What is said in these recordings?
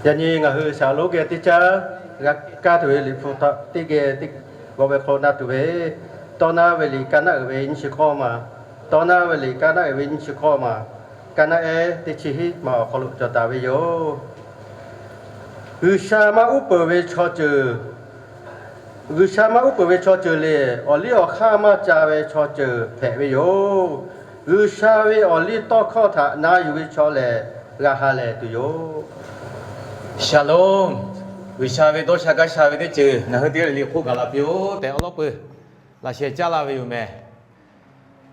Yaꞈ nyi ngaˬ hui shaˍ lonˉ geh teˇ caˉ g'a kaˇ tuˬ ve Liꞈ hpu htaꞈ teˇ geh teˇ g'aw ve hk'aw na tuˬ ve, Tawˇ naˉ ve liꞈ kaˇ naˉ uiˍ ve nyiˇ chi k'awˇ ma, Tawˇ naˉ ve liꞈ kaˇ naˉ uiˍ ve nyiˇ chi k'awˇ ma, kaˇ naˉ ehˉ teˇ chi hiˉ ma awˬ hk'aw lo cawˬ taˍ ve yoˬ. G'uiˬsha maˇ uˉ peunˍ ve chaw ceuˬ, G'uiˬsha maˇ uˉ peunˍ ve chaw ceuˬ lehˬ, awˬ liˇ awˬ hk'aˇ maˇ ca ve chaw ceuˬ hpehꞈ ve yoˬ. G'uiˬsha ve awˬ liˇ tawˇ hkawˇ htaꞈ na yuˬ ve chaw lehˬ, g'a ha lehˬ tuˬ yoˬ. Shaˍlonˉ. G'uiˬsha ve dawˇ sha gaˇ sha ve teˇ ceuˬ ngaˬ hui teˇ g'aˇ le le hk'oˆ gaˬ la piˇ-oˆ tehꞈ awˬ lawn peuˬ laꞈ sheh caˇ laˇ ve yoˬ meh.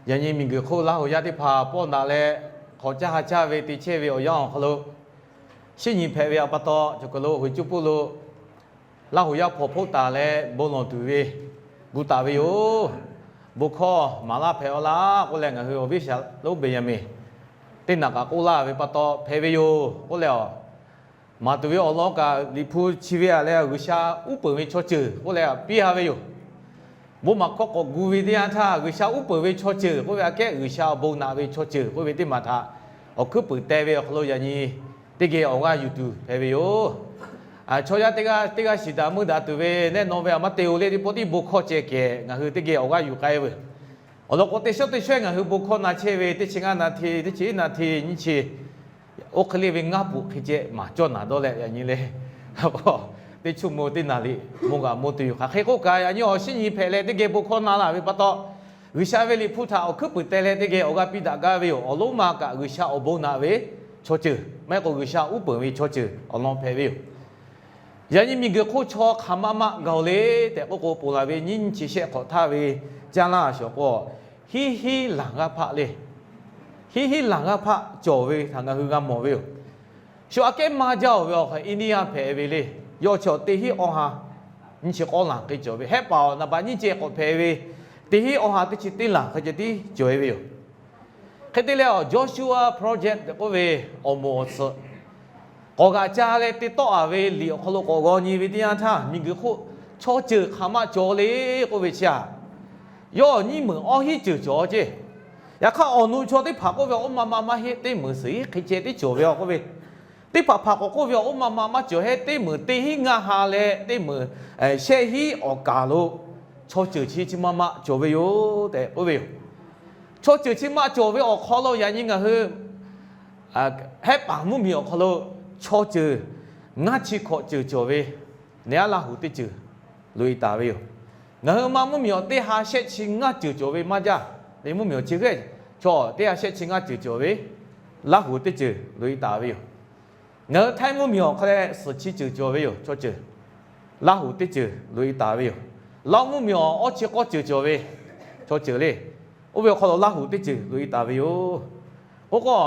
Yaꞈ nyi miˬguiˬ hk'oˆ Laˇ huˍ yaˇ teˇ hpaˍ pawˆ daꞈ leh, hk'awꞈ caˇ ha caˇ ve te chehˇ ve awˬ yanˇ awˬ hk'aw lo, shinˉ nyi hpehꞈ ve awˬ pa taw, cawˬ kuiˬ lo Huiˍ cuˇ puˇ lo Laˇ huˍ yaˇ hpawnˬ hpoˆ taˍ leh bon lawˬ tuˬ ve gu taˍ ve yoˬ. Bon hkawˇ maˍ laˇ hpehꞈ-aw laˇ k'oˆ leh, ngaˬ hui awˬ viˉ shaˍlonˉ Beˍyaˍmenˍ teˇ naꞈ kaꞈ k'oˆ laˇ ve pa taw hpehꞈ ve yoˬ k'oˆ leh, maˍ tuˬ ve awˬ lawn kaꞈ Liꞈ hpu chi ve aꞈ leh, G'uiˬsha uˉ peunˍ ve chaw ceuˬ k'oˆ leh piˇ ha ve yoˬ. Bon maˍ hkawˇ k'awꞈ gu ve teˇ yanˇ htaˇ, G'uiˬsha uˉ peunˍ ve chaw ceuˬ k'oˆ ve aꞈ kehˉ G'uiˬsha awˬ bon naꞈ ve chaw ceuˬ k'oˆ ve teˇ maˬ htaꞈ awˬ hkuiˉ puiˍ teh ve awˬ hk'aw lo yaꞈ nyi teˇ geh awˬ g'aˇ yuˬ tuˬ hpehꞈ ve yoˬ. Chaw yaˇ teˇ g'aˇ teˇ g'aˇ shiˍ daꞈ meuˇ daꞈ tuˬ ve nehˆ naw ve aꞈ maˇ te-o le, teˇ pawˆ tiˉ bon hkawˇ ceh kehˬ ngaˬ hui teˇ geh awˬ g'aˇ yuˬ k'ai veuˬ. Awˬ lawn k'o, teˇ shawˉ teˇ shawehˇ ngaˬ hui bon hkawˇ na chehˇ ve teˇ chi ngaˇ na hteˇ, teˇ chi hiˉ na hteˇ, nyiˇ chi oˇ hk'e le ve ngaˇ puꞈ hk'e ceh maˍ cawˇ naˍ dawˇ leh yaꞈ nyi le, teˇ chuˇ mo teˇ naˍ liꞈ mo g'aꞈ mo tuˬ yoˬ. Hk'aˬ hk'e k'oˆ kaꞈ, yaꞈ nyi awˬ shinˉ nyi hpehꞈ leh teˇ geh bon hkawˇ na laˇ ve pa taw, G'uiˬsha ve Liꞈ hpu htaꞈ awˬ hkuiˉ puiˍ teh leh teˇ geh awˬ g'aˇ piˇ daꞈ gaˇ ve yoˬ. Awˬ lonˉ ma kaꞈ G'uiˬsha awˬ bon naꞈ ve chaw ceuˬ, maˇ heˆ k'o G'uiˬsha uˉ peunˍ ve chaw ceuˬ awˬ lawn hpehꞈ ve yoˬ. Yaꞈ nyi miˬguiˬ hk'oˆ chaw hk'aˬ ma ma gaˬ-oˬ le tehꞈ k'oˆ k'o, ponˬ laˬ ve nyiˇ nyi chi shehˆ hk'awꞈ htaˇ ve caˇ laˇ shawˍ k'o, hiˉ hiˉ laˬ g'aˇ hpaˆ le. Hiˉ hiˉ laˬ g'aˇ hpaˆ cawˬ ve htaꞈ ngaˬ hui g'a mawˬ ve yoˬ. Shu aꞈ kehˉ maˇ jaˇ-oˬ ve awˬ hk'aw India hpehꞈ ve le. Yawˇ chi teˇ hiˉ awˇ ha nyiˇ chi k'awˇ laˬ hk'e cawˬ ve, hehˆ paˍ awˬ naˍ baꞈ nyiˇ ceh k'awꞈ hpehꞈ ve, teˇ hiˉ awˇ ha teˇ chi teˇ laˬ hk'e ceh tiˉ cawˬ e ve yoˬ. Hk'e te leh, Joshua Project tehꞈ k'oˆ ve awˬ moˍ awˬ tsuhꞈ k'awꞈ g'aꞈ ca leh te tawˆ-a ve liꞈ awˬ hk'aw lo k'awꞈ g'aw nyi ve teˇ yanˇ htaˇ, miˬguiˬ hk'oˆ chaw ceuˬ hk'aˬ ma cawˬ le k'oˆ ve chi aꞈ, yawˇ nyiˇ meunˍ awˇ hiˉ ceuˬ cawˬ ceˇ. Yaꞈ hk'aˇ, awˬ nu chaw teˇ hpaˍ k'oˆ ve, awˬ oˇ ma ma maˇ heˆ, teˇ meunˍ suhˍ hiˉ hk'e ceh tiˉ cawˬ ve a k'oˆ ve, teˇ hpaˍ hpaˍ k'awꞈ k'oˆ ve, awˬ oˇ ma ma maˇ cawˬ heˆ, teˇ meunˍ teˇ hiˉ ngaˇ ha leh teˇ meunˍ shehˆ hiˉ awˬ kaˍ lo chaw ceuˬ chi chi ma ma cawˬ ve yoˬ tehꞈ k'oˆ ve yoˬ. Chaw ceuˬ chi ma cawˬ ve awˬ hk'aw lo yaꞈ nyi ngaˬ hui hehˆ paˍ mvuhˇmiˬ awˬ hk'aw lo chaw ceuˬ ngaˇ chi hkawꞈ ceuˬ cawˬ ve, neˇ aˉ Laˇ huˍ teˇ ceuˬ loꞈ-e taˍ ve yoˬ. Ngaˬ hui ma mvuhˇmiˬ awˬ teˇ ha shehˆ chi ngaˇ ceuˬ cawˬ ve maˇ jaˇ. Te mvuhˇmiˬ awˬ chi hk'e chaw teˇ ha shehˆ chi ngaˇ ceuˬ cawˬ ve, Laˇ huˍ teˇ ceuˬ loꞈ-e taˍ ve yoˬ. Ngaˬ hui Htaiˇ mvuhˇmiˬ awˬ hk'aw leh suhˍ chi ceuˬ cawˬ ve yoˬ, chaw ceuˬ. Laˇ huˍ teˇ ceuˬ loꞈ-e taˍ ve yoˬ. Laˇ mvuhˇmiˬ awˬ awˇ chi k'awˇ ceuˬ cawˬ ve, chaw ceuˬ le. Oˇ ve awˬ hk'aw lo Laˇ huˍ teˇ ceuˬ loꞈ-e taˍ ve yoˬ. K'o k'o,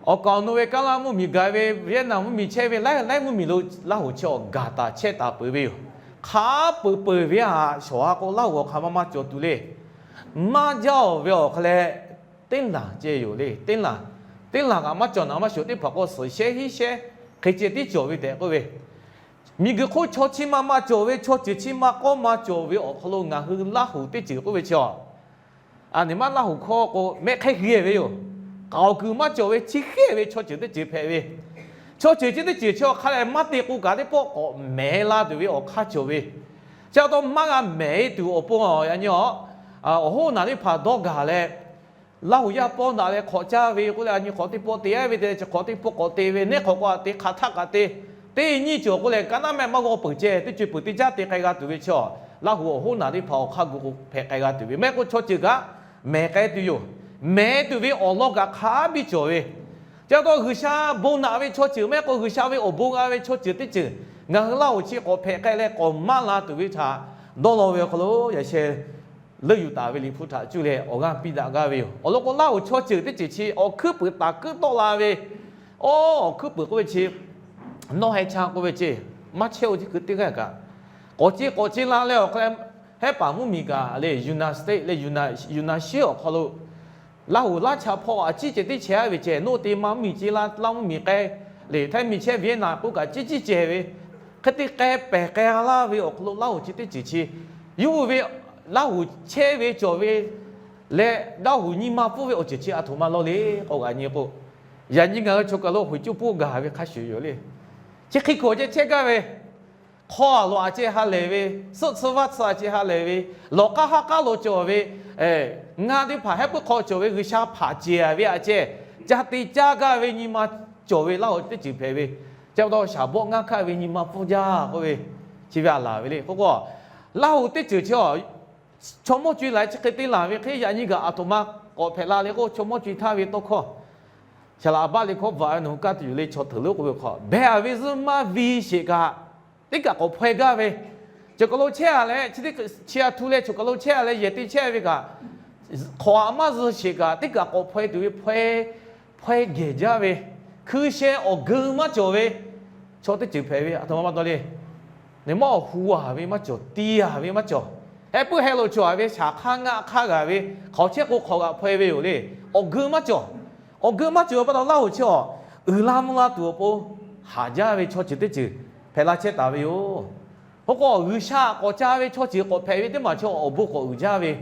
awˬ kaˍ awˬ nu ve Kaˇlaˇ mvuhˇmiˬ gaˬ ve, Vietnam mvuhˇmiˬ chehˇ ve, laiˉ laiˉ mvuhˇmiˬ lo Laˇ huˍ chi awˬ gaˬ taˍ chehˇ taˍ peuˬ ve yoˬ. Hk'a peuˬ peuˬ ve aꞈ shawˍ ha k'o, Laˇ huˍ awˬ hk'aˬ ma ma cawˬ tuˬ le. Maˇ jaˇ-oˬ ve awˬ hk'aw leh teˇ laˬ ceh yoˬ le. Teˇ laˬ, teˇ laˬ kaꞈ maˇ cawˬ naˍ maˇ shoˍ, teˇ hpaˍ k'o suhˍ shehˆ hiˉ shehˆ hk'e ceh tiˉ cawˬ ve tehꞈ k'oˆ ve, miˬguiˬ hk'oˆ chaw chi ma ma cawˬ ve, chaw ceuˬ chi ma k'awˇ ma cawˬ ve awˬ hk'aw lo ngaˬ hui Laˇ huˍ teˇ ceuˬ k'oˆ ve chi a, a, neˇ maˇ Laˇ huˍ hkawˇ k'o mehˆ hk'e geh ve yoˬ. K'aoˍ kuiˬ maˇ cawˬ ve chi hk'e ve chaw ceuˬ teˇ ceuˬ hpehꞈ ve, chaw ceuˬ chi teˇ ceuˬ chi awˬ hk'aˇ leh maˇ te k'o kaꞈ teˇ pawˆ k'awꞈ mehˍ la tuˬ ve awˬ hk'aˇ cawˬ ve, chi a taw maˇ g'a mehˍ e tuˬ awˬ pon yaꞈ nyi a, awˬ hoˉ naˬ teˇ hpaˍ dawˇ gaˬ leh, Laˇ huˍ yaˇ pawˇ daꞈ leh hk'awꞈ caˇ ve k'oˆ leh, a nyi hk'awꞈ teˇ pawˆ te-a ve te leh, chi hk'awꞈ teˇ pawˆ k'awꞈ te ve, neˇ hk'awꞈ k'o a te hk'aˬ htaˆ kaꞈ te, teˇ nyiˇ cawˬ k'oˆ leh, ka naˉ mehˆ maˇ g'aw peuˬ ceh, teˇ co peuˬ teˇ caˉ te k'ai g'a tuˬ ve chi a, Laˇ huˍ awˬ hoˉ naˬ teˇ hpaˍ awˬ hk'aˇ gu k'o hpehꞈ k'ai g'a tuˬ ve, mehˆ k'o chaw ceuˬ kaꞈ mehˍ k'ai tuˬ yoˬ. Mehˍ tuˬ ve awˬ lawn kaꞈ hk'a biˇ cawˬ ve, chi a taw G'uiˬsha bon naꞈ ve chaw ceuˬ mehˆ k'o G'uiˬsha ve awˬ bon g'a ve chaw ceuˬ teˇ ceuˬ ngaˬ hui Laˇ huˍ chi k'awꞈ hpehꞈ k'ai leh k'awꞈ maˇ la tuˬ ve htaꞈ dawˇ law ve awˬ hk'aw lo yaꞈ sheh leuˆ yuˬ taˍ ve Liꞈ hpu htaꞈ cuˇ leh awˬ g'aˇ piˇ daꞈ gaˇ ve yoˬ. Awˬ lawn k'o Laˇ huˍ chaw ceuˬ teˇ ceuˬ chi awˬ hkuiˉ puiˍ taˍ kuiˉ tawˆ la ve, awˬ hkuiˉ puiˍ k'oˆ ve chi nawˇ heh cha k'oˆ ve ceh, maˇ chehˇ-oˬ teˇ hkui teˇ g'aˇ kaꞈ k'awꞈ ce k'awꞈ ce la leh awˬ hk'aw leh, hehˉ paˍ mvuhˇmiˬ kaꞈ le United States le United shiˉ awˬ hk'aw lo Laˇ huˍ laˇ cha hpawˇ a ciˉ ceh teˇ chehˇ-a ve ceh, nawˇ te ma mvuhˇmiˬ ce la, Laˇ mvuhˇmiˬ k'ai le, Htaiˇ miˬ chehˇ Vietnam k'oˆ kaꞈ ciˉ ciˉ ceh ve, hk'e te k'ai pehˬ k'ai laˇ ve awˬ hk'aw lo Laˇ huˍ chi teˇ ceuˬ chi, yawˇ hui ve Laˇ huˍ chehˇ ve cawˬ ve leh Laˇ huˍ nyi ma pfuhˇ ve awˬ ceuˬ chi a htoꞈ ma law le k'o, g'a nyi k'o, yaꞈ nyi ngaˬ hui chaw kaˬ lo Huiˍ cuˇ puˇ gaˬ ve hk'a shuˍ yoˬ le. Chi hk'e kuˬ ceh chehˇ gaˇ ve, hk'aw a loꞈ a ceh ha lehˬ ve, suhˆ tsuhˇ vaˇ tsuhˇ a ceh ha lehˬ ve, lawˬ k'aˇ haˉ k'aˉ lo cawˬ ve, ngaˇ teˇ hpaˍ hehˉ puiˉ hk'aw cawˬ ve G'uiˬsha hpaˍ cehˬ ve a ceh, ca te caˇ gaˇ ve nyi ma cawˬ ve Laˇ huˍ teˇ ceuˬ hpehꞈ ve. Chi pa taw shaˍ bawˆ ngaˇ hkaˆ ve nyi ma pfuhˇ jaˇ k'oˆ ve, chi ve a laˬ ve le. K'o k'o, Laˇ huˍ teˇ ceuˬ chi a, chaw mawˇ co-e laˬ chi hk'e te laˬ ve hk'e, yaꞈ nyi kaꞈ aˬ htoꞈ ma k'awꞈ hpehꞈ la le k'o, chaw mawˇ co-e htaˇ ve tawˇ hkawˇ, shaˍ laꞈ a baˆ le hkawˇ bvuhꞈ ve nawˬ hui kaˇ tuˬ yoˬ le. Chaw hteuꞈ lo k'oˆ ve hk'aw, behˬ a ve zuhˇ maˇ vi sheˍ kaꞈ, teˇ kaꞈ k'awꞈ hpaw-e gaˇ ve, choˬ kaˬ lo chehˇ a leh, chi teˇ chi a htu leh choˬ kaˬ lo chehˇ a leh yehˬ te chehˇ ve kaꞈ, hk'awꞈ a maˇ zuh sheˍ kaꞈ, teˇ kaꞈ k'awꞈ hpaw-e tuˬ ve, hpaw-e gehˬ jaˇ ve, hkui sheh awˬ geu maˇ cawˬ ve chaw teˇ ceuˬ hpehꞈ ve. Aˬ htoꞈ ma pa taw le. Nawˬ maˇ awˬ hu a ve maˇ cawˬ, ti a ve maˇ cawˬ. Heh puiˉ heh lo cawˬ a ve shaˍ hk'aˇ ngaˆ hk'aˇ g'a ve, hk'awꞈ chehˇ k'o hk'awꞈ g'aꞈ hpaw-e ve yoˬ le. Awˬ geu maˇ cawˬ. Awˬ geu maˇ cawˬ pa taw Laˇ huˍ chi a, uiˍ la mvuh la tuˬ awˬ pon haˍ jaˇ ve chaw ceuˬ teˇ ceuˬ hpehꞈ la chehˇ taˍ ve yoˬ. K'o k'o, G'uiˬsha k'awꞈ ca ve chaw ceuˬ k'awꞈ hpehꞈ ve teˇ maˬ chi awˬ bon k'awꞈ uiˍ jaˇ ve,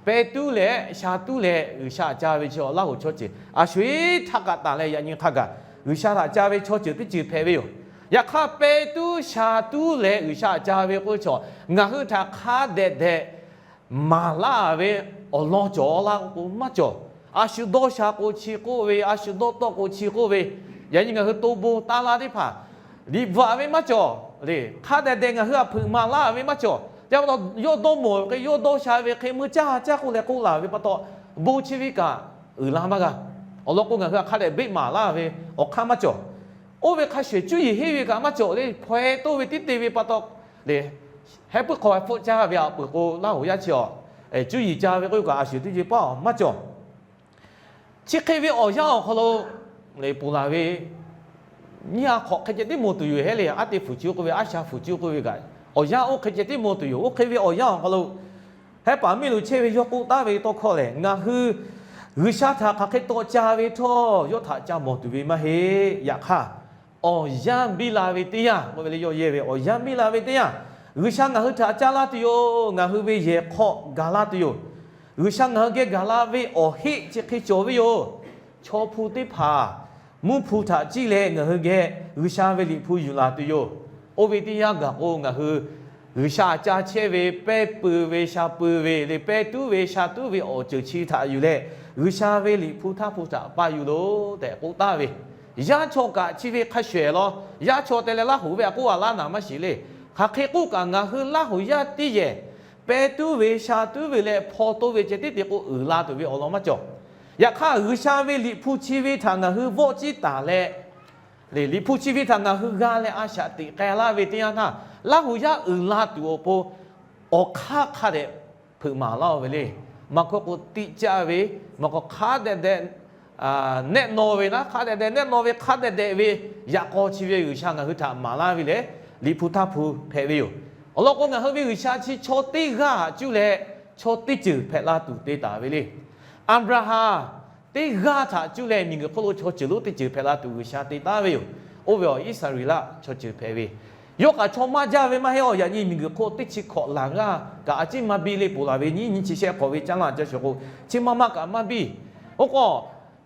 pehˇ tuˉ leh sha tuˉ leh G'uiˬsha ca ve chi a Laˇ huˍ chaw ceuˬ a sho-eˬ htaˇ kaꞈ tanˬ leh yaꞈ nyi hk'a gaˬ G'uiˬsha htaꞈ ca ve chaw ceuˬ teˇ ceuˬ hpehꞈ ve yoˬ. Yaꞈ hk'aˇ, pehˇ tuˉ sha tuˉ leh G'uiˬsha ca ve k'oˆ ve chaw, ngaˬ hui htaꞈ hk'a dehꞈ dehꞈ maˍ laˇ ve awˬ lawn cawˬ laˇ k'o maˇ cawˬ. A shu dawˇ sha k'o chi k'oˆ ve, a shu dawˇ tawˆ k'o chi k'oˆ ve, yaꞈ nyi ngaˬ hui to bon taˇ laˇ teˇ hpaˍ liꞈ bvuhꞈ ve maˇ cawˬ le. Hk'a dehꞈ dehꞈ ngaˬ hui htaꞈ hpeuꞈ maˍ laˇ ve maˇ cawˬ. Chi pa taw yawˇ dawˇ mawˬ ve hk'e, yawˇ dawˇ sha ve hk'e, meuˇ caˇ caˇ k'oˆ leh k'oˆ laˬ ve pa taw, bon chi ve kaꞈ uiˍ la maˇ g'a. Awˬ lawn k'o, ngaˬ hui htaꞈ hk'a dehꞈ beˆ maˍ laˇ ve awˬ hk'aˇ maˇ cawˬ. Oˇ ve hk'a shuˍ shuˍ cuˇ yiˍ henˇ ve kaꞈ maˇ cawˬ le. Hpaw-e toˇ ve tiˉ te ve pa taw le, heh puiˉ hk'aw hpfuhˆ caˇ ve a peuˬ k'o, Laˇ huˍ yaˇ chi a, cuˇ yiˍ ca ve k'oˆ kaꞈ a shuˍ teˇ ceuˬ paˇ maˇ cawˬ. Chi hk'e ve awˬ yanˇ awˬ hk'aw lo le ponˬ laˬ ve, nyiˇ ha hk'awꞈ hk'e ceh tiˉ mawˬ tuˬ yoˬ hehˉ le. Aˉ te fuˍ cuˇ k'oˆ ve, aˉ sha fuˍ cuˇ k'oˆ ve kaꞈ, awˬ yanˇ oˇ hk'e ceh tiˉ mawˬ tuˬ yoˬ. Oˇ hk'e ve awˬ yanˇ awˬ hk'aw lo, hehˉ paˍ miˇ lo chehˇ ve yawˇ k'oˆ taˍ ve tawˇ hkawˇ lehˬ, ngaˬ hui G'uiˬsha htaꞈ hk'aˬ hk'e taw ca ve htawˇ yawˇ htaꞈ ca mawˬ tuˬ ve maˇ heˆ. Yaꞈ hk'aˇ, awˬ yanˇ biˇ la ve teˇ yanˇ k'oˆ ve le, yawˇ yehˇ ve awˬ yanˇ biˇ la ve teˇ yanˇ, G'uiˬsha ngaˬ hui htaꞈ caˇ laˇ tuˬ yoˬ. Ngaˬ hui ve yehˬ hk'aw gaˬ la tuˬ yoˬ. G'uiˬsha ngaˬ hui geh gaˬ la ve awˬ heˆ chi hk'e cawˬ ve yoˬ. Chaw hpu teˇ hpaˍ mvuhˇ hpu htaꞈ ciˇ leh ngaˬ hui geh G'uiˬsha ve Liꞈ hpu yuˬ laˬ tuˬ yoˬ. Oˇ ve teˇ yanˇ gaˬ k'o, ngaˬ hui G'uiˬsha ca chehˇ ve pehˇ pui ve sha pui ve le, pehˇ tuˉ ve sha tuˉ ve awˬ ceuˬ chi htaꞈ yuˬ leh, G'uiˬsha ve Liꞈ hpu htaˇ hpu htaꞈ paˇ yuˬ loˬ tehꞈ k'oˆ taˍ ve. Yaˇ chaw kaꞈ chi ve hk'a shuˍ shuˍ law. Yaˇ chaw te leh Laˇ huˍ ve a k'oˆ a laˇ naˍ maˇ shiˍ le. Hk'aˬ hk'e k'oˆ kaꞈ, ngaˬ hui Laˇ huˍ yaˇ teˇ yehˬ pehˇ tuˉ ve sha tuˉ ve leh hpaw toˇ ve ceh tiˉ te k'o, uiˍ la tuˬ ve awˬ lawn maˇ cawˬ. Yaꞈ hk'aˇ, G'uiˬsha ve Liꞈ hpu chi ve htaꞈ ngaˬ hui vawˆ ciˉ taˍ leh, Liꞈ hpu chi ve htaꞈ ngaˬ hui g'a leh a shaꞈ teꞈ k'ai laˇ ve teˇ yanˇ htaˇ, Laˇ huˍ yaˇ uiˍ la tuˬ awˬ pon awˬ hk'aˇ hk'a dehꞈ hpeuꞈ maˍ laˇ-oˬ ve le. Maˇ k'oˆ k'o, tiꞈ caˇ ve, maˇ k'oˆ, hk'a dehꞈ dehꞈ nehˆ naw ve naˉ, hk'a dehꞈ dehꞈ nehˆ naw ve, hk'a dehꞈ dehꞈ ve yaꞈ k'aw chi ve G'uiˬsha ngaˬ hui htaꞈ maˍ laˇ ve lehˬ, Liꞈ hpu htaˇ hpu hpehꞈ ve yoˬ. Awˬ lawn k'o, ngaˬ hui ve G'uiˬsha chi chaw teˇ g'aˇ htaꞈ cuˇ leh chaw teˇ ceuˬ hpehꞈ la tuˬ te taˍ ve le. Aˍbraˍhanˍ teˇ g'aˇ htaꞈ cuˇ leh miˬguiˬ hk'oˆ lo chaw ceuˬ lonˉ teˇ ceuˬ hpehꞈ la tuˬ G'uiˬsha te taˍ ve yoˬ. Oˇ ve awˬ Iˉsaˍreˍlaˆ chaw ceuˬ hpehꞈ ve, yawˇ kaꞈ chaw maˇ jaˇ ve maˇ heˆ. Awˬ yaꞈ nyi miˬguiˬ hk'oˆ teˇ chi hkawꞈ laˬ g'aˇ kaꞈ a ciˉ maˇ biˇ le. Ponˬ laˬ ve nyiˇ nyi chi shehˆ hk'awꞈ ve caˇ laˇ ca shuˍ k'o, chi maˇ maˇ kaꞈ maˇ biˇ. Oˇ k'o,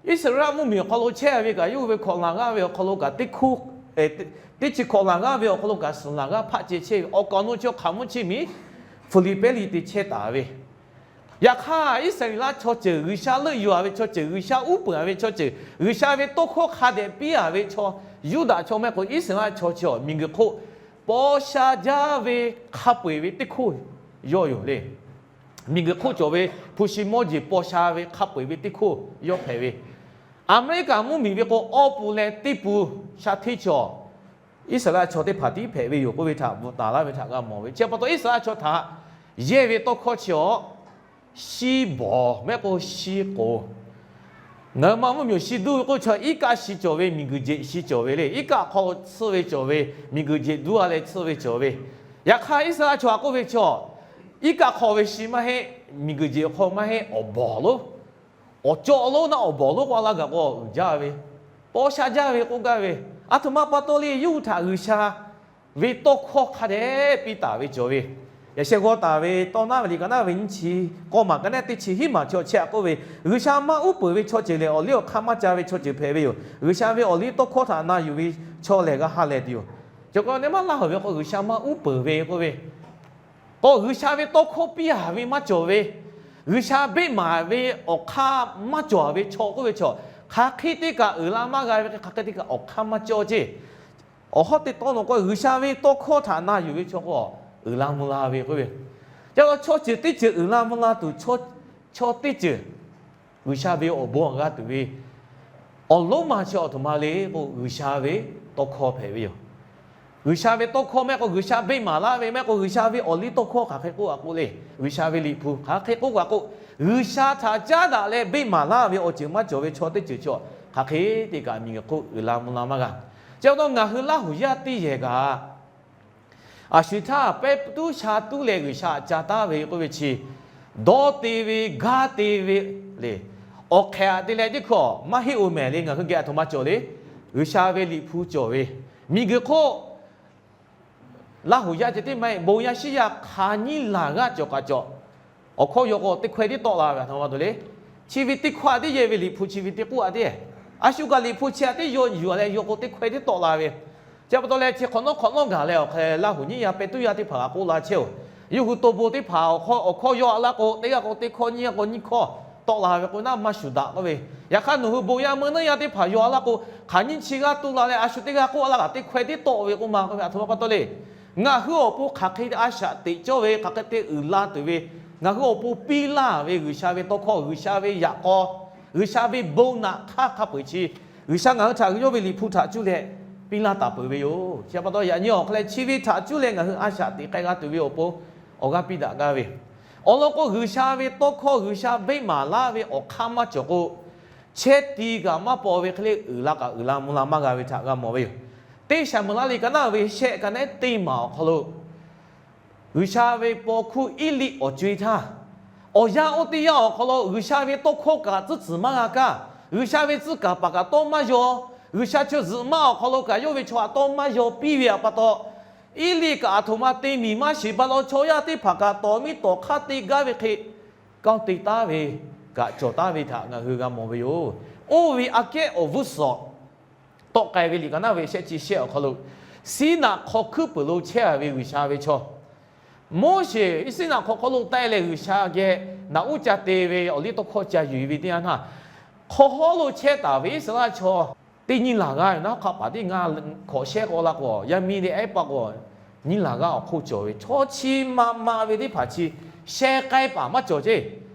Iˉsaˍreˍlaˆ mvuhˇmiˬ awˬ hk'aw lo chehˇ ve kaꞈ, yawˇ hui ve hkawꞈ laˬ g'aˇ ve awˬ hk'aw lo kaꞈ teˇ hk'oˆ, teˇ chi hkawꞈ laˬ g'aˇ ve awˬ hk'aw lo kaꞈ suhˍ laˬ g'aˇ hpaˆ ceh chehˇ ve awˬ kaꞈ awˬ nu chi hk'aˬ mvuhˇ chi miˬ Hpiˍliˍpehˇ liꞈ te chehˇ taˍ ve. Yaꞈ hk'aˇ, Iˉsaˍreˍlaˆ chaw ceuˬ, G'uiˬsha leuˆ yuˬ a ve chaw ceuˬ, G'uiˬsha uˉ peunˍ a ve chaw ceuˬ, G'uiˬsha ve tawˇ hkawˇ hk'a dehꞈ piˇ a ve chaw, Yuˇdaꞈ chaw maˇ heˆ k'o Iˉsaˍreˍlaˆ chaw chi awˬ miˬguiˬ hk'oˆ paw sha jaˇ ve hk'a peu-eˬ ve teˇ hk'oˆ yawˇ yoˬ le. Miˬguiˬ hk'oˆ cawˬ ve hpu shi mawˇ jeˬ paw sha ve hk'a peu-eˬ ve teˇ hk'oˆ yawˇ hpehꞈ ve. Aˍmeˍriˆkaˍ mvuhˇmiˬ ve k'o, awˇ pun leh teˇ pun sha hteˇ chaw Iˉsaˍreˍlaˆ chaw teˇ hpaˍ tiˉ hpehꞈ ve yoˬ k'oˆ ve htaꞈ bvuhꞈ taˍ laˇ ve htaꞈ g'a mawˬ ve. Chi pa taw Iˉsaˍreˍlaˆ chaw htaꞈ yehˇ ve tawˇ hkawˇ chi awˬ, shi bawˬ mehˆ k'o shi k'oˍ. Ngaˬ hui ma mvuhˇmiˬ awˬ shi duˇ ve k'oˆ chaw iˉ kaˆ shi cawˬ ve, miˬguiˬ jeꞈ shi cawˬ ve le. Iˉ kaˆ hk'aw tsuhˇ ve cawˬ ve, miˬguiˬ jeꞈ duˇ a leh tsuhˇ ve cawˬ ve. Yaꞈ hk'aˇ, Iˉsaˍreˍlaˆ chaw htaꞈ k'oˆ ve chaw, iˉ kaˆ hk'aw ve shi maˇ heˆ, miˬguiˬ jeꞈ hk'aw maˇ heˆ, awˬ bawˬ lonˉ, awˬ cawˇ lonˉ naˆ awˬ bawˬ lonˉ k'oˆ a laˇ gaˬ k'o uiˍ jaˇ ve, paw sha jaˇ ve k'oˆ gaˇ ve. Aˬ htoꞈ ma pa taw le, yawˇ hui htaꞈ G'uiˬsha ve tawˇ hkawˇ hk'a dehꞈ piˇ taˍ ve cawˬ ve. Yaꞈ sheh g'aw taˍ ve tawˇ naˉ ve liꞈ ka naˉ ve nyiˇ chi k'awˇ maˬ ka naˉ teˇ chi hiˉ maˬ chi awˬ chehˇ a k'oˆ ve, G'uiˬsha maˇ uˉ peunˍ ve chaw ceuˬ lehˬ, awˬ liˇ awˬ hk'aˇ maˇ ca ve chaw ceuˬ hpehꞈ ve yoˬ. G'uiˬsha ve awˬ liˇ tawˇ hkawˇ htaꞈ na yuˬ ve chaw lehˬ g'a ha lehˬ tuˬ yoˬ. Cawˬ k'o, neh maˇ laˇ huiˬ ve k'o, G'uiˬsha maˇ uˉ peunˍ ve k'oˆ ve, k'o G'uiˬsha ve tawˇ hkawˇ piˇ a ve maˇ cawˬ ve, G'uiˬsha beˆ maˍ ve awˬ hk'aˇ maˇ cawˬ ve chaw k'oˆ ve chaw, hk'aˬ hk'e te kaꞈ uiˍ la maˇ g'a ve, hk'aˬ hk'e te kaꞈ awˬ hk'aˇ maˇ cawˬ ceˇ. Awˬ hawˉ teˇ tawˇ nawˬ k'o, G'uiˬsha ve tawˇ hkawˇ htaꞈ na yuˬ ve chaw k'o, uiˍ la mvuh la ve k'oˆ ve, ca chaw ceuˬ teˇ ceuˬ uiˍ la mvuh la tuˬ, chaw teˇ ceuˬ G'uiˬsha ve awˬ bon g'a tuˬ ve awˬ lonˉ ma chi awˬ htoꞈ ma le k'o, G'uiˬsha ve tawˇ hkawˇ hpehꞈ ve yoˬ. G'uiˬsha ve tawˇ hkawˇ mehˆ k'o, G'uiˬsha beˆ maˍ laˇ ve mehˆ k'o, G'uiˬsha ve awˬ liˇ tawˇ hkawˇ hk'aˬ hk'e k'oˆ a k'o le, G'uiˬsha ve Liꞈ hpu hk'aˬ hk'e k'oˆ a k'o, G'uiˬsha htaꞈ caˉ daꞈ leh beˆ maˍ laˇ ve awˬ ceuˬ maˇ cawˬ ve chaw teˇ ceuˬ chi awˬ hk'aˬ hk'e te kaꞈ miˬguiˬ hk'oˆ uiˍ la mvuh la maˇ g'a. Chi pa taw ngaˬ hui Laˇ huˍ yaˇ teˇ yehˬ kaꞈ, a shu htaˇ pehˉ tuˉ sha tuˉ leh G'uiˬsha ca taˉ ve k'oˆ ve chi, dawˇ te ve, gaˇ te ve le. Awˬ hk'ehꞈ te leh teˇ hkawˇ maˇ heˆ oˬ mehˍ le, ngaˬ hui geh a htoꞈ ma cawˬ le. G'uiˬsha ve Liꞈ hpu cawˬ ve, miˬguiˬ hk'oˆ Laˇ huˍ yaˇ ceh tiˉ maˇ heˆ, bon yaˇ shiˉ yaˇ hk'aˬ nyiˇ laˬ g'aˇ cawˬ kaꞈ cawˬ, awˬ hkawˇ yaw k'o teˇ hkawehˇ tiˉ tawˆ la ve a htoꞈ ma tuˬ le. Chi ve teˇ hkawehˇ tiˉ yehˬ ve Liꞈ hpu chi ve teˇ k'oˆ a teˇ, a shu kaꞈ Liꞈ hpu chi a teˇ yaw yuˬ a leh yaw k'o teˇ hkawehˇ tiˉ tawˆ la ve. Chi pa taw leh chi hk'awꞈ nawˉ hk'awꞈ nawˉ gaˬ leh awˬ hk'e Laˇ huˍ nyiˇ yaˇ pehˉ tuˉ yaˇ teˇ hpaˍ kaꞈ k'oˆ la chehˇ oˬ. Yawˇ hui to bon teˇ hpaˍ awˬ hkawˇ yaw a laˇ k'o, teˇ g'aˇ k'o teˇ hkawˇ, nyiˇ g'aˇ k'o nyiˇ hkawˇ tawˆ la ve k'o, naˆ maˇ shuˍ daꞈ k'oˆ ve. Yaꞈ hk'aˇ nawˬ hui bon yaˇ meuˇ naˉ yaˇ teˇ hpaˍ yaw a laˇ k'o, hk'aˬ nyiˇ chi g'aˇ tuˉ la leh a shu teˇ g'aˇ k'oˆ a laˇ kaꞈ teˇ hkawehˇ tiˉ tawˆ ve k'oˆ ma k'oˆ ve a htoꞈ ma pa taw le. Ngaˬ hui awˬ pon hk'aˬ hk'e a shaꞈ teꞈ cawˇ ve, hk'aˬ hk'e te uiˍ la tuˬ ve, ngaˬ hui awˬ pon piˇ laˇ ve G'uiˬsha ve tawˇ hkawˇ, G'uiˬsha ve yaꞈ k'aw, G'uiˬsha ve bon naꞈ hk'aˇ hk'a peu-eˬ chi, G'uiˬsha ngaˬ hui htaꞈ yawˇ ve Liꞈ hpu htaꞈ cuˇ leh piˇ laˇ taˍ peuˬ ve yoˬ. Chi pa taw yaꞈ nyi awˬ hk'aw leh chi ve htaꞈ cuˇ leh ngaˬ hui a shaꞈ teꞈ k'ai g'a tuˬ ve awˬ pon awˬ g'aˇ piˇ daꞈ gaˇ ve, awˬ lawn k'o, G'uiˬsha ve tawˇ hkawˇ G'uiˬsha beˆ maˍ laˇ ve awˬ hk'aˇ maˇ cawˬ k'o, chehˇ ti kaꞈ maˇ paw ve hk'e le uiˍ la kaꞈ uiˍ la mvuh la maˇ g'a ve htaꞈ g'a mawˬ ve yoˬ. Teˇ Saˍmuˍeˍlaˆ liꞈ ka naˆ ve shehˆ ka naˆ teˇ maˬ awˬ hk'aw lo, G'uiˬsha ve paw hkuˇ Eˇliˆ awˬ co-e htaˇ, awˬ yanˇ oˇ teˇ yanˇ awˬ hk'aw lo G'uiˬsha ve tawˇ hkawˇ kaꞈ tcuhˉ tcuhˍ maˇ g'a kaˇ, G'uiˬsha ve tcuh kaˍ paˍ kaꞈ tawˇ maˇ yaw, G'uiˬsha chaw zuhꞈ maˇ awˬ hk'aw lo kaꞈ yawˇ ve chaw htaꞈ tawˇ maˇ yaw piˇ ve pa taw, Eˇliˆ kaꞈ a htoꞈ ma te miˬ maˇ shiˍ pa taw, chaw yaˇ teˇ hpaˍ kaꞈ tawˍ miˇ tawˍ hk'aˇ te gaˇ ve hk'e, kanˇ te taˉ ve kaꞈ cawˬ taˉ ve htaꞈ ngaˬ hui g'a mawˬ ve yoˬ. Oˇ ve aꞈ kehˉ awˬ vuˉ suhˍ tawˆ k'ai ve liꞈ ka naˆ ve shehˆ chi shehˆ awˬ hk'aw lo, Siˉnaꞈ hk'aw hkuiˉ puiˍ lo chehˇ a ve G'uiˬsha ve chaw Moˉseˍ Siˉnaꞈ hk'aw hk'aw lo taˆ leh G'uiˬsha geh naꞈ uˉ ca te ve awˬ liˇ tawˇ hkawˇ ca yuˬ ve teˇ yanˇ htaˇ, hk'aw hawˉ lo chehˇ taˍ ve Iˉsaˍreˍlaˆ chaw teˇ nyiˇ laˬ g'aˇ ve naˉ hk'aˆ paˍ teˇ ngaˇ hk'awꞈ shehˇ k'aw la k'o, yaˇ miˇ teˇ ehˉ paˆ k'o, nyiˇ laˬ g'aˇ awˬ hk'oˆ cawˬ ve chaw chi ma ma ve teˇ hpaˍ chi sheh k'ai paˍ maˇ cawˬ ceˇ.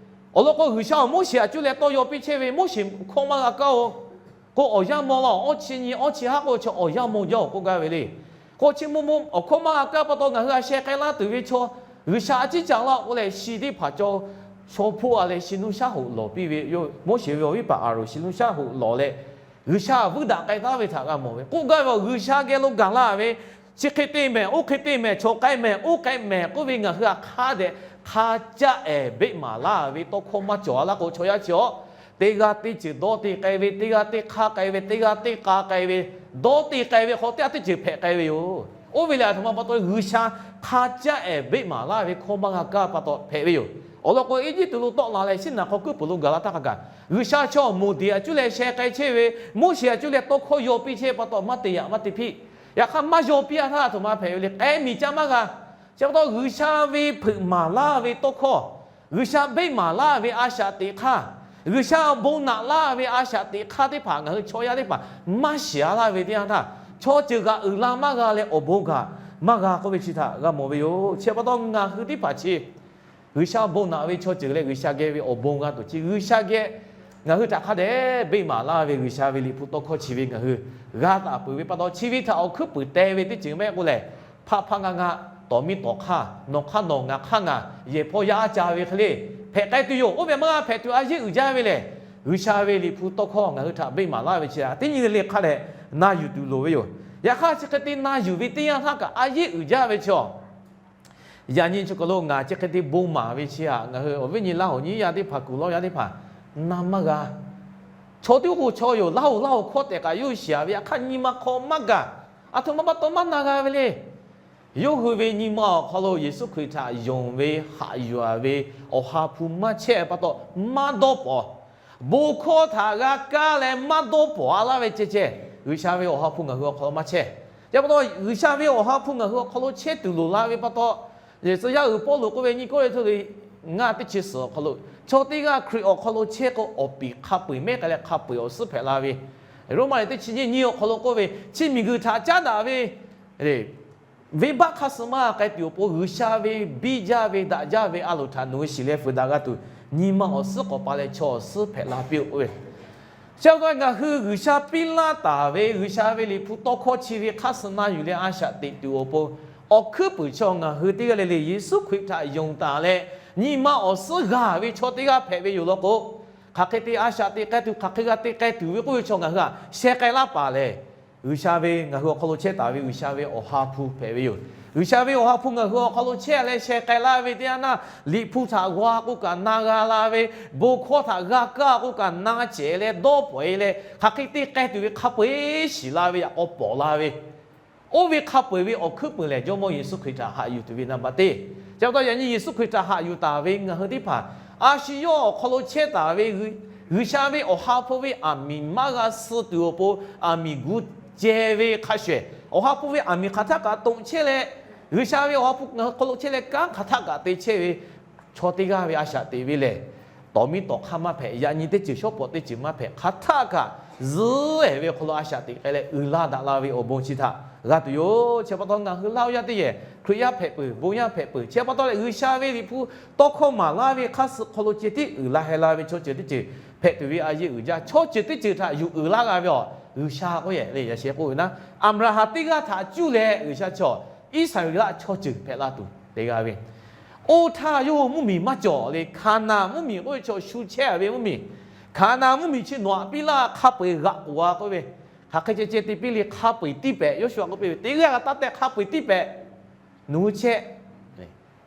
Awˬ lawn k'o, G'uiˬsha awˬ Moˉseˍ a cuˇ leh tawˇ yaw piˇ chehˇ ve, Moˉseˍ hkawˇ maˇ g'a kaˇ oˬ. K'o, awˬ yanˇ maw la awˇ chi nyi awˇ chi haˉ k'o, chaw awˬ yanˇ maw jaˇ oˬ k'oˆ gaˇ ve le. K'o, chi mvuhˇ mvuhˇ awˬ hkawˇ maˇ g'a kaˇ pa taw, ngaˬ hui a sheh k'ai laˇ tuˬ ve chaw, G'uiˬsha a ciˉ ca laˇ k'oˆ leh, shi teˇ hpaˍ caw shaw hpoˆ a leh shi nuˇ shaˉ hoꞈ lawˬ piˇ ve yoˬ. Moˉseˍ ve awˬ viˉ paˍ Aˍronˍ shi nuˇ shaˉ hoꞈ lawˬ leh, G'uiˬsha vuiˇ daꞈ k'ai taˉ ve htaꞈ g'a mawˬ ve. K'oˆ gaˇ ve, G'uiˬsha geh lo gaˬ la ve, chi hk'e te mehˍ, oˇ hk'e te mehˍ, chaw k'ai mehˍ, oˇ k'ai mehˍ k'oˆ ve ngaˬ hui a hk'a dehꞈ hk'a caˆ ehˍ beˆ maˍ laˇ ve tawˇ hkawˇ maˇ cawˬ a laˇ k'o, chaw yaˇ chi awˬ teˇ g'aˇ teˇ ceuˬ dawˇ te k'ai ve, teˇ g'aˇ teˇ hk'aˇ k'ai ve, teˇ g'aˇ teˇ k'a k'ai ve, dawˇ te k'ai ve hk'aw teˇ g'aˇ teˇ ceuˬ hpehꞈ k'ai ve yoˬ. Oˇ ve lehˬ, a htoꞈ ma pa taw G'uiˬsha hk'a caˆ ehˍ beˆ maˍ laˇ ve hkawˇ maˇ g'a kaˇ pa taw hpehꞈ ve yoˬ. Awˬ lawn k'o, Eˇjiˇtuꞈ lo tawˆ la leh Siˉnaꞈ hk'aw hkuiˉ puiˍ lo gaˬ la htaˇ hk'a gaˬ, G'uiˬsha chaw Moˍdeˍ a cuˇ leh sheh k'ai chehˇ ve, Moˉseˍ a cuˇ leh tawˇ hkawˇ yaw piˇ chehˇ pa taw maˇ te yaꞈ maˇ te hpiˆ. Yaꞈ hk'aˇ maˇ yaw piˇ a htaˇ a htoꞈ ma hpehꞈ ve le, k'ai miˬ caˇ maˇ g'a. Chi pa taw G'uiˬsha ve hpeuꞈ maˍ laˇ ve tawˇ hkawˇ, G'uiˬsha beˆ maˍ laˇ ve a shaꞈ teꞈ hk'aˇ, G'uiˬsha bon naꞈ laˇ ve a shaꞈ teꞈ hk'aˇ teˇ hpaˍ ngaˬ hui chaw yaˇ teˇ hpaˍ maˇ shiˍ a laˇ ve teˇ yanˇ htaˇ, chaw ceuˬ kaꞈ uiˍ la maˇ g'a leh awˬ bon kaꞈ maˇ g'a k'oˆ ve chi htaꞈ g'a mawˬ ve yoˬ. Chi pa taw ngaˬ hui teˇ hpaˍ chi G'uiˬsha bon naꞈ ve chaw ceuˬ leh G'uiˬsha geh ve awˬ bon g'a tuˬ chi G'uiˬsha geh ngaˬ hui htaꞈ hk'a dehꞈ beˆ maˍ laˇ ve G'uiˬsha ve Liꞈ hpu tawˇ hkawˇ chi ve ngaˬ hui g'a taˍ peuˬ ve pa taw, chi ve htaꞈ awˬ hkuiˉ puiˍ teh ve teˇ ceuˬ mehˆ k'oˆ lehˬ, hpaˆ hpaˆ ngaˇ ngaˇ, tawˍ miˇ tawˍ hk'aˇ, nawˬ hk'aˇ nawˬ, ngaˬ hk'aˇ ngaˬ, yehˬ hpawˇ yaˇ a ca ve hk'e le hpehꞈ k'ai tuˬ yoˬ. Oˇ ve maˇ g'a hpehꞈ tuˬ a yeˇ uiˍ jaˇ ve lehˬ, G'uiˬsha ve Liꞈ hpu tawˇ hkawˇ ngaˬ hui htaꞈ beˆ maˍ laˇ ve chi a teˇ nyi le hk'a dehꞈ na yuˬ tuˬ loˍ ve yoˬ. Yaꞈ hk'aˇ chi hk'e te na yuˬ ve teˇ yanˇ htaˇ kaꞈ a yeˇ uiˍ jaˇ ve chi a Yaꞈ nyi chi kaˬ lo ngaˬ chi hk'e te bon maˍ ve chi htaꞈ ngaˬ hui awˬ viˉ nyi Laˇ huˍ nyiˇ yaˇ teˇ hpaˍ kuˬ lawˇ yaˇ teˇ hpaˍ na maˇ g'a. Chaw teˇ g'aˇ k'o chaw yoˬ, Laˇ huˍ Laˇ huˍ hkawˇ tehꞈ kaꞈ yawˇ shiˍ a ve, yaꞈ hk'aˇ nyi ma hk'aw maˇ gaˬ. A htoꞈ ma pa taw maˇ na g'a ve le. Yawˇ hui ve nyi ma awˬ hk'aw lo Yeˍsuˆ Hkriꞈ htaꞈ yonˍ ve, haꞈ yuˬ ve Awˬ ha hpu maˇ chehˇ pa taw maˇ dawˇ pawˍ. Bon hkawˇ htaꞈ g'a kaˇ leh maˇ dawˇ pawˍ a laˇ ve ceh ceh, G'uiˬsha ve Awˬ ha hpu ngaˬ hui awˬ hk'aw lo maˇ chehˇ. Chi pa taw, G'uiˬsha ve Awˬ ha hpu ngaˬ hui awˬ hk'aw lo chehˇ tuˬ loˍ la ve pa taw, tcuh yaˇ uiˍ Pawˇluꞈ k'oˆ ve nyi k'oˆ ve htaˇ le, ngaˇ teˇ chi suhˍ awˬ hk'aw lo, chaw teˇ g'aˇ Hkriꞈ awˬ hk'aw lo chehˇ k'o, awˬ piˍ hk'a peu-eˬ mehˉ k'ai leh hk'a peu-eˬ awˬ suhˉ hpehꞈ la ve, Roˉmaꞈ teˇ chi nyiˇ nyiˇ awˬ hk'aw lo k'oˆ ve, chi miˬguiˬ htaꞈ caˉ daꞈ ve venˇbaˆ hk'aˇ suh maˇ k'ai tuˬ awˬ pon G'uiˬsha ve biˇ jaˇ ve daꞈ jaˇ ve a loˍ htaꞈ nawˬ hui shiˍ leh fuiˍ daꞈ g'a tuˬ, nyi ma awˬ suhˉ k'awꞈ pa leh chaw awˬ suhˉ hpehꞈ la piˇ-oˆ k'oˆ ve. Chi pa taw ngaˬ hui G'uiˬsha piˇ laˇ taˍ ve G'uiˬsha ve Liꞈ hpu tawˇ hkawˇ chi ve hk'aˇ suh na yuˬ leh a shaꞈ teꞈ tuˬ awˬ pon, awˬ hkuiˉ puiˍ chaw ngaˬ hui teˇ g'aˇ le le Yeˍsuˆ Hkriꞈ htaꞈ yonˍ taˍ leh, nyi ma awˬ suhˉ g'a ve chaw teˇ g'aˇ hpehꞈ ve yoˬ law k'o, hk'aˬ hk'e te a shaꞈ teꞈ k'ai tuˬ, hk'aˬ hk'e g'a te k'ai tuˬ ve k'oˆ ve chaw ngaˬ hui htaꞈ sheh k'ai laˇ paˍ lehˬ, G'uiˬsha ve ngaˬ hui awˬ hk'aw lo chehˇ taˍ ve G'uiˬsha ve Awˬ ha hpu hpehꞈ ve yoˬ. G'uiˬsha ve Awˬ ha hpu ngaˬ hui awˬ hk'aw lo chehˇ leh sheh k'ai laˇ ve teˇ yanˇ naˇ, Liꞈ hpu htaꞈ g'aw k'oˆ kaꞈ na g'a la ve, bon hkawˇ htaꞈ g'a kaˇ k'oˆ kaꞈ na cehˬ leh dawˇ pawˍ-e leh, hk'aˬ hk'e te k'ai tuˬ ve hk'a peu-eˬ shiˍ la ve yaꞈ k'aw pawˍ la ve, oˇ ve hk'a peu-eˬ ve awˬ hkuiˉ puiˍ lehˬ, Jawˇmawˇ Yeˍsuˆ Hkriꞈ htaꞈ haꞈ yuˬ tuˬ ve naˍ baˬ teˇ. Chi pa taw yaꞈ nyi Yeˍsuˆ Hkriꞈ htaꞈ haꞈ yuˬ taˍ ve ngaˬ hui teˇ hpaˍ, a shu yawˇ awˬ hk'aw lo chehˇ taˍ ve G'uiˬsha ve Awˬ ha hpu ve aˬ miˍ maˇ g'a suh tuˬ awˬ pon, aˬ miˍ gu ceh ve hk'a shuˍ, Awˬ ha hpu ve aˬ miˍ hk'aˬ htaˆ kaꞈ toꞈ chehˇ leh, G'uiˬsha ve Awˬ ha hpu ngaˬ hui hk'aw lo chehˇ leh kanˉ hk'aˬ htaˆ kaꞈ te chehˇ ve chaw teˇ g'aˇ ve a shaꞈ teꞈ ve lehˬ, tawˍ miˇ tawˍ hk'aˇ maˇ hpehꞈ, yaꞈ nyi teˇ ceuˬ shawˉ pawˍ teˇ ceuˬ maˇ hpehꞈ, hk'aˬ htaˆ kaꞈ zuhˆ-ehˍ ve awˬ hk'aw lo a shaꞈ teꞈ k'ai leh uiˍ la daꞈ la ve awˬ bon chi htaꞈ g'a tuˬ yoˬ. Chi pa taw ngaˬ hui Laˇ huˍ yaˇ teˇ yehˬ Hkriꞈ yaˇ hpehꞈ peuˬ, bon yaˇ hpehꞈ peuˬ, chi pa taw leh G'uiˬsha ve Liꞈ hpu tawˇ hkawˇ maˍ laˇ ve hk'aˇ suh hk'aw lo ceh tiˉ uiˍ la heh la ve chaw ceuˬ teˇ ceuˬ hpehꞈ tuˬ ve a yeˇ uiˍ jaˇ. Chaw ceuˬ teˇ ceuˬ htaꞈ yuˬ uiˍ laˇ g'a ve awˬ G'uiˬsha k'oˆ yehˬ le yaꞈ sheh k'oˆ ve naˉ, Aˍbraˍhanˍ teˇ g'aˇ htaꞈ cuˇ leh G'uiˬsha chaw Iˉsaˍreˍlaˆ chaw ceuˬ hpehꞈ la tuˬ te g'a ve, oˇ htaˇ yawˇ hui mvuhˇmiˬ maˇ cawˬ le. Hkaˍnanˍ mvuhˇmiˬ k'oˆ ve chaw shu chehˇ-a ve mvuhˇmiˬ, Hkaˍnanˍ mvuhˇmiˬ chi nawˬ htaꞈ piˇ laˇ hk'a peu-eˬ g'aꞈ k'oˍ-a k'oˆ ve, hk'aˬ hk'e ceh ceh te piˇ le hk'a peu-eˬ tiˇ pehꞈ, Yoˇsuˆ k'oˆ piˇ ve teˇ g'aˇ g'a taˇ tehꞈ hk'a peu-eˬ tiˇ pehꞈ, nawˬ hui chehˇ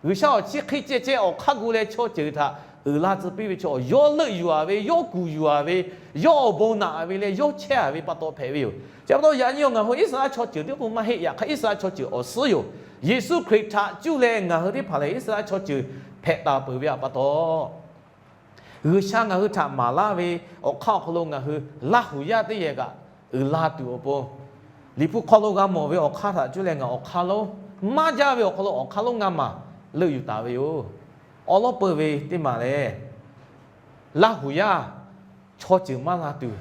G'uiˬsha awˬ chi hk'e ceh ceh awˬ hk'aˇ gu leh chaw ceuˬ htaꞈ uiˍ la tcuh piˇ ve chaw, yawˇ leuˆ yuˬ-a ve, yawˇ kuˬ yuˬ-a ve, yawˇ awˬ bon naꞈ ve leh yawˇ chehˇ-a ve pa taw hpehꞈ ve yoˬ. Chi pa taw yaꞈ nyi ngaˬ hui Iˉsaˍreˍlaˆ chaw ceuˬ teˇ k'o maˇ heˆ. Yaꞈ hk'aˇ Iˉsaˍreˍlaˆ chaw ceuˬ awˬ suhˉ yoˬ. Yeˍsuˆ Hkriꞈ htaꞈ cuˇ leh ngaˬ hui teˇ hpaˍ lehˬ Iˉsaˍreˍlaˆ chaw ceuˬ hpehꞈ taˍ peuˬ ve pa taw, G'uiˬsha ngaˬ hui htaꞈ maˍ laˇ ve awˬ hk'aˇ awˬ hk'aw lo ngaˬ hui Laˇ huˍ yaˇ teˇ yehˬ kaꞈ uiˍ la tuˬ awˬ pon, Liꞈ hpu hk'aw lo g'a mawˬ ve awˬ hk'aˇ htaꞈ cuˇ leh ngaˬ awˬ hk'aˇ lonˉ maˇ jaˇ ve awˬ hk'aw lo awˬ hk'aˇ lonˉ ngaˇ maˬ leuˆ yuˬ taˍ ve yoˬ. Awˬ lawn peuˬ ve teˇ maˬ lehˬ, Laˇ huˍ yaˇ chaw ceuˬ maˇ la tuˬ,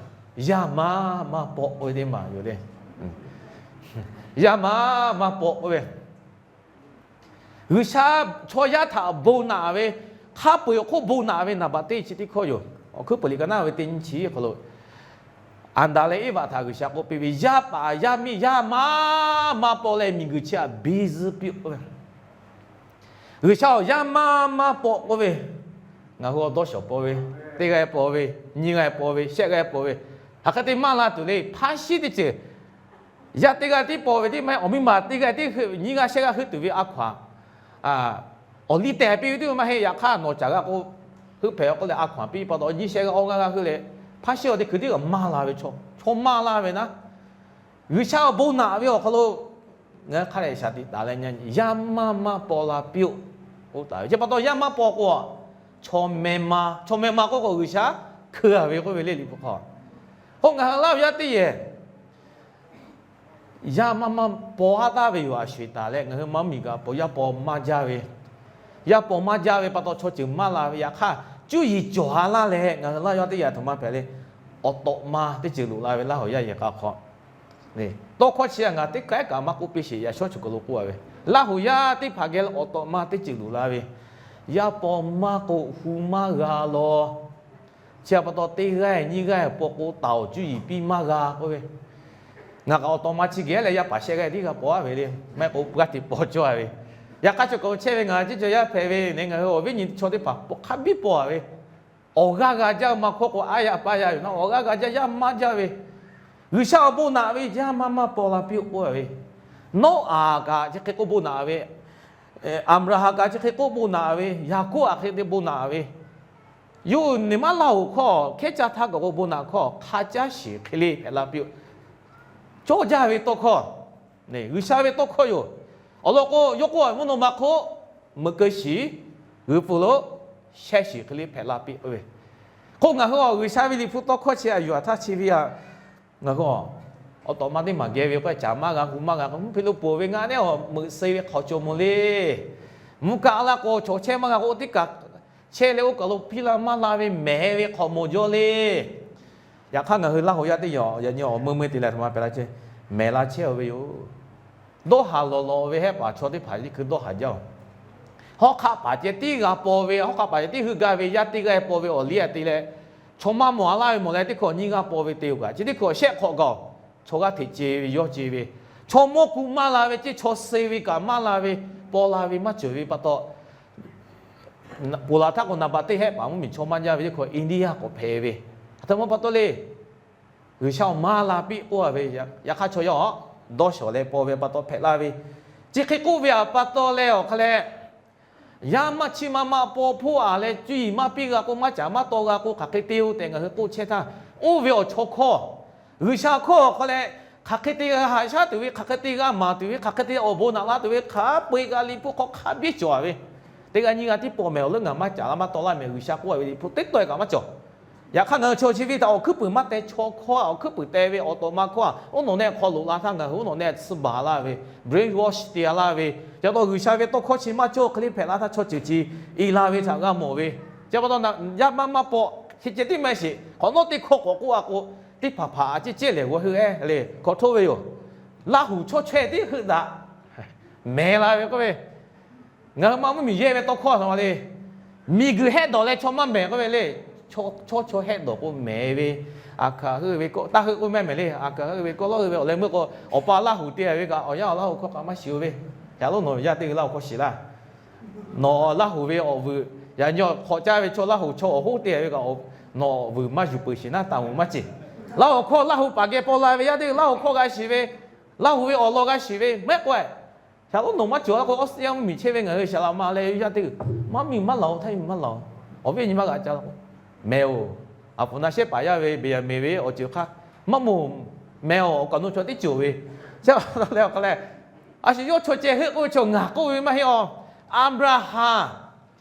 yaˇ maˇ maˇ paw k'oˆ ve teˇ maˬ yoˬ le. Yaˇ maˇ maˇ paw k'oˆ ve, G'uiˬsha chaw yaˇ htaꞈ bon naꞈ ve, hk'a peu-eˬ awˬ hk'oˆ bon naꞈ ve naˍ baꞈ teˇ chi teˇ hkawˇ yoˬ. Awˬ hkuiˉ puiˍ liꞈ ka naˉ ve teˇ nyiˇ chi awˬ hk'aw lo, Aˍdanˍ leh Eˇvaꞈ htaꞈ G'uiˬsha k'oˆ piˇ ve, yaˇ paˍ yaˇ miˇ yaˇ maˇ maˇ paw leh miˬguiˬ chi htaꞈ biˇ zuhˇ piˇ-oˆ k'oˆ ve, G'uiˬsha-oˬ, yaˇ maˇ maˇ paw k'oˆ ve, ngaˬ hui awˬ dawˇ shawˍ paw ve, teˇ g'aˇ paw ve, nyiˇ g'aˇ paw ve, shehˆ g'aˇ paw ve, hk'aˬ hk'e te maˇ la tuˬ le. Hpaˇ shiˉ teˇ ceuˬ, yaˇ teˇ g'aˇ tiˉ paw ve tiˉ maˇ heˆ, awˬ miˇ ma teˇ g'aˇ tiˉ heuˆ ve, nyiˇ g'aˇ shehˆ g'aˇ heuˆ tuˬ ve a hkaw-aˬ, awˬ liˇ tehˬ piˇ ve tiˉ maˇ heˆ. Yaꞈ hk'aˇ nawˬ caˬ g'a k'o, heuˆ hpehꞈ-a k'oˆ leh a hkaw-aˬ piˇ pa taw, nyiˇ shehˆ g'aˇ awˇ g'aˇ g'aˇ heuˆ leh, hpaˇ shiˉ awˬ teˇ hkui tiˉ kaꞈ maˇ la ve chaw, chaw maˇ laˇ ve naˉ, G'uiˬsha awˬ bon naꞈ ve awˬ hk'aw lo ngaˬ hui hk'a dehꞈ shaˍ tiꞈ taˍ leh, yaˇ maˇ maˇ paw la piˇ-oˆ k'oˆ taˍ ve. Chi pa taw yaˇ maˇ paw k'o, chaw meh ma, chaw meh ma k'oˆ k'o G'uiˬsha hkeu-a ve k'oˆ ve le Liꞈ hpu hk'aw. K'o ngaˬ hui Laˇ huˍ yaˇ teˇ yehˬ yaˇ maˇ maˇ paw haˉ taˍ ve yoˬ. A sho-eˬ taˍ leh ngaˬ hui maˇ miˬ kaꞈ paw, yaˇ paw maˇ jaˇ ve, yaˇ paw maˇ jaˇ ve pa taw chaw ceuˬ maˇ la ve. Yaꞈ hk'aˇ cuˇ yiˍ cawˬ ha laˇ leh ngaˬ hui Laˇ huˍ yaˇ teˇ yehˬ htaꞈ maˇ hpehꞈ le, awˬ tawꞈ ma teˇ ceuˬ loꞈ la ve Laˇ huˍ yaˇ yehˬ k'a hk'aw, tawˇ hkawˇ chi ngaˬ teˇ hk'aˇ kaꞈ maˇ k'oˆ piˇ sheˍ. Yaꞈ shawˉ chi kaˬ lo k'oˆ-a ve, Laˇ huˍ yaˇ teˇ hpaˍ geh awˬ tawꞈ ma teˇ ceuˬ loꞈ la ve, yaˇ paw maˇ k'o hu maˇ g'a law. Chi pa taw teˇ g'aˇ nyiˇ g'aˇ paw k'o taˍ-oˬ, cuˇ yiˍ piˇ maˇ g'a k'oˆ ve, ngaˬ kaꞈ awˬ tawꞈ ma chi geh leh yaˇ paˍ shehˆ g'aˇ tiˉ g'a paw-a ve le. Maˇ heˆ k'o g'a teꞈ paw cawˇ-a ve. Yaꞈ hk'aˇ chi kaˬ lo chehˇ ve ngaˬ ceˇ cawˬ yaˇ hpehꞈ ve ne, ngaˬ hui awˬ viˉ nyi chaw teˇ hpaˍ hk'a biˇ paw-a ve, awˬ g'aˇ g'a jaˇ maˇ hkawˇ k'o, aˉ yaˇ paˇ yaˇ yoˬ naˉ, awˬ g'aˇ g'a jaˇ yaˇ maˇ jaˇ ve, G'uiˬsha awˬ bon naꞈ ve yaˇ maˇ maˇ paw la piˇ-oˆ k'oˆ-a ve, Noˉaꞈ kaꞈ chi hk'e k'oˆ bon naꞈ ve, Aˍbraˍhanˍ kaꞈ chi hk'e k'oˆ bon naꞈ ve, Yaˍkoˆ kaꞈ hk'e te bon naꞈ ve, yawˇ hui nehˬ maˉ Laˇ huˍ hkawˇ hkehˉ caˇ htaˇ kaꞈ k'o bon naꞈ hkawˇ hk'a caˇ shiˍ hk'e le hpehꞈ la piˇ-oˆ. Cawˇ jaˇ ve tawˇ hkawˇ, G'uiˬsha ve tawˇ hkawˇ yoˬ. Awˬ lawn k'o, yawˇ k'oˆ-a ve, mvuhˇ naw ma hk'oˆ meuꞈ keu shiˍ, g'uiˬ pfuhˍ lo shehˇ shiˍ hk'e le hpehꞈ la piˇ-oˆ ve. K'o ngaˬ hui a G'uiˬsha ve Liꞈ hpu tawˇ hkawˇ chi a yuˬ-a htaˇ chi ve a, ngaˬ hui a Awˬ tawꞈ ma teˇ maˬ geh ve k'o, caˍ maˇ g'a, hu maˇ g'a k'o, mvuhˇ hpe lo peuˬ ve ngaˆ neˉ awˬ meuꞈ suh ve hk'aw cawˬ mawˬ le. Mvuhˇ kaˆ laˇ k'o, chaw chehˇ maˇ g'a k'o, teˇ kaꞈ chehˇ leh oˇ kaˬ lo piˇ laˇ maˇ la ve mehˍ ve hk'awꞈ mawˬ jaw le. Yaꞈ hk'aˇ, ngaˬ hui Laˇ huˍ yaˇ teˇ yawˬ yaꞈ nyi awˬ meuˇ meuˇ te leh htaꞈ ma pehꞈ la chehˇ, mehˍ la chehˇ ve yoˬ. Dawˇ haˍ lawˬ lawꞈ ve hehˆ paˍ chaw teˇ hpaˍ liˇ hkui dawˇ haˍ jaˇ-oˬ. Hawˉ hk'aˆ paˍ ceh tiˉ g'a paw ve, hawˉ hk'aˆ paˍ ceh tiˉ heuˆ gaˇ ve yaˇ teˇ g'aˇ paw ve awˬ liˇ a te leh, chaw maˇ mawˬ a laˇ ve mawˬ leh teˇ hkui awˬ nyi g'a paw ve te-oˬ kaꞈ, chi teˇ hkui awˬ shehˆ hk'awꞈ gaˬ-oˬ. Chaw g'aˇ hteꞈ ce ve yawˇ ce ve, chaw mawˇ ku maˇ la ve ceh, chaw suh ve kaꞈ maˇ la ve, paw la ve maˇ cawˬ ve pa taw, ponˬ laˬ htaˇ k'o naˍ baꞈ teˇ hehˆ paˍ mvuhˇ miˬ chaw maˇ jaˇ ve teˇ hkui India k'awꞈ hpehꞈ ve, aˬ htoꞈ ma pa taw le. G'uiˬsha awˬ maˇ la piˇ k'oˆ a ve, yaꞈ hk'aˇ chaw yaˇ-oˬ, dawˇ shawˍ leh paw ve pa taw hpehꞈ la ve, chi hk'e k'oˆ ve a pa taw leh awˬ hk'a leh, yaˇ maˇ chiˇ maˇ maˇ paw hpoˆ a leh cuˇ yiˍ maˇ piˇ g'a k'o, maˇ caˍ maˇ taw g'a k'o, hk'aˬ hk'e te-o tehꞈ ngaˬ hui k'oˆ chehˇ htaˇ, oˇ ve awˬ chaw hkawˇ, G'uiˬsha hkawˇ awˬ hk'aw leh, hk'aˬ hk'e te g'a haꞈ shaˉ tuˬ ve, hk'aˬ hk'e te g'a maˍ tuˬ ve, hk'aˬ hk'e te awˬ bon naꞈ la tuˬ ve hk'a peu-eˬ g'a liꞈ hpu hk'aw hk'a biˇ cawˬ ve, teˇ g'aˇ nyiˇ g'aˇ tiˉ paw mehˍ awˬ leuˉ ngaˬ maˇ caˍ la maˇ taw laˇ mehˍ, G'uiˬsha k'oˆ a ve liꞈ hpu teˇ tawˆ-e kaꞈ maˇ cawˬ. Yaꞈ hk'aˇ, ngaˬ hui chaw chi ve htaꞈ awˬ hkuiˉ puiˍ maˇ teh, chaw hkawˇ a awˬ hkuiˉ puiˍ teh ve, awˬ tawꞈ ma hkawˇ a oˉ nawˬ nehˆ hk'aw loꞈ la htaˇ, ngaˬ hui oˉ nawˬ nehˆ tsuhˇ baˬ laˇ ve, brainwash te laˇ ve, ca taw G'uiˬsha ve tawˇ hkawˇ chi maˇ cawˇ hk'e le hpehꞈ la htaˇ, chaw ceuˬ chi i la ve htaꞈ g'a mawˬ ve. Chi pa taw, yaˇ maˇ maˇ paw, chi ceh tiˉ maˇ shiˍ, hk'awꞈ nawˉ teˇ hkawˇ k'awꞈ k'oˆ a k'o, teˇ hpaˍ hpaˍ a ciˉ cehˇ lehˬ g'awˇ heuˆ-e le hkawꞈ htoˇ ve yoˬ. Laˇ huˍ chaw chaweh tiˉ heuˆ daꞈ, mehˍ la ve k'oˆ ve, ngaˬ hui ma mvuhˇ miˬ yehˇ ve tawˇ hkawˇ a htoꞈ ma le. Miˬguiˬ hehˆ dawˬ leh chaw maˇ mehˍ k'oˆ ve le. Chaw chaw hehˆ dawˬ k'o mehˍ ve, aˬ hkaˍ heuˆ ve kawˆ, taˇ heuˆ k'oˆ mehˍ mehˍ le. Aˬ hkaˍ heuˆ ve kawˆ lawˇ heuˆ ve awˬ leh meuˇ k'o, awˬ pa Laˇ huˍ te ve kaꞈ, awˬ yanˇ awˬ Laˇ huˍ hkawˇ kaꞈ maˇ shiˍ-o ve. Yaꞈ lo nawˬ yaˇ teˇ g'aˇ Laˇ huˍ hkawˇ shiˍ laˇ. Nawˬ Laˇ huˍ ve awˬ vuiˬ, yaꞈ nyi hk'awꞈ caˇ ve chaw Laˇ huˍ chaw awˬ hoˉ te ve kaꞈ, nawˬ awˬ vuiˬ maˇ yuˬ peuˬ sheˍ naˉ taˍ moˍ maˇ ceˬ. Laˇ huˍ hkawˇ Laˇ huˍ paˍ geh paw la ve yaˇ teˇ g'aˇ Laˇ huˍ hkawˇ g'a shiˍ ve, Laˇ huˍ ve awˬ lawn g'a shiˍ ve mehˆ k'oˆ-e. Shaˍ lonˉ nawˬ maˇ cawˬ la k'o, Australia mvuhˇ miˬ chehˇ ve ngaˬ hui shaˍ laꞈ ma leh yaˇ teˇ g'aˇ, maˇ miˬ maˇ laˬ-oˬ, htaˇ miˬ maˇ laˬ-oˬ. Awˬ viˉ nyi maˇ g'aꞈ ca la k'o, mehˍ-oˬ, aˬ poˍ na shehˉ paˍ yaˇ ve Beˍyaˍmenˍ ve awˬ ceuˬ hk'aˇ, maˇ moˍ, mehˍ-oˬ, awˬ kaꞈ nawˬ chaw teˇ ceuˬ-oˬ ve. Chi pa taw leh awˬ hk'a leh, a shu yawˇ chaw ceh heuˆ k'oˆ ve chaw ngaˬ k'oˆ ve maˇ heˆ-oˬ. Aˍbraˍhanˍ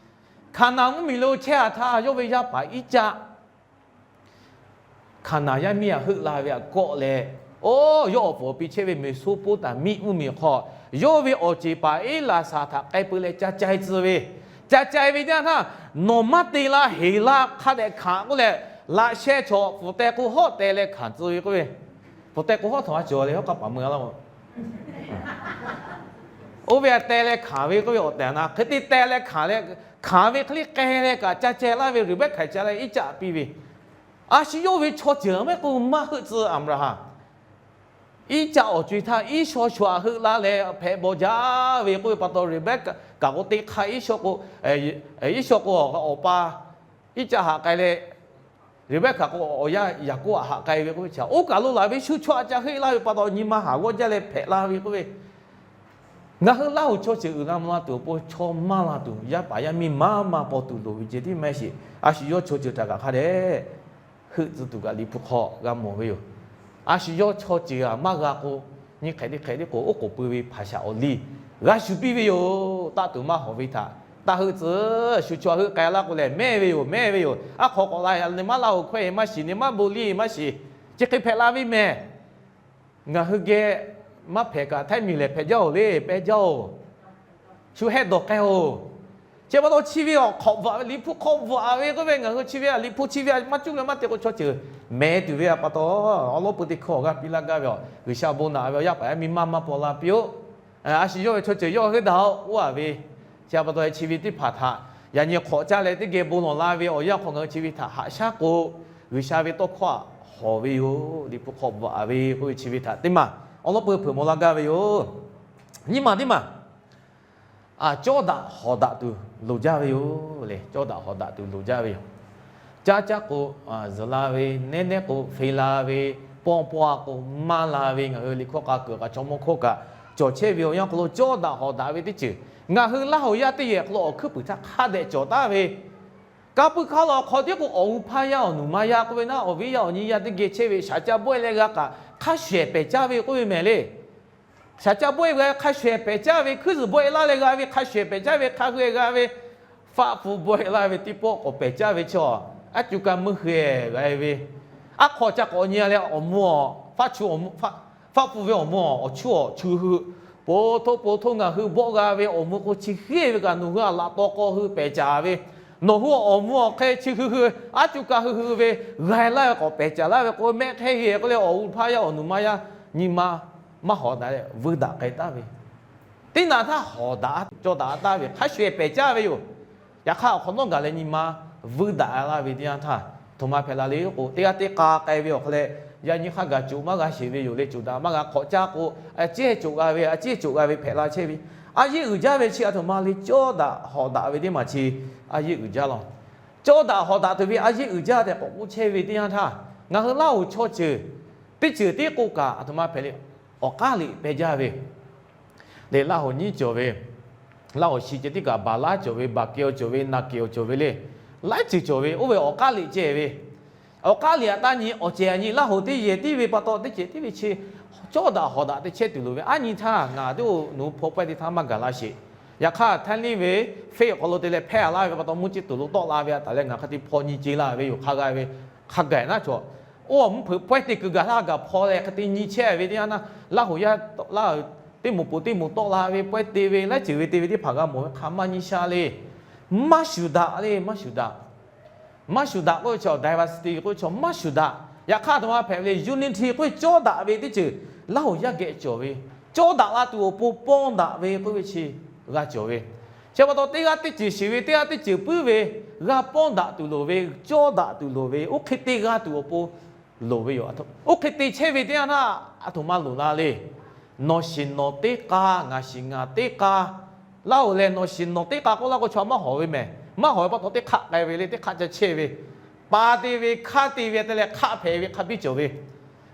Hkaˍnanˍ mvuhˇ miˬ lo chehˇ a htaˇ, yawˇ ve yaˇ paˍ Iˉcaˆ Hkaˍnanˍ yaˇ miˇ aꞈ heuˆ la ve aꞈ kawˆ leh, oˇ yawˇ awˬ puˍ awˬ pi chehˇ ve Meˍsoˇpoˉtaˍmiˆ mvuhˇ miˬ hk'aw, yawˇ ve awˬ ceˬ paˍ Eˇlaˍsaˍhtaꞈ k'ai peu leh ca cai tcuh ve, ca cai ve teˇ yanˇ htaˇ, nawˬ maˇ te la heˍlaˆ hk'a dehꞈ hkanˍ k'oˆ leh, laꞈ sheh chaw pfuhˍ teh k'o hawˉ teh leh hkanˍ tcuh ve k'oˆ ve, pfuhˍ teh k'o hawˉ htawnˍ a cawˬ leh yawˇ k'a paˍ meuˇ a laˇ-oˬ. Oˇ ve aꞈ teh leh hkanˍ ve k'oˆ ve awˬ tehˬ na hk'e te teh leh hkanˍ leh, hkanˍ ve hk'e le k'ai leh kaꞈ ca ceh laˇ ve Reˍbehˇhkaˍ ca leh Iˉcaˆ piˇ ve, a shu yawˇ ve chaw ceuˬ mehˆ k'o maˇ heuˆ tcuh Aˍbraˍhanˍ. Iˉcaˆ awˬ co-e htaˇ Iˉsawˇ shu aꞈ heuˆ laˇ leh hpehꞈ bawˬ jaˇ ve k'oˆ ve pa taw, Reˍbehˇhkaˍ k'o teˇ hk'aˇ Iˉsawˇ k'o, Iˉsawˇ k'o awˬ pa Iˉcaˆ haꞈ k'ai leh, Reˍbehˇhkaˍ k'o awˬ yaˇ Yaˍkoˆ aꞈ haꞈ k'ai ve k'oˆ ve chi, oˇ kaˬ lo laˬ ve shu chaw aꞈ ca heuˆ laˇ ve pa taw nyi ma haˍ g'awˇ jaˇ leh hpehꞈ la ve k'oˆ ve, ngaˬ hui Laˇ huˍ chaw ceuˬ uiˍ la mvuh la tuˬ awˬ pon chaw maˇ la tuˬ, yaˇ paˍ yaˇ miˇ maˇ maˇ paw tuˬ loˍ ve ceh tiˉ maˇ heˆ sheˍ. A shu yawˇ chaw ceuˬ htaꞈ kaꞈ hk'a dehꞈ heuˆ tcuh tuˬ kaꞈ Liꞈ hpu hk'aw g'a mawˬ ve yoˬ. A shu yawˇ chaw ceuˬ aꞈ maˇ g'a k'o, nyi hk'e teˇ hk'e teˇ k'o oˉ k'oˍ pui ve hpaˍ shaˍ awˬ liˇ g'a shuˍ piˇ ve yoˬ. Taˆ tuˬ maˇ hawˍ ve htaꞈ taˆ heuˆ tcuh, shu chaw heuˆ k'ai laˇ k'o lehˬ mehˇ ve yoˬ, mehˇ ve yoˬ. Aˉ hk'aw k'awꞈ la, nyi maˇ Laˇ huˍ hkawehˇ maˇ shiˍ, nyi maˇ bon liˇ maˇ shiˍ, chi hk'e hpehꞈ la ve mehˍ. Ngaˬ hui geh maˇ hpehꞈ kaꞈ htaiˇ miˬ lehˬ hpehꞈ jaˇ-oˬ le, pehˇ jaˇ-oˬ. Shu hehˆ dawˬ k'ai-oˬ. Chi pa taw chi ve awˬ hk'awꞈ bvuhꞈ ve, Liꞈ hpu hk'aw bvuhꞈ ve k'oˆ ve, ngaˬ hui chi ve Liꞈ hpu chi ve maˇ cuˇ leh maˇ te k'o chaw ceuˬ mehˍ tuˬ ve pa taw, awˬ lawn peu teˇ hkawˇ awˬ g'aˇ piˇ laˇ gaˇ ve, G'uiˬsha bon naꞈ ve awˬ yaˇ paˍ yaˇ miˇ maˇ maˇ paw la piˇ-oˆ. A shu yawˇ ve chaw ceuˬ yawˇ heuˆ daꞈ-oꞈ k'oˆ a ve, chi pa taw chi ve teˇ hpaˍ htaꞈ yaꞈ nyi hk'awꞈ caˇ leh teˇ geh bon lawˬ la ve awˬ yanˇ hk'aw ngaˬ hui chi ve htaꞈ haꞈ shaˉ k'o, G'uiˬsha ve tawˇ hkawˇ aꞈ hawˍ ve yoˬ. Liꞈ hpu hk'aw bvuhꞈ ve k'oˆ ve chi ve htaꞈ teˇ maˬ awˬ lawn peu hpeuꞈ maw laˇ gaˇ ve yoˬ. Nyiˇ maˬ teˇ maˬ cawˇ daꞈ hawˍ daꞈ tuˬ loˍ jaˇ ve yoˬ le. Cawˇ daꞈ hawˍ daꞈ tuˬ loˍ jaˇ ve yoˬ. Caˇ caˇ k'o zuhˬ la ve, nehˉ nehˉ k'o fe la ve, paw paw a k'o maˇ la ve, ngaˬ hui liꞈ hkawˇ k'a kuiˬ k'a chaw mawˇ hkawˇ kaꞈ cawˬ chehˇ ve awˬ yanˇ hk'aw lo cawˇ daꞈ hawˍ daꞈ ve teˇ ceuˬ ngaˬ hui Laˇ huˍ yaˇ teˇ yehˬ hk'aw lo awˬ hkuiˉ puiˍ htaˇ hk'a dehꞈ cawˬ taˍ ve. Ka puiˉ hk'aˇ lo awˬ hk'aw tiˉ k'o awˬ g'uˇ hpaˇ yaˇ awˬ nuˬ ma yaˇ k'oˆ ve naˉ, awˬ viˉ yaˇ awˬ nyi yaˇ teˇ geh chehˇ ve shaˍ ca bawehˇ leh g'a kaꞈ hk'a shuˍ ehˍ pehˍ caˇ ve k'oˆ ve mehˍ le. Shaˍ ca bawehˇ g'a hk'a shuˍ ehˍ pehˍ caˇ ve, hkuiˉ zuhˬ bawehˇ laˇ leh g'a ve hk'a shuˍ ehˍ pehˍ caˇ ve, hk'a hui g'a ve, faˆ hpu bawehˇ laˇ ve teˇ pawˆ k'awꞈ pehˍ caˇ ve chaw, aˉ cu ka meuˇ hui-e g'a ve, aˉ hk'aw ca k'awꞈ nyi leh awˬ mvuh awˬ faˆ cu awˬ mvuh faˆ Paˆ pfuh ve awˬ mvuh awˬ chuˇ awˬ chu hui, po htoˇ po htoˇ ngaˬ hui bawˆ g'a ve awˬ mvuh k'o, chi hk'e ve kaꞈ nawˬ hui a laꞈ taw k'aw hui pehˬ caˍ ve, nawˬ hui awˬ mvuh awˬ hk'e chi hui hui aˉ cu ka hui hui ve g'a laˇ ve k'awꞈ pehˬ caˍ laˇ ve k'o, mehˆ hk'e ve k'oˆ leh awˬ g'uˇ hpaˇ yaˇ awˬ nuˬ ma yaˇ nyi ma maˇ hawˍ daꞈ leh vuiˇ daꞈ k'ai taˍ ve, teˇ naꞈ htaˇ hawˍ daꞈ cawˇ daꞈ taˍ ve hk'a shuˍ ehˍ pehˬ caˇ ve yoˬ. Yaꞈ hk'aˇ awˬ hk'awꞈ nawˉ gaˬ leh nyi ma vuiˇ daꞈ laˇ ve teˇ yanˇ htaˇ, aˬ htoꞈ ma hpehꞈ la le k'o, teˇ g'aˇ teˇ k'a k'ai ve awˬ hk'aw leh, yaꞈ nyi hk'a gaˬ coˬ maˇ g'a sheˍ ve yoˬ le, coˬ daꞈ maˇ g'a hk'awꞈ caˇ k'o, a ciˉ coˬ g'a ve, a ciˉ coˬ g'a ve hpehꞈ la chehˇ ve, a yeˇ uiˍ jaˇ ve chi aˬ htoꞈ ma le, cawˇ daꞈ hawˍ daꞈ ve teˇ maˬ chi a yeˇ uiˍ jaˇ law. Cawˇ daꞈ hawˍ daꞈ tuˬ ve a yeˇ uiˍ jaˇ tehꞈ k'awꞈ k'oˆ chehˇ ve teˇ yanˇ htaˇ, ngaˬ hui Laˇ hoˍ chaw ceuˬ teˇ ceuˬ tiˉ k'oˆ kaꞈ aˬ htoꞈ ma hpehꞈ le, awˬ k'aˉ liꞈ peh jaˇ ve le, Laˇ hoˍ nyiˇ cawˬ ve, Laˇ hoˍ shi ceh tiˉ kaꞈ, Baˍlaˉ cawˬ ve, Baˍkeˍ awˬ cawˬ ve, Naˍkeˍ awˬ cawˬ ve le, laiˉ ceuˬ cawˬ ve, oˇ ve awˬ k'aˉ liꞈ ceh ve, awˬ k'aˉ liꞈ aꞈ taˇ nyi awˬ cehˬ aꞈ nyi Laˇ hoˍ teˇ yehˬ tiˉ ve pa taw, teˇ ceuˬ tiˉ ve chi cawˇ daꞈ hawˍ daꞈ te chehˇ tuˬ loˍ ve, aˉ nyi htaˇ ngaˬ teˇ oˇ nawˬ hui hpaw pawehˇ teˇ htaˇ maˇ gaˬ la sheˍ. Yaꞈ hk'aˇ htaiˇ liˇ ve, Facebook awˬ hk'aw lo te leh hpehˇ laˇ ve pa taw, mvuhˇ ceˇ tuˬ lo tawˆ la ve htaꞈ leh ngaˬ hk'a te hpaw nyi ce laˇ ve yoˬ. Hk'a g'a ve, hk'a gaˬ naˉ cawˬ, oˇ mvuhˇ hpeuꞈ pawehˇ te kuiˬ gaˬ htaˇ gaˬ hpaw leh hk'a te nyi chehˇ ve teˇ yanˇ htaˇ, Laˇ hoˍ yaˇ, Laˇ hoˍ teˇ moˍ peuˬ teˇ moˍ tawˆ la ve pawehˇ te ve, laiˉ ceuˬ ve te ve teˇ hpaˍ g'a mawˬ ve hk'a maˇ nyi sha le. Maˇ shuˍ daꞈ le, maˇ shuˍ daꞈ. Maˇ shuˍ daꞈ k'oˆ ve chaw, diversity k'oˆ ve chaw maˇ shuˍ daꞈ. Yaꞈ hk'aˇ aˬ htoꞈ ma hpehꞈ ve le, unity k'oˆ ve cawˇ daꞈ ve teˇ ceuˬ Laˇ hoˍ yaˇ geh cawˬ ve, cawˇ daꞈ la tuˬ awˬ pon pawˇ daꞈ ve k'oˆ ve chi g'a cawˬ ve. Chi pa taw teˇ g'aˇ teˇ ceuˬ shiˍ ve, teˇ g'aˇ teˇ ceuˬ puiˉ ve, g'a pawˇ daꞈ tuˬ loˍ ve, cawˇ daꞈ tuˬ loˍ ve, oˇ hk'e te g'a tuˬ awˬ pon loˍ ve yoˬ. Oˇ hk'e te chehˇ ve teˇ yanˇ htaˇ aˬ htoꞈ ma loˍ la le. Nawˬ shiˍ nawˬ teˇ k'a, ngaˬ shiˍ ngaˬ teˇ k'a. Laˇ hoˍ lehˬ nawˬ shiˍ nawˬ teˇ k'a k'oˆ laˇ k'o, chaw maˇ hawˍ ve mehˍ. Maˇ hawˍ ve pa taw teˇ hk'aˆ k'ai ve le, teˇ hk'aˆ ca chehˇ ve, pa te ve, hk'aˆ te ve te leh hk'aˆ hpehꞈ ve hk'a biˇ cawˬ ve.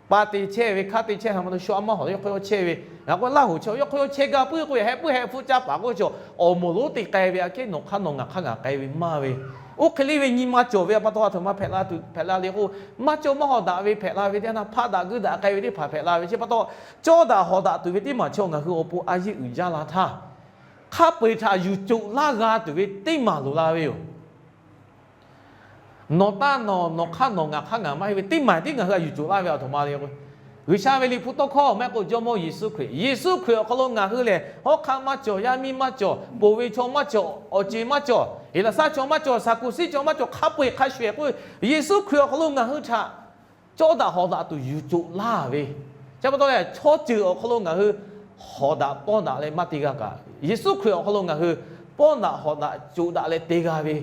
Pa te chehˇ ve, hk'aˆ te chehˇ htaꞈ ma taw shu a maˇ hawˍ yawˇ hk'aw yawˇ chehˇ ve. Ngaˬ k'o Laˇ hoˍ chaw yawˇ hk'aw yawˇ chehˇ gaˇ puiˉ k'o, heh puiˉ heh hpfuhˆ caˇ paˍ k'oˆ ve chaw, awˬ moˍ lonˉ te k'ai ve, aꞈ kehˉ nawˬ hk'aˇ nawˬ ngaˬ hk'aˇ ngaˬ k'ai ve maˇ ve. Oˇ hk'e le ve nyi ma cawˬ ve pa taw aˬ htoꞈ ma hpehꞈ la tuˬ hpehꞈ la le k'o, maˇ cawˇ maˇ hawˍ daꞈ ve hpehꞈ la ve teˇ yanˇ htaˇ, hpaˆ daꞈ guiˇ daꞈ k'ai ve teˇ hpaˍ hpehꞈ la ve. Chi pa taw cawˇ daꞈ hawˍ daꞈ tuˬ ve teˇ maˬ chaw ngaˬ hui awˬ pon a yeˇ uiˍ jaˇ la htaˇ, hk'a peu-eˬ htaꞈ yuˬ coꞈ laˇ g'a tuˬ ve teˇ maˬ loˍ la ve yoˬ. Nawˬ taˇ nawˬ, nawˬ hk'aˇ nawˬ, ngaˬ hk'aˇ ngaˬ maˇ heˆ ve teˇ maˬ tiˉ ngaˬ hui a yuˬ coꞈ laˇ ve aˬ htoꞈ ma le k'o, G'uiˬsha ve Liꞈ hpu tawˇ hkawˇ maˇ heˆ k'o Jawˇmawˇ Yeˍsuˆ Hkriꞈ, Yeˍsuˆ Hkriꞈ awˬ hk'aw lo ngaˬ hui lehˬ, hawˉ hk'aˆ maˇ cawˬ, yaˇ miˇ maˇ cawˬ, poˬ ve chaw maˇ cawˬ, awˬ ceˬ maˇ cawˬ, Heˍlaˍsaˆ chaw maˇ cawˬ, Saˍkuˍsiˆ chaw maˇ cawˬ, hk'a peu-eˬ hk'a shuˍ ehˍ k'o, Yeˍsuˆ Hkriꞈ awˬ hk'aw lo ngaˬ hui htaꞈ cawˇ daꞈ hawˍ daꞈ tuˬ yuˬ coꞈ laˇ ve. Chi pa taw leh chaw ceuˬ awˬ hk'aw lo ngaˬ hui hawˍ daꞈ pawˇ daꞈ leh maˇ te g'a kaꞈ, Yeˍsuˆ Hkriꞈ awˬ hk'aw lo ngaˬ hui pawˇ daꞈ hawˍ daꞈ coꞈ daꞈ leh te g'a ve.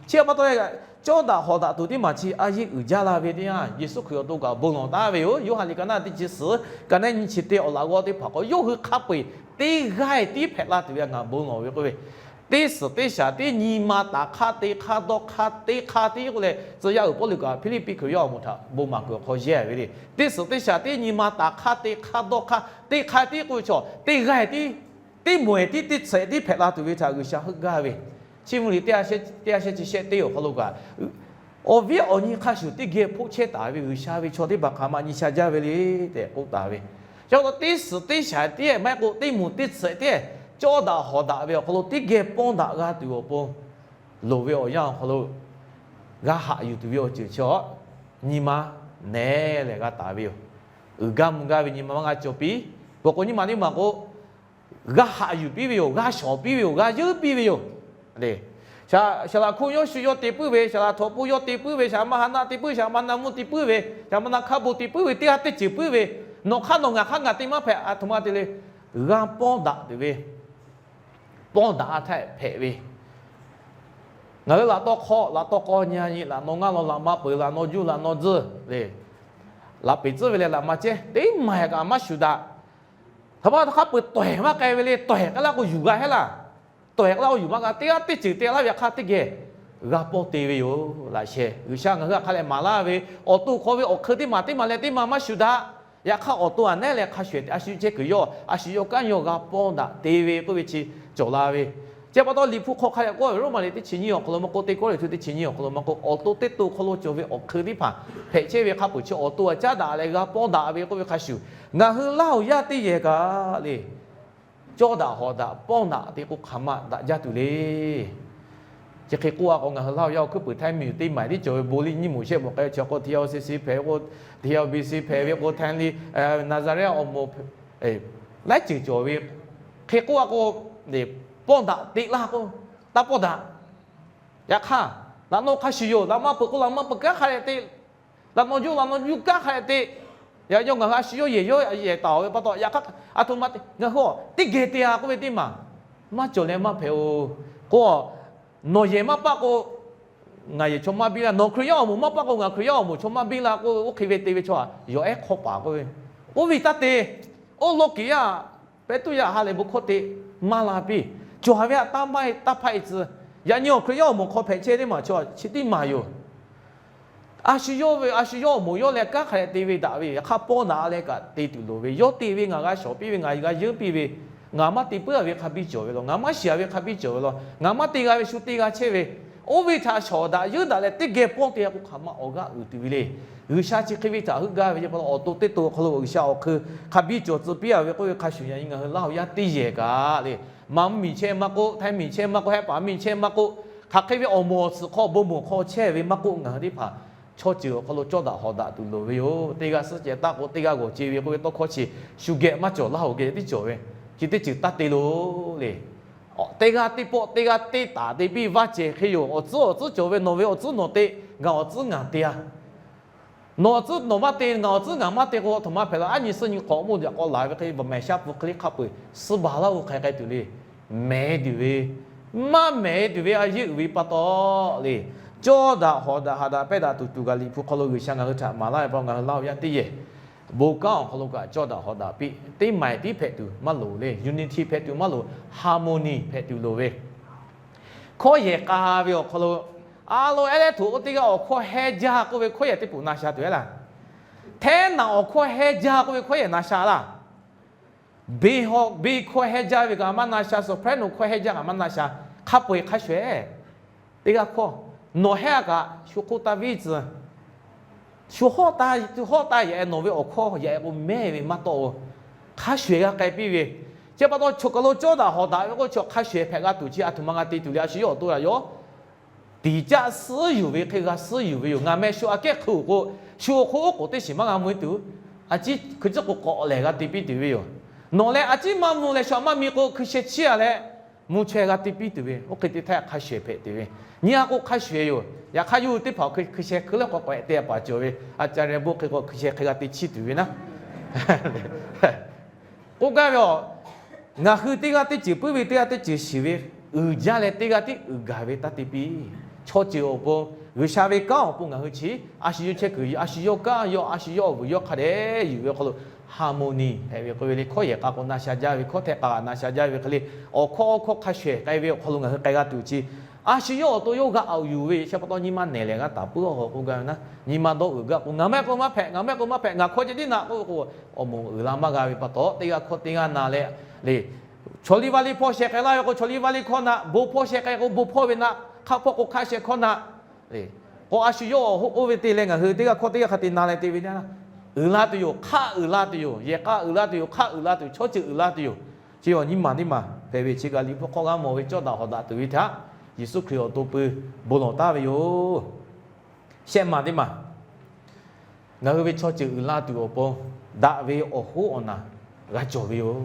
Chi pa taw leh cawˇ daꞈ hawˍ daꞈ tuˬ teˇ maˬ chi a yeˇ uiˍ jaˇ la ve teˇ yanˇ, Yeˍsuˆ Hkriꞈ awˬ to kaꞈ bon lawˬ taˍ ve yoˬ. Yoˇhanˬ liꞈ ka naˆ teˇ chi suhˍ, ka naˆ nyiˇ chi teˇ awˬ laꞈ g'awˇ teˇ hpaˍ k'o, yawˇ hui hk'a peu-eˬ teˇ g'aˇ tiˉ hpehꞈ la tuˬ ve ngaˬ bon lawˬ ve k'oˆ ve, teˇ suhˍ teˇ shaˍ tiˉ nyi ma taˍ hk'aˇ te hk'aˇ dawˇ hk'aˇ te hk'aˇ tiˉ k'oˆ leh, tcuh yaˇ uiˍ Pawˇluꞈ kaꞈ Hpiˇliˇpiˆ Hkriꞈ yaˇ awˬ moˍ htaꞈ bon maˍ kuiˬ awˬ hk'aw yehˇ ve le. Teˇ suhˍ teˇ shaˍ tiˉ nyi ma taˍ hk'aˇ te hk'aˇ dawˇ hk'aˇ te hk'aˇ tiˉ k'oˆ ve chaw, teˇ g'aˇ tiˉ, teˇ moˍ ehˍ tiˉ teˇ tsuhꞈ tiˉ hpehꞈ la tuˬ ve htaꞈ G'uiˬsha heuˆ gaˇ ve, Chiˇ mvuh liꞈ teˇ ha shehˆ chi shehˆ teˇ awˬ hk'aw lo kaꞈ, awˬ viˉ awˬ nyi hk'a shuˍ teˇ geh hpoˆ chehˇ taˍ ve G'uiˬsha ve chaw teˇ hpaˍ hk'aˬ ma nyi sha jaˇ ve le tehꞈ k'oˆ taˍ ve. Chi pa taw teˇ suhˍ teˇ shaˍ tiˉ maˇ heˆ k'o teˇ moˍ teˇ tsuhꞈ tiˉ cawˇ daꞈ hawˍ daꞈ ve awˬ hk'aw lo teˇ geh pawˇ daꞈ g'a tuˬ awˬ pon loˍ ve awˬ yanˇ awˬ hk'aw lo g'a haꞈ yuˬ tuˬ ve awˬ ceuˬ chi nyi ma nehˬ leh g'a taˍ ve yoˬ. Uiˍ gaˇ mvuh gaˇ ve nyi ma maˇ g'a cawˬ piˇ. Peuˬ k'o nyi ma teˇ maˬ k'o, g'a haꞈ yuˬ piˇ ve yoˬ, g'a shawˍ piˇ ve yoˬ, g'a yeunˇ piˇ ve yoˬ. Saˍ laꞈ hkuˇ yawˇ shu yawˇ te puiˉ ve, saˍ laꞈ htawnˍ pon yawˇ te puiˉ ve, saˍ ma ha naˆ te puiˉ, saˍ ma na mvuhˇ te puiˉ ve, saˍ ma na hk'a bon te puiˉ ve, teˇ g'aˇ teˇ ceuˬ puiˉ ve, nawˬ hk'aˇ nawˬ ngaˬ hk'aˇ ngaˬ te maˇ hpehꞈ, aˬ htoꞈ ma te le. G'a pawˇ daꞈ tuˬ ve, pawˇ daꞈ a htaˇ hpehꞈ ve, ngaˬ hui laꞈ tawˇ hk'aw, laꞈ tawˇ k'aw nyi a nyi, laꞈ nawˬ ngaˇ law, laꞈ ma peuˬ, laꞈ nawˬ juˇ, laꞈ nawˬ tzuhˇ le. Laꞈ peˍ tcuhˉ ve leh laꞈ ma cehˇ teˇ maˬ kaꞈ maˇ shuˍ daꞈ. Hk'aˬ ma htaꞈ hk'a peu-eˬ tawehˬ maˇ k'ai ve le, tawehˬ k'ai laˇ k'o yuˬ g'a heˆ laˇ. Tawehˬ k'ai laˇ k'o yuˬ maˇ g'a, teˇ g'aˇ teˇ ceuˬ te laˇ ve hk'aˇ teˇ geh g'a pawˇ te ve yoˬ. Laꞈ sheh G'uiˬsha ngaˬ hui htaꞈ hk'a leh maˍ laˇ ve, awˬ to hk'aw ve awˬ hk'eun teˇ maˬ teˇ maˬ leh teˇ maˬ maˇ shuˍ daꞈ. Yaꞈ hk'aˇ awˬ to aꞈ nehˉ leh hk'a shuˍ a shu chehˇ kuiˬ yawˇ a shu yawˇ kanˉ yawˇ g'a pawˇ daꞈ te ve k'oˆ ve chi cawˬ la ve. Chi pa taw Liꞈ hpu hk'aw hk'a leh k'oˆ ve, Roˉmaꞈ liꞈ teˇ chi nyiˇ awˬ hk'aw lo maˇ k'oˆ, Teˇ Kawˇrenˍhtuˆ teˇ chi nyiˇ awˬ hk'aw lo maˇ k'oˆ, awˬ to teˇ to hk'aw lo cawˬ ve awˬ hk'eun teˇ hpaˍ hpehꞈ chehˇ ve hk'a peu-eˬ chi awˬ to aꞈ caˉ daꞈ leh g'a pawˇ daꞈ ve k'oˆ ve hk'a shuˍ, ngaˬ hui Laˇ hoˍ yaˇ teˇ yehˬ kaꞈ le, cawˇ daꞈ hawˍ daꞈ pawˇ daꞈ te k'o hk'aˬ ma daꞈ jaˇ tuˬ le. Chi hk'e k'oˆ a k'o, ngaˬ hui Laˇ huˍ yaˇ awˬ hkuiˉ puiˍ Htaiˇ miˬ teˇ maˬ tiˉ cawˬ ve, bon liˇ nyiˇ moˍ shehˆ moˍ k'ai chi k'o, T L B C hpehꞈ ve k'o, T L B C hpehꞈ ve k'o, Htaiˇ liˇ Nazareth awˬ moˍ laiˉ ceuˬ cawˬ ve. Hk'e k'oˆ a k'o, pawˇ daꞈ teꞈ laˇ k'o, taˇ pawˇ daꞈ. Yaꞈ hk'aˇ, laꞈ naw hk'a shuˍ yoˬ, laꞈ maˇ peuˬ k'o laꞈ maˇ peuˬ kanˉ hk'a dehꞈ te, laꞈ naw juˇ laꞈ naw juˇ kanˉ hk'a dehꞈ te. Yaꞈ yawˇ ngaˬ hui a shu yawˇ yehˬ yawˇ yehˬ taˍ ve pa taw, yaꞈ hk'aˇ a htoꞈ ma te ngaˬ hui a teˇ geh te a k'oˆ ve teˇ maˬ maˇ cawˬ leh maˇ hpehꞈ-oˬ. K'o, nawˬ yehˬ maˇ paˆ k'o, ngaˬ yehˬ chaw maˇ biˇ laˇ. Nawˬ Hkriꞈ yaˇ awˬ moˍ maˇ paˆ k'o, ngaˬ Hkriꞈ yaˇ awˬ moˍ chaw maˇ biˇ laˇ k'oˆ ve, oˇ hk'e ve te ve chaw a yawˬ ehˉ hk'awˇ paˍ k'oˆ ve, oˇ ve taˇ te. Oˇ lo kiꞈ yaˇ pehˉ tuˇ yaˇ ha lehˬ bon hkawˇ te maˇ la piˇ. Cawˬ haˍ ve htaꞈ taˇ maˇ taˇ hpaˆ-e tcuh. Yaꞈ nyi awˬ Hkriꞈ yaˇ awˬ moˍ hk'aw hpehꞈ chehˇ teˇ maˬ chaw chi teˇ maˬ yoˬ. A shu yawˇ ve, a shu yawˇ awˬ moˍ yawˇ leh kanˉ hk'a dehꞈ te ve daꞈ ve, yaꞈ hk'aˇ pawˇ naꞈ leh kaꞈ te tuˬ loˍ ve, yawˇ te ve ngaˬ g'a shawˍ piˇ ve, ngaˬ g'a yeunˇ piˇ ve, ngaˬ maˇ te puiˉ a ve hk'a biˇ cawˬ ve law, ngaˬ maˇ shiˍ a ve hk'a biˇ cawˬ ve law, ngaˬ maˇ te g'a ve shu te g'a chehˇ ve, oˇ ve htaꞈ shawˍ daꞈ yeunˇ daꞈ leh teˇ geh pawˇ te a k'o, hk'aˬ ma awˬ g'aˇ uiˍ tuˬ ve le. G'uiˬsha chi hk'e ve htaꞈ heuˆ gaˇ ve pa taw, awˬ to teˇ to awˬ hk'aw lo G'uiˬsha awˬ hk'eun hk'a biˇ cawˬ tcuh piˇ a ve k'oˆ ve hk'a shuˍ, yaꞈ nyi ngaˬ hui Laˇ huˍ yaˇ teˇ yehˬ kaꞈ le, maˇ mvuhˇ miˬ chehˇ maˇ k'oˆ, Htaiˇ miˬ chehˇ maˇ k'oˆ, Hehˆ paˍ miˬ chehˇ maˇ k'oˆ, hk'aˬ hk'e ve awˬ moˍ awˬ tsuhꞈ hk'aw bon moˍ hk'aw chehˇ ve maˇ k'oˆ, ngaˬ hui teˇ hpaˍ chaw ceuˬ awˬ hk'aw lo cawˇ daꞈ hawˍ daꞈ tuˬ loˍ ve yoˬ. Teˇ g'aˇ suhˉ ceh taˇ k'o, teˇ g'aˇ g'awˬ ce ve k'oˆ ve tawˇ hkawˇ chi shu geh maˇ cawˬ. Laˇ huˍ geh teˇ cawˬ ve, chi teˇ ceuˬ taˇ te loˬ le. Teˇ g'aˇ teˇ pawˆ teˇ g'aˇ teˇ taˍ te piˇ vaˇ cehˬ hk'e yoˬ. Awˬ tcuhˉ awˬ tcuhˉ cawˬ ve, nawˬ ve awˬ tcuhˉ nawˬ te, ngaˬ awˬ tcuhˉ ngaˬ te a. Nawˬ awˬ tcuhˉ nawˬ maˇ te, ngaˬ awˬ tcuhˉ ngaˬ maˇ te k'o, a htoꞈ ma hpehꞈ la. Aˉ nyi suhˉ nyi hk'awꞈ mawˇ jaꞈ k'aw laˬ ve hk'e, vaꞈ mehˍ shaˉ pun hk'e le hk'a peu-eˬ suh baˬ laˇ-o hk'aˬ hk'e tuˬ le. Mehˍ tuˬ ve, maˇ mehˍ tuˬ ve a yeˇ uiˍ ve pa taw le. Cawˇ daꞈ hawˍ daꞈ haꞈ daꞈ pehˇ daꞈ tuˬ tuˬ gaˬ Liꞈ hpu hk'aw lo G'uiˬsha ngaˬ hui htaꞈ maˍ laˇ ve pa taw, ngaˬ hui Laˇ huˍ yaˇ teˇ yehˬ bon kanˉ awˬ hk'aw lo kaꞈ cawˇ daꞈ hawˍ daꞈ piˇ, teˇ maˬ tiˉ hpehꞈ tuˬ maˇ loˍ le. Unity hpehꞈ tuˬ maˇ loˍ, harmony hpehꞈ tuˬ loˍ ve. Hkawˇ yehˬ k'a ve awˬ hk'aw lo, a lo ehˉ lehˉ htoꞈ oˇ teˇ g'aˇ awˬ hkawˇ heh jaˇ k'oˆ ve hkawˇ yehˬ teˇ poˬ na sha tuˬ ehˉ laˇ. Htehˉ naꞈ awˬ hkawˇ heh jaˇ k'oˆ ve hkawˇ yehˬ na sha laˇ. Beˇ hawˇ beˇ hkawˇ heh jaˇ ve kaꞈ maˇ na sha, soprano hkawˇ heh jaˇ kaꞈ maˇ na sha. Hk'a peu-eˬ hk'a shuˍ ehˉ teˇ g'aˇ hkawˇ, nawˬ heh a kaꞈ shu hk'oˆ taˇ viˉ tcuh. Shu hawˆ taˇ, shu hawˆ taˇ yaꞈ e nawˬ ve awˬ hkawˇ yaꞈ e k'o mehˇ ve maˇ tawˆ-o. Hk'a shuˍ ehˉ g'a k'ai piˇ ve. Chi pa taw chaw kaˬ lo cawˇ daꞈ hawˍ daꞈ ve k'o, chaw hk'a shuˍ ehˉ hpehꞈ g'a tuˬ chi a htoꞈ ma g'a te tuˬ le. A shu yawˇ awˬ to yaꞈ yawˇ tiˍ caˆ suhˉ yuˬ ve hk'e g'a suhˉ yuˬ ve yoˬ. Ngaˬ meh shu aꞈ kehˉ hk'e-oˬ k'o, shu awˬ hk'oˆ oˉ k'oˍ teˇ shiˍ maˇ g'a mvuh e tuˬ, a ciˉ hkui ciˉ k'o k'awꞈ lehˬ g'a te piˇ tuˬ ve yoˬ. Nawˬ leh a ciˉ maˇ mvuh leh shu aꞈ maˇ mi k'o, hkui sheh chiˇ a leh mvuh chaweh g'a te piˇ tuˬ ve, oˇ hk'e te htaˇ hk'a shuˍ ehˉ hpehꞈ tuˬ ve. Nyi a k'o hk'a shuˍ ehˉ yoˬ. Yaꞈ hk'aˇ yawˇ hui teˇ hpaˍ hkui sheh hkui leh k'awꞈ k'awꞈ ehˉ te a paˍ cawˬ ve, a ca reh bon hk'e k'o hkui sheh hk'e g'a te chiˇ tuˬ ve naˉ. K'oˆ gaˇ ve a, ngaˬ hui teˇ g'aˇ teˇ ceuˬ puiˉ ve, teˇ g'aˇ teˇ ceuˬ shiˍ ve, uiˍ jaˇ leh teˇ g'aˇ tiˉ uiˍ gaˬ ve taˇ te piˇ. Chaw ceuˬ awˬ pon, G'uiˬsha ve kanˉ awˬ pon ngaˬ hui chi a shu yawˇ chehˇ kuiˬ, a shu yawˇ kanˉ yawˇ, a shu yawˇ awˬ vuiˬ yawˇ hk'a dehꞈ yuˬ ve awˬ hk'aw lo harmony hpehꞈ ve k'oˆ ve le. Hkawˇ yehˬ k'a k'o na sha jaˇ ve, hkawˇ htehꞈ k'a na sha jaˇ ve hk'e le. Awˬ hkawˇ awˬ hkawˇ hk'a shuˍ ehˉ k'ai ve awˬ hk'aw lo ngaˬ hui k'ai g'a tuˬ chi, a shu yawˇ awˬ to yawˇ g'a aꞈ yuˬ ve chi pa taw nyi ma nehˬ lehˬ g'a taˍ puiˉ a k'oˆ gaˇ ve naˉ. Nyi ma dawˇ uiˍ gaˇ k'o, ngaˬ mehˆ k'o maˇ hpehꞈ, ngaˬ mehˆ k'o maˇ hpehꞈ, ngaˬ hkawˇ ceh tiˉ naꞈ k'oˆ ve k'o, awˬ moˍ uiˍ la maˇ g'a ve pa taw, teˇ g'aˇ hkawˇ teˇ g'aˇ na leh le. Chaw liˇ vaˇ liˇ hpawˇ sheh k'ai laˇ ve k'o, chaw liˇ vaˇ liˇ hkawˇ naꞈ, bon hpawˇ sheh k'ai k'o bon hpawˇ ve naꞈ, hk'aˆ hpawˇ k'o hk'aˆ sheh hkawˇ naꞈ le. K'o a shu yawˇ awˬ hoˆ oˇ ve te leh ngaˬ hui teˇ g'aˇ hkawˇ teˇ g'aˇ hk'a te na leh te ve naˉ, uiˍ la tuˬ yoˬ, hk'aˆ uiˍ la tuˬ yoˬ, yehˬ k'a uiˍ la tuˬ yoˬ, hk'aˆ uiˍ la tuˬ yoˬ, chaw ceuˬ uiˍ la tuˬ yoˬ. Chi awˬ nyi maˬ teˇ maˬ hpehꞈ ve chi kaꞈ Liꞈ hpu hk'aw g'a mawˬ ve cawˇ daꞈ hawˍ daꞈ tuˬ ve htaꞈ Yeˍsuˆ Hkriꞈ awˬ to pui bon lawˬ taˍ ve yoˬ. Shehˆ maˬ teˇ maˬ, ngaˬ hui ve chaw ceuˬ uiˍ la tuˬ awˬ pon daꞈ ve awˬ hoˉ awˬ naˬ g'a cawˬ ve yoˬ.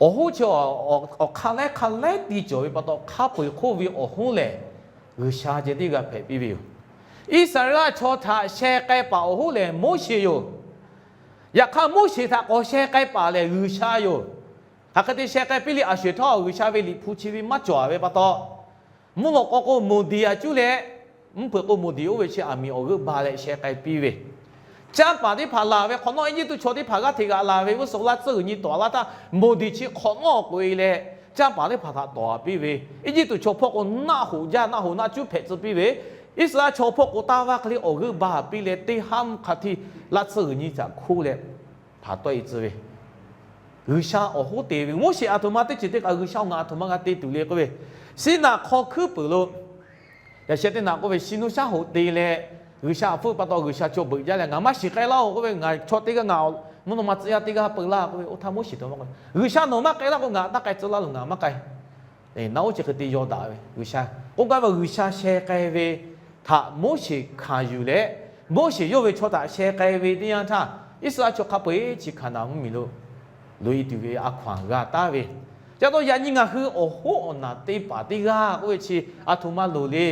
Awˬ hoˉ chi awˬ hk'aˇ lehˉ hk'aˇ lehˉ ti cawˬ ve pa taw, hk'a peu-eˬ hk'oˆ ve awˬ hoˉ lehˬ G'uiˬsha ceh tiˉ g'a hpehꞈ piˇ ve yoˬ. Iˉsaˍreˍlaˆ chaw htaꞈ sheh k'ai paˍ awˬ hoˉ lehˬ Moˉseˍ yoˬ. Yaꞈ hk'aˇ Moˉseˍ htaꞈ k'awꞈ sheh k'ai paˍ lehˬ G'uiˬsha yoˬ. Hk'aˬ hk'e te sheh k'ai piˇ le, a sho-eˬ htawˇ G'uiˬsha ve Liꞈ hpu chi ve maˇ cawˬ ve pa taw, mvuhˇ lawꞈ k'aw k'o moˍ diˍ a cuˇ leh, mvuhˇ hpeuꞈ k'o moˍ diˍ oˇ ve chi aˬ miˍ awˬ g'euˆ ba leh sheh k'ai piˇ ve, canˇ paˍ teˇ hpaˍ laˬ ve hk'awꞈ nawˉ Eˇjiˇtuꞈ chaw teˇ hpaˍ g'aˇ hteꞈ g'aꞈ laˬ ve g'uˇ suhˍ laˇ tsuhˇ g'uiˬ nyi tawˍ laˇ htaˇ, moˍ diˍ chi hk'awꞈ nawˉ k'oꞈ e leh, canˇ paˍ teˇ hpaˍ htaꞈ tawˍ piˇ ve, Eˇjiˇtuꞈ chaw hpawˇ k'o naˆ hoꞈ jaˇ, naˆ hoꞈ naˆ cuˉ hpehꞈ tcuh piˇ ve, Iˉsaˍreˍlaˆ chaw hpawˇ k'o taˇ vaˇ hk'e le awˬ g'euˆ ba piˇ leh, teˇ haˉ mvuhˇ hk'a htiˇ laˇ tsuhˇ g'uiˬ nyi htaꞈ hkoˇ leh hpaˍ tawˆ e tcuh ve, G'uiˬsha awˬ hoˉ te ve. Moˉseˍ a htoꞈ ma teˇ ceuˬ teˇ kaꞈ G'uiˬsha awˬ ngaˬ a htoꞈ ma g'a te tuˬ le k'oˆ ve, Siˉnaꞈ hk'aw hkuiˉ peuˬ lo yaꞈ sheh teˇ naꞈ k'oˆ ve, shi nuˇ shaˉ hoꞈ te leh, G'uiˬsha aꞈ hpfuhˆ pa taw G'uiˬsha chaw beuꞈ jaˇ leh, ngaˬ maˇ shiˍ k'ai laˇ-oˬ k'oˆ ve, ngaˬ chaw teˇ g'aˇ ngaˬ mvuhˇ naw ma tcuh yaˇ teˇ g'aˇ peu laˇ k'oˆ ve, oˇ htaˇ Moˉseˍ htoꞈ ma k'o, G'uiˬsha nawˬ maˇ k'ai laˇ k'o ngaˬ taˇ k'ai tcuh laˇ loˬ, ngaˬ maˇ k'ai. Naˉ oˉ chi hk'e te yaw daꞈ ve G'uiˬsha k'oˆ gaˇ ve, G'uiˬsha sheh k'ai ve htaꞈ Moˉseˍ hkanˍ yuˬ leh, Moˉseˍ yawˇ ve chaw htaꞈ sheh k'ai ve teˇ yanˇ htaˇ, Iˉsaˍreˍlaˆ chaw hk'a peu eˬ chi Hkaˍnanˍ mvuhˇmiˬ lo loꞈ e tuˬ ve a hkaw-anˬ g'a taˍ ve. Ca taw yaꞈ nyi ngaˬ hui awˬ hoˉ awˬ naˬ te paˍ teˇ g'aˇ k'oˆ ve chi aˬ htoꞈ ma loˍ le.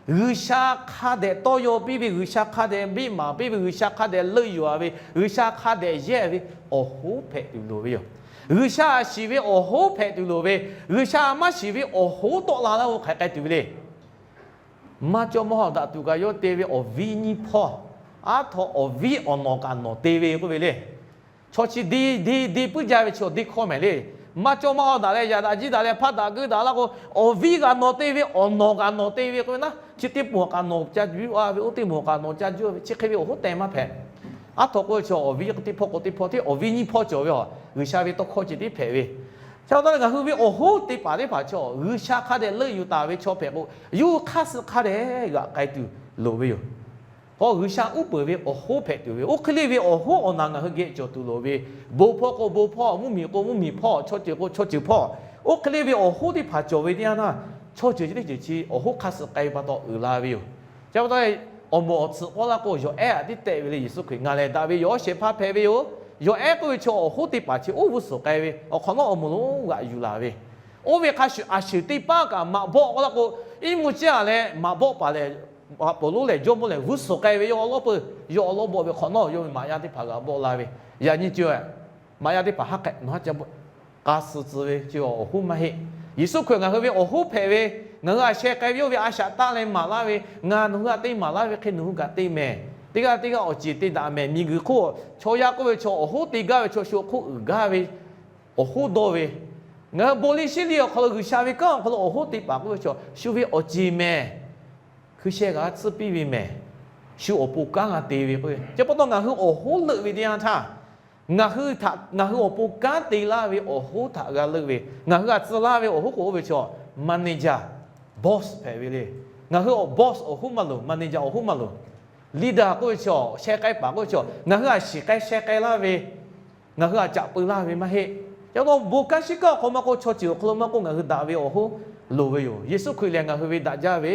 G'uiˬsha hk'a dehꞈ tawˇ yaw piˇ ve, G'uiˬsha hk'a dehꞈ biˇ maˍ piˇ ve, G'uiˬsha hk'a dehꞈ leuˆ yuˬ-a ve, G'uiˬsha hk'a dehꞈ yehˇ ve awˬ hoˉ hpehꞈ tuˬ loˍ ve yoˬ. G'uiˬsha a shiˍ ve awˬ hoˉ hpehꞈ tuˬ loˍ ve, G'uiˬsha a maˇ shiˍ ve awˬ hoˉ tawˆ la laˇ-o hk'aˬ hk'e k'ai tuˬ ve le. Maˇ cawˇ maˇ hawˍ daꞈ tuˬ kaꞈ yawˇ te ve awˬ viˉ nyiˇ hpawˇ, aˉ htaw awˬ viˉ awˬ nawˬ kaꞈ nawˬ te ve k'oˆ ve le. Chaw chi de de de puiˉ jaˇ ve chaw deˇ hkawˇ mehˍ le. Maˇ cawˇ maˇ hawˍ daꞈ leh yaꞈ daꞈ jiˇ daꞈ leh hpaˇ daꞈ geuˆ daꞈ laˇ k'o, awˬ viˉ kaꞈ nawˬ te ve awˬ nawˬ kaꞈ nawˬ te ve k'oˆ ve naˉ, chi teˇ pawˆ kaꞈ nawˬ ca juˇ-a ve, oˇ teˇ pawˆ kaꞈ nawˬ ca juˇ-a ve, chi hk'e ve awˬ hoˉ teh maˇ hpehꞈ. Aˉ htaw k'oˆ ve chaw awˬ viˉ teˇ hpawˇ k'o teˇ hpawˇ hteˇ awˬ viˉ nyiˇ hpawˇ cawˬ ve a, G'uiˬsha ve tawˇ hkawˇ ceh tiˉ hpehꞈ ve. Chi pa taw leh ngaˬ hui ve awˬ hoˉ te paˍ teˇ hpaˍ chaw G'uiˬsha hk'a dehꞈ leuˆ yuˬ taˍ ve chaw hpehꞈ k'o, yawˇ hui hk'aˇ suh hk'a dehꞈ g'aꞈ k'ai tuˬ loˍ ve yoˬ. K'o G'uiˬsha uˉ peunˍ ve awˬ hoˉ hpehꞈ tuˬ ve, oˇ hk'e le ve awˬ hoˉ awˬ naˬ ngaˬ hui geh cawˬ tuˬ loˍ ve, bon hpawˇ k'o bon hpawˇ, mvuhˇmiˬ k'o mvuhˇmiˬ hpawˇ, chaw ceuˬ k'o chaw ceuˬ hpawˇ, oˇ hk'e le ve awˬ hoˉ teˇ hpaˍ cawˬ ve teˇ yanˇ htaˇ, chaw ceuˬ chi teˇ ceuˬ chi awˬ hoˉ hk'aˇ suh k'ai ve pa taw uiˍ la ve yoˬ. Chi pa taw, awˬ moˍ awˬ tsuhꞈ k'oˆ laˇ k'o, yawˬ ehˉ aꞈ tiˉ tehˆ ve le. Yeˍsuˆ Hkriꞈ ngaˬ lehˬ daꞈ ve yawˬ shehˍ hpaˇ hpehꞈ ve yoˬ. Yawˬ ehˉ k'oˆ ve chaw awˬ hoˉ teˇ hpaˍ chi oˇ g'uˇ suhˍ k'ai ve awˬ hk'awꞈ nawˉ awˬ moˍ lonˉ g'aꞈ yuˬ laˬ ve, oˇ ve hk'a shuˍ a shuˍ teˇ paˉ kaꞈ maꞈ bawˆ k'oˆ laˇ k'o, iˉ mvuhˇ ceˇ a leh maꞈ bawˆ paˍ lehˬ, paˍ Pawˍlawˇ lehˬ jawˇmawˇ lehˬ g'uˇ suhˍ k'ai ve yawˇ awˬ lawˉ peuˬ, yawˇ awˬ lawˉ bawˆ ve hk'awꞈ nawˉ yawˇ ve maꞈ yaˇ teˇ hpaˍ g'aꞈ bawˆ la ve, yaꞈ nyi ceuˬ maꞈ yaˇ teˇ hpaˍ haˉ k'ai nawˬ haˉ ca bawˆ k'a suh tcuh ve chi awˬ hoˉ maˇ heˆ. Yeˍsuˆ Hkriꞈ ngaˬ hui ve awˬ hoˉ hpehꞈ ve, ngaˬ hui a sheh k'ai ve yawˇ ve a shaꞈ tanˇ leh maˍ laˇ ve, ngaˬ nawˬ hui a te maˍ laˇ ve hk'e nawˬ hui kaꞈ te mehˍ. Teˇ g'aˇ teˇ g'aˇ awˬ ceˬ te daꞈ mehˍ. Miˬguiˬ hk'oˆ chaw yaˇ k'oˆ ve chaw awˬ hoˉ te gaˇ ve chaw shu awˬ hk'oˆ uiˍ gaˇ ve awˬ hoˉ dawˇ ve, ngaˬ hui bon liˇ shiˉ liˇ awˬ hk'aw lo G'uiˬsha ve kanˉ awˬ hk'aw lo awˬ hoˉ te paˍ k'oˆ ve chaw shu ve awˬ ceˬ mehˍ. Hkui sheh g'a tcuhˇ piˇ ve mehˍ. Shu awˬ pon kanˉ g'a te ve k'o, chi pa taw ngaˬ hui awˬ hoˉ leuˆ ve teˇ yanˇ htaˇ, ngaˬ hui htaꞈ ngaˬ hui awˬ pon kanˉ te laˇ ve awˬ hoˉ htaꞈ g'a leuˆ ve, ngaˬ hui g'a tcuh laˇ ve awˬ hoˉ k'o oˇ ve chaw manager, boss hpehꞈ ve le. Ngaˬ hui awˬ boss awˬ hoˉ maˇ loˍ, manager awˬ hoˉ maˇ loˍ. Leader k'oˆ ve chaw, sheh k'ai paˍ k'oˆ ve chaw, ngaˬ hui a shiˍ k'ai sheh k'ai laˇ ve, ngaˬ hui a caꞈ peu laˇ ve maˇ heˆ. Yaꞈ hk'aˇ bon kanˉ shiˉ kanˉ awˬ hk'aw ma k'o, chaw ceuˬ awˬ hk'aw lo maˇ k'oˆ, ngaˬ hui daꞈ ve awˬ hoˉ loˍ ve yoˬ. Yeˍsuˆ Hkriꞈ lehˬ ngaˬ hui ve daꞈ jaˇ ve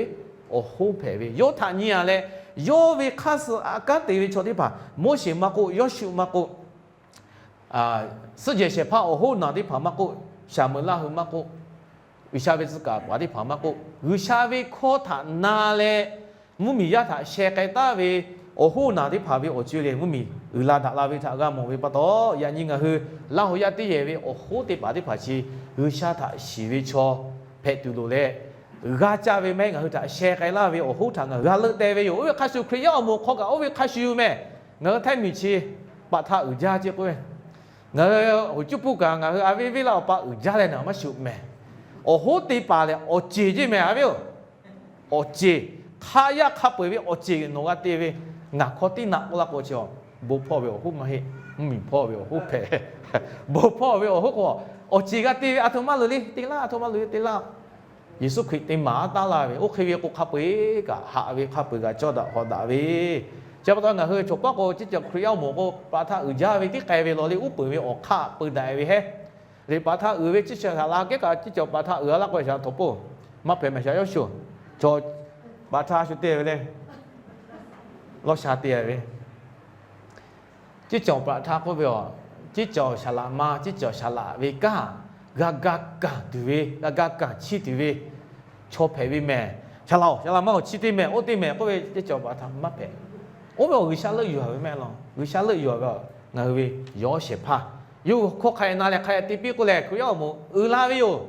awˬ hoˉ hpehꞈ ve, yawˇ htaꞈ nyi-a leh, yawˇ ve hk'aˇ suh a kanˉ te ve chaw teˇ hpaˍ, Moˉseˍ maˇ k'oˆ, Yawˇshuˆ maˇ k'oˆ, suhˉ jehˬ shehˍ hpaˇ awˬ hoˉ naˬ teˇ hpaˍ maˇ k'oˆ, Saˍmo-eˍlaˆ hui maˇ k'oˆ, G'uiˬsha ve tcuh kaˍ paˍ teˇ hpaˍ maˇ k'oˆ, G'uiˬsha ve hkawˇ htaꞈ na leh mvuhˇmiˬ yaˇ htaꞈ sheh k'ai taˍ ve awˬ hoˉ naˬ teˇ hpaˍ ve awˬ co-e lehˬ, mvuhˇmiˬ uiˍ la daꞈ la ve htaꞈ g'a mawˬ ve pa taw, yaꞈ nyi ngaˬ hui Laˇ huˍ yaˇ teˇ yehˬ ve awˬ hoˉ teˇ hpaˍ teˇ hpaˍ chi G'uiˬsha htaꞈ shiˍ ve chaw hpehꞈ tuˬ loˍ leh, g'a caˇ ve maˇ heˆ, ngaˬ hui htaꞈ sheh k'ai laˇ ve awˬ hoˉ htaꞈ ngaˬ hui g'a leuˆ teh ve yoˬ. Oˇ ve hk'a shuˍ Hkriꞈ yaˇ awˬ moˍ hk'aw kaꞈ oˇ ve hk'a shuˍ yoˬ mehˍ. Ngaˬ hui Htaiˇ miˬ chi paˍ htaˇ uiˍ jaˇ ceˇ k'oˆ ve, ngaˬ hui hoꞈ cuˇ puˇ kaꞈ ngaˬ hui a viˉ viˉ laˇ awˬ pa uiˍ jaˇ leh naˬ maˇ shuˍ mehˍ. Awˬ hoˉ te paˍ lehˬ awˬ ceˬ ceˇ mehˍ, a viˉ-oˬ. Awˬ ceˬ, hk'aˆ yaˇ hk'a peu-eˬ ve awˬ ceˬ nawˬ g'a te ve, ngaˬ hk'aw tiˉ naꞈ k'oˆ laˇ k'o chi, bon hpawˇ ve awˬ hoˉ maˇ heˆ, mvuhˇmiˬ hpawˇ ve awˬ hoˉ hpehꞈ. Bon hpawˇ ve awˬ hoˉ k'o, awˬ ceˬ g'a te ve, aˬ htoꞈ ma loˍ le te laˇ, aˬ htoꞈ ma loˍ le te laˇ. Yeˍsuˆ Hkriꞈ te maˍ taˉ laˇ ve, oˇ hk'e ve k'o hk'a peu-eˬ kaꞈ haꞈ ve, hk'a peu-eˬ kaꞈ cawˇ daꞈ hawˍ daꞈ ve. Chi pa taw ngaˬ hui chaw paˉ k'o, ciˉ cawˬ Hkriꞈ yaˇ awˬ moˍ k'o, paˍ htaˇ uiˍ jaˇ ve tiˉ k'ai ve lawˬ le, uˉ peunˍ ve awˬ hk'aˆ peu daꞈ ve hehˉ. Liꞈ paˍ htaˇ uiˍ ve ciˉ cawˬ shaˍ laꞈ kehˉ kaꞈ ciˉ cawˬ paˍ htaˇ uiˍ a laˇ k'o, shaˍ laꞈ htawnˍ peuˬ maˇ hpehꞈ mehˍ, shaˍ Yawˇshuˆ. Chaw paˍ htaˇ shu te ve le, lawˇ sha te ve. Ciˉ cawˬ paˍ htaˇ k'oˆ ve, ciˉ cawˬ shaˍ laꞈ ma, ciˉ cawˬ shaˍ laꞈ ve kanˉ, g'a ga kanˬ tuˬ ve, g'a ga kanˬ chiˇ tuˬ ve chaw hpehꞈ ve mehˍ. Shaˍ laꞈ-oˬ, shaˍ laꞈ ma-oˬ, chi teˇ mehˍ, oˇ teˇ mehˍ k'oˆ ve ciˉ cawˬ paˍ htaˇ maˇ hpehꞈ. Oˇ ve awˬ G'uiˬsha leuˆ yuˬ ve mehˍ law. G'uiˬsha leuˆ yuˬ ve ngaˬ hui ve yawˇ shehˍ hpaˇ, yawˇ hui hkawˇ hk'a-e na leh hk'a-e te piˇ k'oˆ lehˬ, Hkriꞈ yaˇ awˬ moˍ uiˍ la ve yoˬ.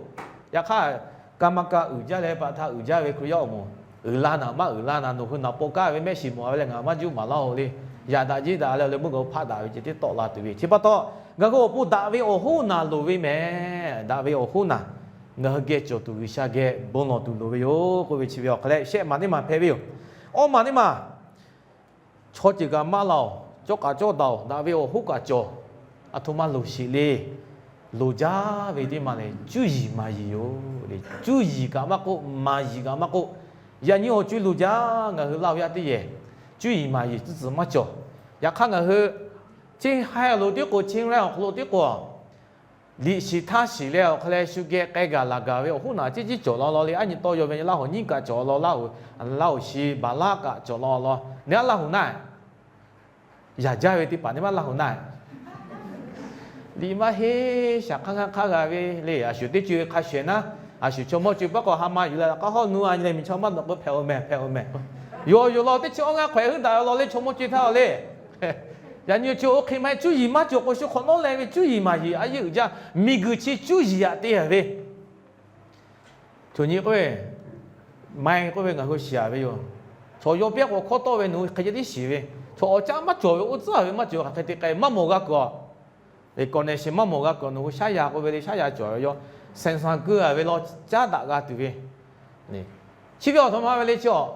Yaꞈ hk'aˇ, ka ma ka uiˍ jaˇ leh paˍ htaˇ uiˍ jaˇ ve Hkriꞈ yaˇ awˬ moˍ uiˍ la naˍ maˇ uiˍ la naˍ, nawˬ hui naˍ paw kaˇ ve mehˆ shiˍ mawˬ ve leh ngaˬ maˇ juˇ maˍ laˇ-oˬ le. Yaꞈ daꞈ jiˇ daꞈ leh awˬ leh meuˇ gaˬ hpaˆ daꞈ ve ceh tiˉ tawˆ la tuˬ ve. Chi pa taw, ngaˬ hui awˬ pon daꞈ ve awˬ hoˉ naˬ loˍ ve mehˍ. Daꞈ ve awˬ hoˉ naˬ ngaˬ hui geh cawˬ tuˬ G'uiˬsha geh bon lawˬ tuˬ loˍ ve yoˬ k'oˆ ve chi ve awˬ hk'aw leh shehˆ maˬ teˇ maˬ hpehꞈ ve yoˬ. Awˇ maˬ teˇ maˬ, chaw ceuˬ kaꞈ maˇ laˬ-oˬ, cawˇ kaꞈ cawˇ daꞈ-oˬ, daꞈ ve awˬ hoˉ kaꞈ cawˬ, aˬ htoꞈ ma loˍ sheˍ le. Loˍ jaˇ ve teˇ maˬ lehˬ, cuˇ yiˍ maˍ yiˍ yoˬ le. Cuˇ yiˍ kaꞈ maˇ k'oˆ, maˍ yiˍ kaꞈ maˇ k'oˆ, yaꞈ nyi awˬ co-e loˍ jaˇ. Ngaˬ hui Laˇ huˍ yaˇ teˇ yehˬ cuˇ yiˍ maˍ yiˍ tcuhˉ tcuhˍ maˇ cawˬ. Yaꞈ hk'aˇ ngaˬ hui Chiang Mai lo tiˉ k'o, Chiang Rai awˬ hk'aw lo tiˉ k'o, Liꞈ shiˍ htaˇ shiˍ leh awˬ hk'aw leh shu geh k'ai gaˬ laˬ gaˬ ve awˬ hoˉ naˬ ceˇ ciˉ cawˬ law law le. Aˉ nyi tawˇ yaw ve Laˇ huˍ nyiˉ kaꞈ cawˬ law, Laˇ huˍ, Laˇ huˍ shi Baˍlaˆ kaꞈ cawˬ law law. Neˇ aˉ Laˇ huˍ naˆ, yaˍ jaˇ ve teˇ hpaˍ neˇ maˇ Laˇ huˍ naˆ. Liꞈ maˇ heˆ, shaˍ hk'aˇ g'aˇ hk'aˇ g'a ve le. A shuˍ teˇ co hk'a shehˍ naˉ, a shuˍ chaw mawˇ co paˉ k'awꞈ ha ma yuˬ la k'aˉ hawˉ nu a nyi leh miˬ chaw maˇ dawꞈ k'o hpehꞈ-oˬ mehˍ, hpehꞈ-oˬ mehˍ. Yawˬ yawˬ law teˇ chi awˇ ngaˇ hk'awehꞈ heuˆ daꞈ law le chaw mawˇ co htaˇ le. Yaꞈ nyi chi oˇ hk'e maˇ heˆ, cuˇ yiˍ maˇ cawˬ k'o shu hk'awꞈ nawˉ leh ve cuˇ yiˍ maˍ yiˍ a yeˇ uiˍ jaˇ. Miˬ guiˬ chi cuˇ yiˍ aꞈ te a ve Chaw nyi k'oˆ ve, maˇ k'oˆ ve ngaˬ hui shiˍ a ve yoˬ. Chaw yaw pehˇ k'o hkawˇ tawˆ ve nawˬ hui hk'e ceh tiˉ shiˍ ve, chaw awˬ caˉ maˇ cawˬ ve, oˇ tcuhˉ ve maˇ cawˬ ve hk'aˬ hk'e te k'ai maˇ mawˬ g'a kuiˬ a. Leh kawꞈ nehˬ shiˍ maˇ mawˬ g'a kuiˬ a, nawˬ hui shaˉ ya k'oˆ ve le, shaˉ ya cawˬ ve yoˬ. Sehˍ saˍ keu a ve law caˉ daꞈ g'a tuˬ ve, chi ve awˬ htoꞈ ma ve le chi a,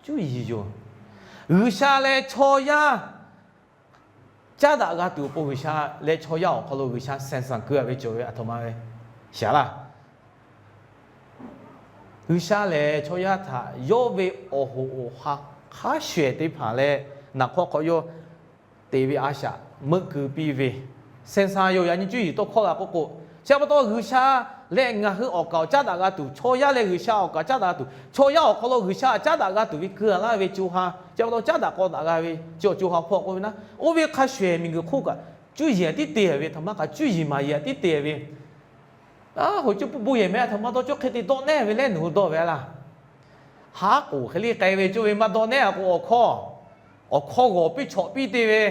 cuˇ yiˍ yoˬ. G'uiˬsha leh chaw yaˇ caˉ daꞈ g'a tuˬ awˬ pon G'uiˬsha leh chaw yaˇ awˬ hk'aw lo G'uiˬsha sehˍ saˍ keu a ve cawˬ ve aˬ htoꞈ ma ve shaˍ laˇ. G'uiˬsha lehˬ chaw yaˇ htaꞈ yawˇ ve awˬ hoꞈ awˬ ha hk'a shehˍ teˇ hpaˍ leh, naˬ hk'aw hk'aw yawˇ te ve a shaꞈ meuˆ keu piˇ ve, sehˍ saˍ yoˬ. Yaꞈ nyi cuˇ yiˍ tawˇ hkawˇ g'a k'oˆ k'o, chi pa taw G'uiˬsha leh ngaˬ hui awˬ kaˍ awˬ caˉ daꞈ g'a tuˬ, chaw yaˇ leh G'uiˬsha awˬ kaˍ caˉ daꞈ g'a tuˬ, chaw yaˇ awˬ hk'aw lo G'uiˬsha caˉ daꞈ g'a tuˬ ve keu a laˇ ve co ha, chi pa taw caˉ daꞈ k'aw daꞈ g'a ve chi awˬ co ha hpawˇ k'oˆ ve naˉ, oˇ ve hk'a shehˍ miˬguiˬ hk'oˆ kaꞈ cuˇ yiˍ aꞈ tiˉ te ve, htaꞈ ma kaꞈ cuˇ yiˍ maˍ yiˍ aꞈ tiˉ te ve, a hoꞈ cuˇ puˆ bon yehˬ meh a htaꞈ ma taw cawˇ hk'e te dawˆ nehˇ ve lehˬ nawˬ hui dawˇ ve a laˇ. Haˉ k'oˍ hk'e le k'ai ve cawˇ ve maˇ dawˆ nehˇ a k'o, awˬ hkawˇ, awˬ hkawˇ g'awˬ piˇ chawꞈ piˇ te ve,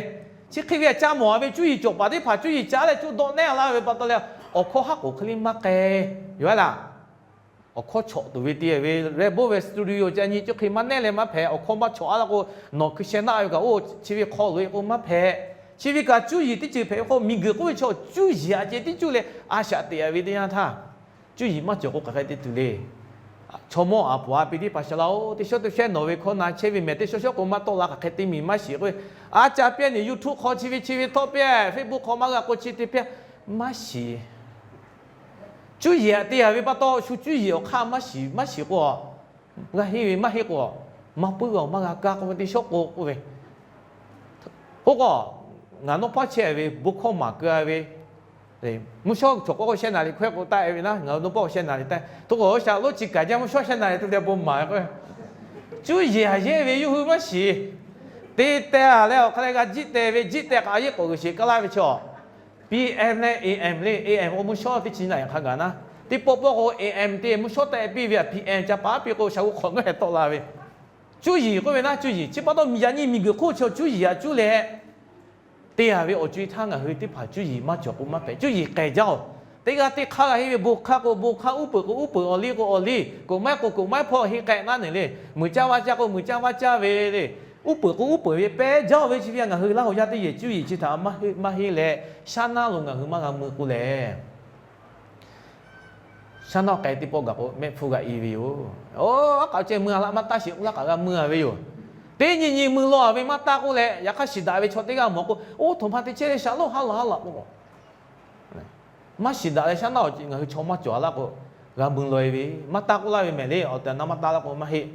chi hk'e ve aꞈ ca mawˬ a ve cuˇ yiˍ cawˬ paˍ teˇ hpaˍ cuˇ yiˍ caˉ leh cuˇ dawˆ nehˇ a laˇ ve pa taw leh, awˬ hkawˇ haˉ k'oˍ hk'e le maˇ k'ai yoˬ a laˇ. Awˬ hkawˇ chawꞈ tuˬ ve te ve, Red Bull ve studio ca nyi cawˇ hk'e maˇ nehˇ leh maˇ hpehꞈ. Awˬ hkawˇ maˇ chawꞈ a laˇ k'o, nawˬ hkui sheh naˆ ve kaꞈ oˇ chi ve hk'aw loꞈ e k'o maˇ hpehꞈ. Chi ve kaꞈ cuˇ yiˍ teˇ ceuˬ hpehꞈ ve k'o, miˬguiˬ k'oˆ ve chaw cuˇ yiˍ aꞈ ceh tiˉ cuˇ leh a shaꞈ teꞈ a ve teˇ yanˇ htaˇ, cuˇ yiˍ maˇ cawˬ k'o hk'aˬ hk'e te tuˬ le. Chaw mawˇ aˬ poˍ a pi teˇ hpaˍ shaˍ laˇ-oˬ, teˇ shawˉ teˇ shawehˉ nawˬ ve hkawˇ na chehˇ ve mehˍ, teˇ shawˉ shawˉ k'o maˇ tawˆ la hk'aˬ hk'e te miˬ maˇ shiˍ k'oˆ ve, a ca pehˇ nyi YouTube hk'aw chi ve chi ve tawˆ pehˇ, Facebook hk'aw maˇ g'a k'o chi te pehˇ, maˇ shiˍ. Cuˇ yiˍ aꞈ te a ve pa taw shu cuˇ yiˍ awˬ hk'aˇ maˇ shiˍ, maˇ shiˍ k'o, g'a henˇ ve maˇ heˆ k'o, maˇ puiˉ ve awˬ maˇ g'a kaˇ k'oˆ ve teˇ shawˉ k'o k'oˆ ve, oˇ k'o, ngaˬ nawˇ paˇ chehˇ ve bon hkawˇ maˍ keu a ve, mvuhˇ shawˉ chaw k'oˆ k'o sheh naˍ riˍ hkawehˇ k'o taˆ e ve naˉ, ngaˬ hui nawˇ paˇ k'o sheh naˍ riˍ taˆ, to k'o shaˍ lo chi kaꞈ jaˇ mvuhˇ shawˉ sheh naˍ riˍ te leh bon maˍ k'o, cuˇ yiˍ aꞈ yehˇ ve yawˇ hui maˇ shiˍ. Te teh a leh awˬ hk'a leh g'a jiˆ teh ve, jiˆ teh k'o a yeˉ k'awꞈ g'uiˬ sheˍ kaˇ laˇ ve chaw, PM leh AM le, AM k'o mvuhˇ shawˉ teˇ chi naˍ riˍ hk'a gaˬ naˉ, teˇ pawˆ pawˆ k'o AM te mvuhˇ shawˉ taˆ piˇ ve a, PM ca paˉ piˇ k'o shaˍ g'uˇ hk'awꞈ nawˉ heh tawˆ la ve. Cuˇ yiˍ k'oˆ ve naˉ, cuˇ yiˍ chi pa taw yaꞈ nyi miˬguiˬ hk'oˆ chaw cuˇ yiˍ aꞈ cuˇ leh te a ve awˬ co e htaˇ ngaˬ hui teˇ hpaˍ cuˇ yiˍ maˇ cawˬ k'o maˇ hpehꞈ. Cuˇ yiˍ k'ai jaˇ-oˬ. Teˇ g'aˇ teˇ hk'aˇ g'a henˇ ve bon hk'aˇ k'o bon hk'aˇ, uˉ peunˍ k'o uˉ peunˍ, awˬ liˇ k'o awˬ liˇ, koꞈ maiˉ k'o koꞈ maiˉ hpawˇ henˇ k'ai naˉ neˬ le. Muiˬ caˇ vaˇ caˇ k'o muiˬ caˇ vaˇ caˇ ve le. Uˉ peunˍ k'o uˉ peunˍ ve pehˇ jaˇ-oˬ ve chi ve ngaˬ hui Laˇ huˍ yaˇ teˇ yehˬ cuˇ yiˍ chi htaꞈ maˇ henˇ leh, shaˉ naˇ lo ngaˬ hui maˇ g'a mui k'o lehˬ, shaˉ naˇ k'ai teˇ pawˆ gaˬ k'o mehˆ hpfuhˇ g'a i ve yoˬ. Oˇ, aˉ k'aꞈ ceh mui a laˇ maˇ taˇ sheˍ k'oˆ laˇ k'aꞈ g'a mui a ve yoˬ. Teˇ nyi nyi mui law a ve maˇ taˇ k'oˆ leh, yaꞈ hk'aˇ shiˍ daꞈ ve chaw teˇ g'aˇ mawˬ k'o, oˇ htoꞈ ma te chehˇ le shaˍ loˉ haˉ laˬ haˉ laˬ k'oˆ k'o, maˇ shiˍ daꞈ leh shaˉ naˇ awˬ ceuˬ ngaˬ hui chaw maˇ cawˬ a laˇ k'o, g'a mui law e ve, maˇ taˇ k'oˆ laˇ ve mehˍ le. Awˬ tehˬ na maˇ taˇ laˇ k'o maˇ heˆ.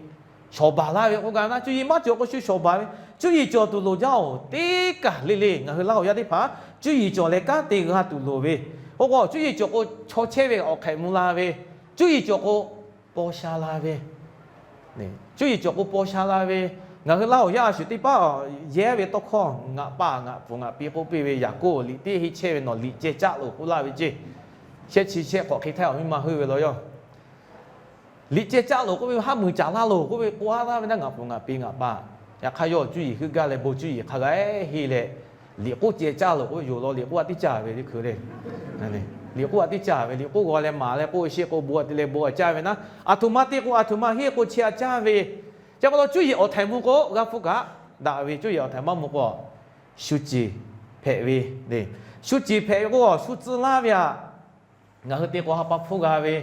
Shawˍ baˬ laˇ ve k'oˆ gaˇ naˉ, cuˇ yiˍ maˇ cawˬ k'o shu shawˍ baˬ ve, cuˇ yiˍ cawˬ tuˬ loˍ jaˇ-oˬ. Teˇ kaˬ le le ngaˬ hui Laˇ huˍ yaˇ teˇ hpaˍ cuˇ yiˍ cawˬ leh kanˉ te g'a tuˬ loˍ ve, oˇ k'o cuˇ yiˍ cawˬ k'o chaw chehˇ ve awˬ hk'ehꞈ mvuh la ve, cuˇ yiˍ cawˬ k'o paw sha la ve, cuˇ yiˍ cawˬ k'o paw sha la ve, ngaˬ hui Laˇ huˍ yaˇ a shuˍ teˇ paˉ yehˇ ve tawˇ hkawˇ ngaˬ paˍ ngaˬ pfuhˍ ngaˬ pi k'oˆ piˇ ve, Yaˍkoˆ liꞈ teˇ heˆ chehˇ ve nawˬ liꞈ ceh caˆ loˬ k'oˆ laˇ ve ceˇ. Shehˆ chi shehˆ k'awꞈ hk'e htaˇ awˬ miˇ ma heuˆ ve law yaˇ. Liꞈ ceh caˆ loˬ k'oˆ ve, haˉ muiˬ caˍ laˇ loˬ k'oˆ ve, k'oˆ a laˇ ve naˉ ngaˬ pfuhˍ ngaˬ pi ngaˬ paˍ. Yaꞈ hk'aˇ yawˇ cuˇ yiˍ heuˆ gaˇ leh bon cuˇ yiˍ hk'a g'a heˆ leh, liꞈ k'oˆ ceh caˇ loˬ k'oˆ ve yoˬ law, liꞈ k'oˆ a tiˉ caˇ ve le hkui le. Liꞈ k'oˆ a tiˉ caˇ ve, liꞈ k'oˆ g'aw leh maˍ leh k'oˆ sheˆ k'o bon a te leh bon a caˇ ve naˉ, aˬ htoꞈ ma te k'o aˬ htoꞈ ma heˆ k'o chi a caˇ ve. Chi pa taw cuˇ yiˍ awˬ htaiˍ mvuh k'o g'a hpu kaꞈ daꞈ ve, cuˇ yiˍ awˬ htaiˍ maˇ mvuh k'o shu ceˬ hpehꞈ ve le. Shu ceˬ hpehꞈ ve k'o shu tcuh laˇ ve aꞈ. Ngaˬ hui te k'o ha pa hpfuhˇ g'a ve,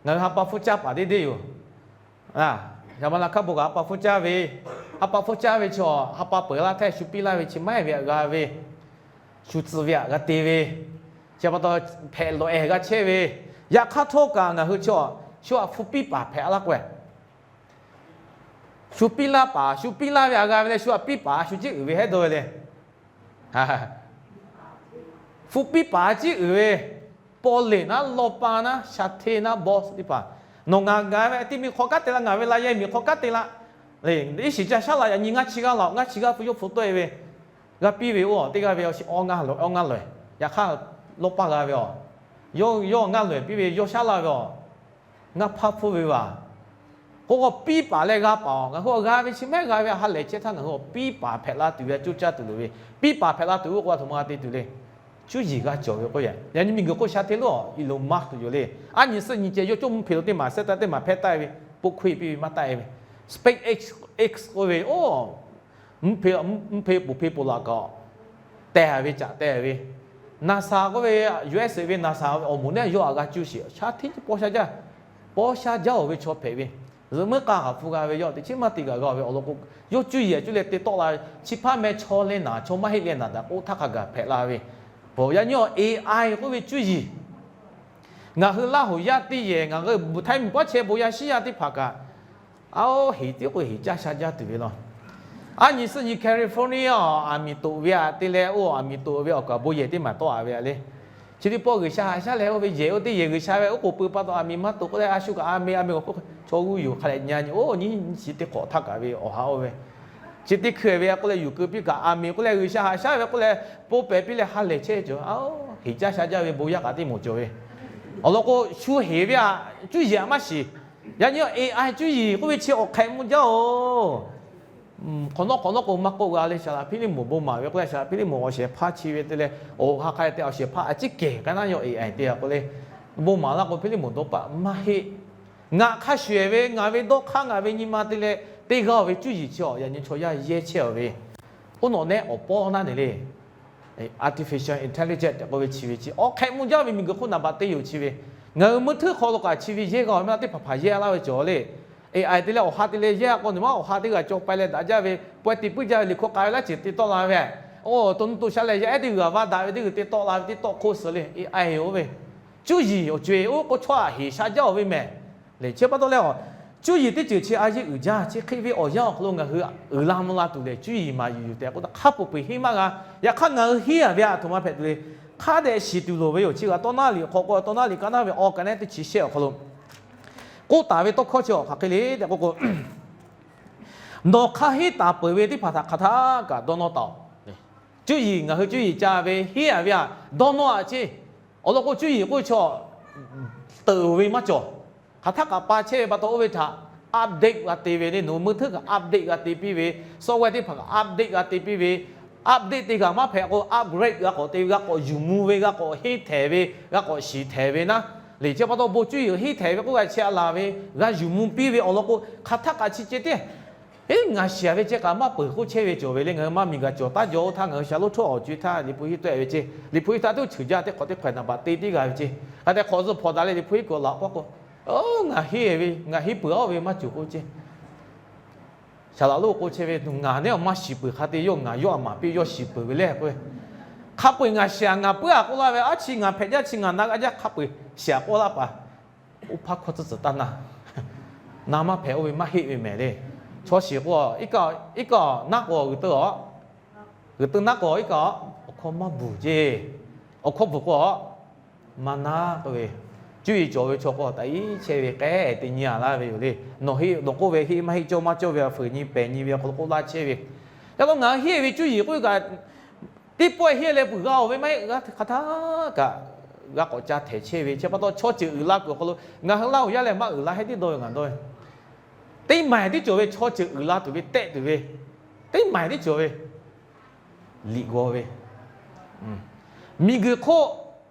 ngaˬ hui ha pa hpfuhˇ caˇ paˍ deˇ deˇ yoˬ. Yaꞈ ma la hkaˉ bon kaꞈ ha pa hpfuhˇ caˇ ve, ha pa hpfuhˇ caˇ ve chaw ha pa peuˬ laˇ htaˇ shu piˇ laˇ ve chi maiˉ ve aꞈ g'a ve, shu tcuh ve aꞈ g'a te ve, chi pa taw hpehꞈ lawꞈ ehˬ g'a chehˇ ve. Yaꞈ hk'aˇ htawˇ kaꞈ ngaˬ hui chaw shu aꞈ hpu piˇ paˍ hpehꞈ laˇ k'o, shu piˇ laˇ paˍ shu piˇ laˇ ve aꞈ g'a ve leh shu aꞈ piˇ paˍ shu ciˉ uiˍ ve hehˉ dawˇ ve le. Hpu piˇ paˍ ciˉ uiˍ ve, Paw leˬ naˉ, lawˇ paˇ naˉ, sha hteˇ naˉ, boss teˇ hpaˍ, nawˬ ngaˬ ngaˬ ve teˇ miˬ hk'aw kanˉ te la, ngaˬ ve la yehˇ miˬ hk'aw kanˉ te la. Leh iˉ shiˍ ca shaˉ la yaꞈ nyi ngaˇ chi g'aˇ laˬ, ngaˇ chi g'aˇ pu yawˇ hpu tawˆ e ve, g'a piˇ ve oˇ teˇ g'aˇ ve awˬ shiˍ awˇ ngaˇ loꞈ, awˇ ngaˇ loꞈ, yaꞈ hk'aˇ lawˇ paˇ g'a ve aˬ, yawˇ ngaˇ loꞈ piˇ ve, yawˇ shaˉ laˇ ve aˬ, ngaˇ hpaˇ hpfuhˇ ve vaˬ. K'o k'o piˇ paˍ leh g'a paˍ aˬ, ngaˬ hui awˬ g'a ve chi mehˉ g'a ve ha lehˬ chehˇ htaˇ ngaˬ hui awˬ piˇ paˍ hpehꞈ la tuˬ ve, coˇ caˇ tuˬ loˍ ve, piˇ paˍ hpehꞈ la tuˬ ve k'o a htoꞈ ma g'a te tuˬ le. Cuˇ yiˍ g'a cawˬ ve k'oˆ yaꞈ, yaꞈ nyi miˬguiˬ hk'oˆ sha hteˇ lo Elon Musk tuˬ yoˬ le. Aˉ nyi suhˆ nyi ceh yawˇ cawˇ mvuhˇ hpeꞈ lo teˇ maˬ sehˉ taˆ teˇ maˬ hpehˇ taˆ e ve, poˆ hk'oˆ piˇ ve maˇ taˆ e ve, SpaceX k'oˆ ve oˇ, mvuhˇ hpeꞈ, mvuhˇ hpeꞈ poˬ hpeꞈ poˬ laꞈ kaꞈ teh ve caꞈ teh ve, NASA k'oˆ ve, U S ve NASA awˬ moˍ neˉ yawˇ aꞈ g'a cuˇ shiˍ, sha hteˇ paw sha jaˇ, paw sha jaˇ oˬ ve chaw hpehꞈ ve, zuhꞈ muiˉ k'a haˍ hpu g'a ve yawˇ teꞈ chiˉ maˇ te gaˬ g'a ve awˬ lawn k'o, yawˇ cuˇ yiˍ a cuˇ leh te tawˆ la ve, chi hpaˇ meh chaw leh naˍ chaw maˇ heˆ leh naˍ daꞈ k'oˆ htaˇ hk'a gaˬ hpehꞈ la ve, yaꞈ nyi awˬ A I k'oˆ ve cuˇ yiˍ ngaˬ hui Laˇ huˍ yaˇ teˇ yehˬ ngaˬ hui Bvuhꞈ htaiˇ miˬ paˉ chehˇ bon yaˇ shiˉ yaˇ teˇ hpaˍ kaꞈ, aˉ, heˍ tiˉ k'o heˍ caˇ sha jaˇ tuˬ ve law. Aˉ nyi suhˆ nyi California aˬ miˍ toꞈ ve aꞈ te leh oˇ aˬ miˍ toꞈ ve awˬ kaˍ bon yehˬ teˇ maˬ tawˆ a ve a le. Chi teˇ pawˆ G'uiˬsha haꞈ shaˉ leh oˇ ve yehˬ oˇ teˇ yehˬ G'uiˬsha ve oˉ k'oˍ pui pa taw aˬ miˍ maˇ toꞈ k'oˆ leh a shu kaꞈ a meh a meh awˬ hk'oˆ chaw g'uˇ yuˬ hk'a leh nyi a nyi oˇ nyi chi teˇ hk'awꞈ htaˇ kaꞈ ve awˬ ha oˇ ve chi teˇ hkui ve a k'oˆ leh yuˬ keu piˇ kaꞈ a meh k'oˆ leh G'uiˬsha haꞈ shaˉ ve k'oˆ leh poˇ pehˍ piˇ leh ha lehˬ chehˇ ve cawˬ. Aˉ, heˍ caˇ sha jaˇ ve bon yaˇ kaꞈ teˇ moˍ cawˬ ve. Awˬ lawn k'o shu heˍ ve aꞈ cuˇ yiˍ aꞈ maˇ shiˍ. Yaꞈ nyi A I cuˇ yiˍ k'oˆ ve chi awˬ hk'ehꞈ mvuh jaˇ oˬ. Hk'awꞈ nawˉ hk'awꞈ nawˉ k'o maˇ k'oˆ g'a le, saˍ laꞈ Hpiˇliˇmonˍ bon maˍ ve k'oˆ leh saˍ laꞈ Hpiˇliˇmonˍ awˬ shehˍ hpaˇ chi ve te leh awˬ ha hk'a te awˬ shehˍ hpaˇ a ciˉ kehˬ k'ai naˉ yaw A I te a k'oˆ le. Bon maˍ laˇ k'o Hpiˇliˇmonˍ dawˇ paˆ maˇ heˆ. Ngaˬ hk'a shuˍ ve ngaˬ ve dawˇ hk'aˇ ngaˬ ve nyi ma te leh teˇ g'aˇ ve cuˇ yiˍ chi awˬ yaꞈ nyi chaw yaˇ yehˇ chehˇ ve, oˇ nawˬ nehˉ awˬ pawˇ naˉ ne le. Artificial intelligence tehꞈ k'oˆ ve chi ve chi awˬ hk'ehꞈ mvuh jaˇ ve miˬguiˬ hk'oˆ naˍ baꞈ teˇ yoˬ chi ve. Ngaˬ hui meuˇ hteˇ hk'aw lo kaꞈ chi ve yehˇ g'a ve maˇ teˇ hpaˍ hpaˍ yehˇ laˇ ve cawˬ le. A I te leh awˬ ha te leh yehˇ a k'o nawˬ maˇ awˬ ha teˇ g'aˇ cawˬ paiˍ leh daꞈ jaˇ ve, pawehˇ te puiˉ jaˇ ve liꞈ hkawˇ k'ai ve laˇ ceuˬ te tawˆ la ve. Oˇ to nuˇ to sha leh yaˇ ehˉ teˇ g'aˇ g'a va daꞈ ve teˇ g'aˇ te tawˆ la ve teˇ tawˆ hk'oˆ suhˍ le. A I oˇ ve cuˇ yiˍ awˬ co-e oˇ k'o chaw aꞈ heˍ sha jaˇ oˬ ve mehˍ. Lehˬ chi pa taw leh a, cuˇ yiˍ teˇ ceuˬ chi a yeˇ uiˍ jaˇ. Chi hk'e ve awˬ yanˇ awˬ hk'aw lo ngaˬ hui uiˍ la mvuh la tuˬ lehˬ cuˇ yiˍ maˍ yuˬ yuˬ tehꞈ k'oˆ htaˇ hk'a peu-eˬ peˬ henˇ maˇ g'a. Yaꞈ hk'aˇ ngaˬ hui henˇ a ve aꞈ htoꞈ ma hpehꞈ tuˬ le. Hk'a dehꞈ shiˍ tuˬ loˍ ve yoˬ. Chi g'a tawˇ naˉ liꞈ hk'aw k'o tawˇ naˉ liꞈ kaˉ naˉ ve awˬ ka nehˉ teˇ chi shehˆ awˬ hk'aw lo k'oˆ taˍ ve tawˇ hkawˇ chi awˬ hk'aˬ hk'e le tehꞈ k'oˆ k'o, nawˬ hk'a henˇ taˍ peuˬ ve teˇ hpaˍ htaꞈ hk'aˬ htaˇ kaꞈ dawˇ nawˇ taˍ oꞈ. Cuˇ yiˍ ngaˬ hui cuˇ yiˍ ca ve henˇ a ve aꞈ dawˇ nawˇ aꞈ ceˇ. Awˬ lawn k'o cuˇ yiˍ k'oˆ ve chaw teuꞈ ve maˇ cawˬ. Hk'aˬ htaˇ kaꞈ pa chehˇ ve pa taw oˇ ve htaꞈ update g'a te ve le. Nawˬ meuˇ hteˇ kaꞈ update g'a te piˇ ve, software teˇ hpaˍ kaꞈ update g'a te piˇ ve, update te kaꞈ maˇ hpehꞈ k'o upgrade g'a k'awꞈ te ve, g'a k'awꞈ yuˬ mvuh ve, g'a k'awꞈ henˇ htehˍ ve, g'a k'awꞈ shiˍ htehˍ ve naˉ. Lehˬ chi pa taw bon cuˇ yiˍ henˇ htehˍ ve k'oˆ g'a chehˇ a laˬ ve, g'a yuˬ mvuh piˇ ve awˬ lawn k'o hk'aˬ htaˇ kaꞈ chi ceh tiˉ Eˉ, ngaˬ shiˍ ve ceh kaꞈ maˇ peuˬ k'oˆ chehˇ ve cawˬ ve le. Ngaˬ hui maˇ miˬ gaˬ cawˬ taˉ jaw oˇ htaˇ ngaˬ hui shaˍ lonˉ htawˇ awˬ co-e htaˇ liꞈ hpu henˇ tawˆ e ve ceh. Liꞈ hpu henˇ htaˇ teˇ ceuˬ jaˇ teˇ hk'awꞈ teˇ hk'awꞈ naˍ baꞈ te tiˉ g'a ve ceh. Hk'a dehꞈ hk'awꞈ zuhꞈ hpawnˬ daꞈ leh liꞈ hpu henˇ kuiˬ laꞈ k'oˆ k'o, ngaˬ henˇ ve, ngaˬ henˇ peuˬ a oˇ ve maˇ cawˬ k'oˆ ceh. Shaˍ laꞈ lonˉ k'oˆ chehˇ ve, ngaˬ neˉ awˬ maˇ shiˍ peuˬ hk'a te yawˇ ngaˬ yawˇ aˬ maˍ piˇ yawˇ shiˍ peuˬ ve le k'o, hk'a peu-eˬ ngaˬ shiˍ a ngaˬ puiˉ a k'oˆ laˇ ve, a chi ngaˬ hpehꞈ jaˇ chi ngaˬ na g'a jaˇ hk'a peu-eˬ shiˍ a k'oˆ laˇ paˍ. Oˇ hpaˇ hkawˇ tcuhˉ tcuhˬ taˇ na. Na maˇ hpehꞈ oˇ ve maˇ heˆ ve mehˍ le. Chaw shiˍ k'o, iˉ kaˆ naˉ k'o g'uiˬ teu a, g'uiˬ teu naˉ k'o iˉ kaˆ, awˬ hkawˇ maˇ bvuhˬ ceˇ. Awˬ hkawˇ bvuhˬ k'o, maˇ naˉ k'oˆ ve, cuˇ yiˍ cawˬ ve chaw k'o taꞈ iˉ chehˇ ve k'ehˉ te nyi a laˇ ve yoˬ le. Nawˬ heˆ nawˬ k'oˆ ve heˆ maˇ heˆ cawˇ maˇ cawˇ ve a fuiˍ nyi pehˬ nyi ve awˬ hk'aw lo k'oˆ laˇ chehˇ ve. Yaꞈ hk'aˇ ngaˬ hui henˇ ve cuˇ yiˍ k'oˆ ve kaꞈ, teˇ pawˆ henˇ leh peuˬ g'a oˬ ve maˇ heˆ, g'a hk'aˬ htaˇ kaꞈ g'a k'awꞈ ca htehˍ chehˇ ve. Chi pa taw chaw ceuˬ uiˍ la kuiˬ awˬ hk'aw lo ngaˬ hui Laˇ huˍ yaˇ lehˬ maˇ uiˍ la heˆ tiˉ dawˇ ve ngaˬ dawˇ ve. Teˇ maˬ tiˉ cawˬ ve chaw ceuˬ uiˍ la tuˬ ve tehˆ tuˬ ve, teˇ maˬ tiˉ cawˬ ve liꞈ g'aw ve. Miˬguiˬ hk'oˆ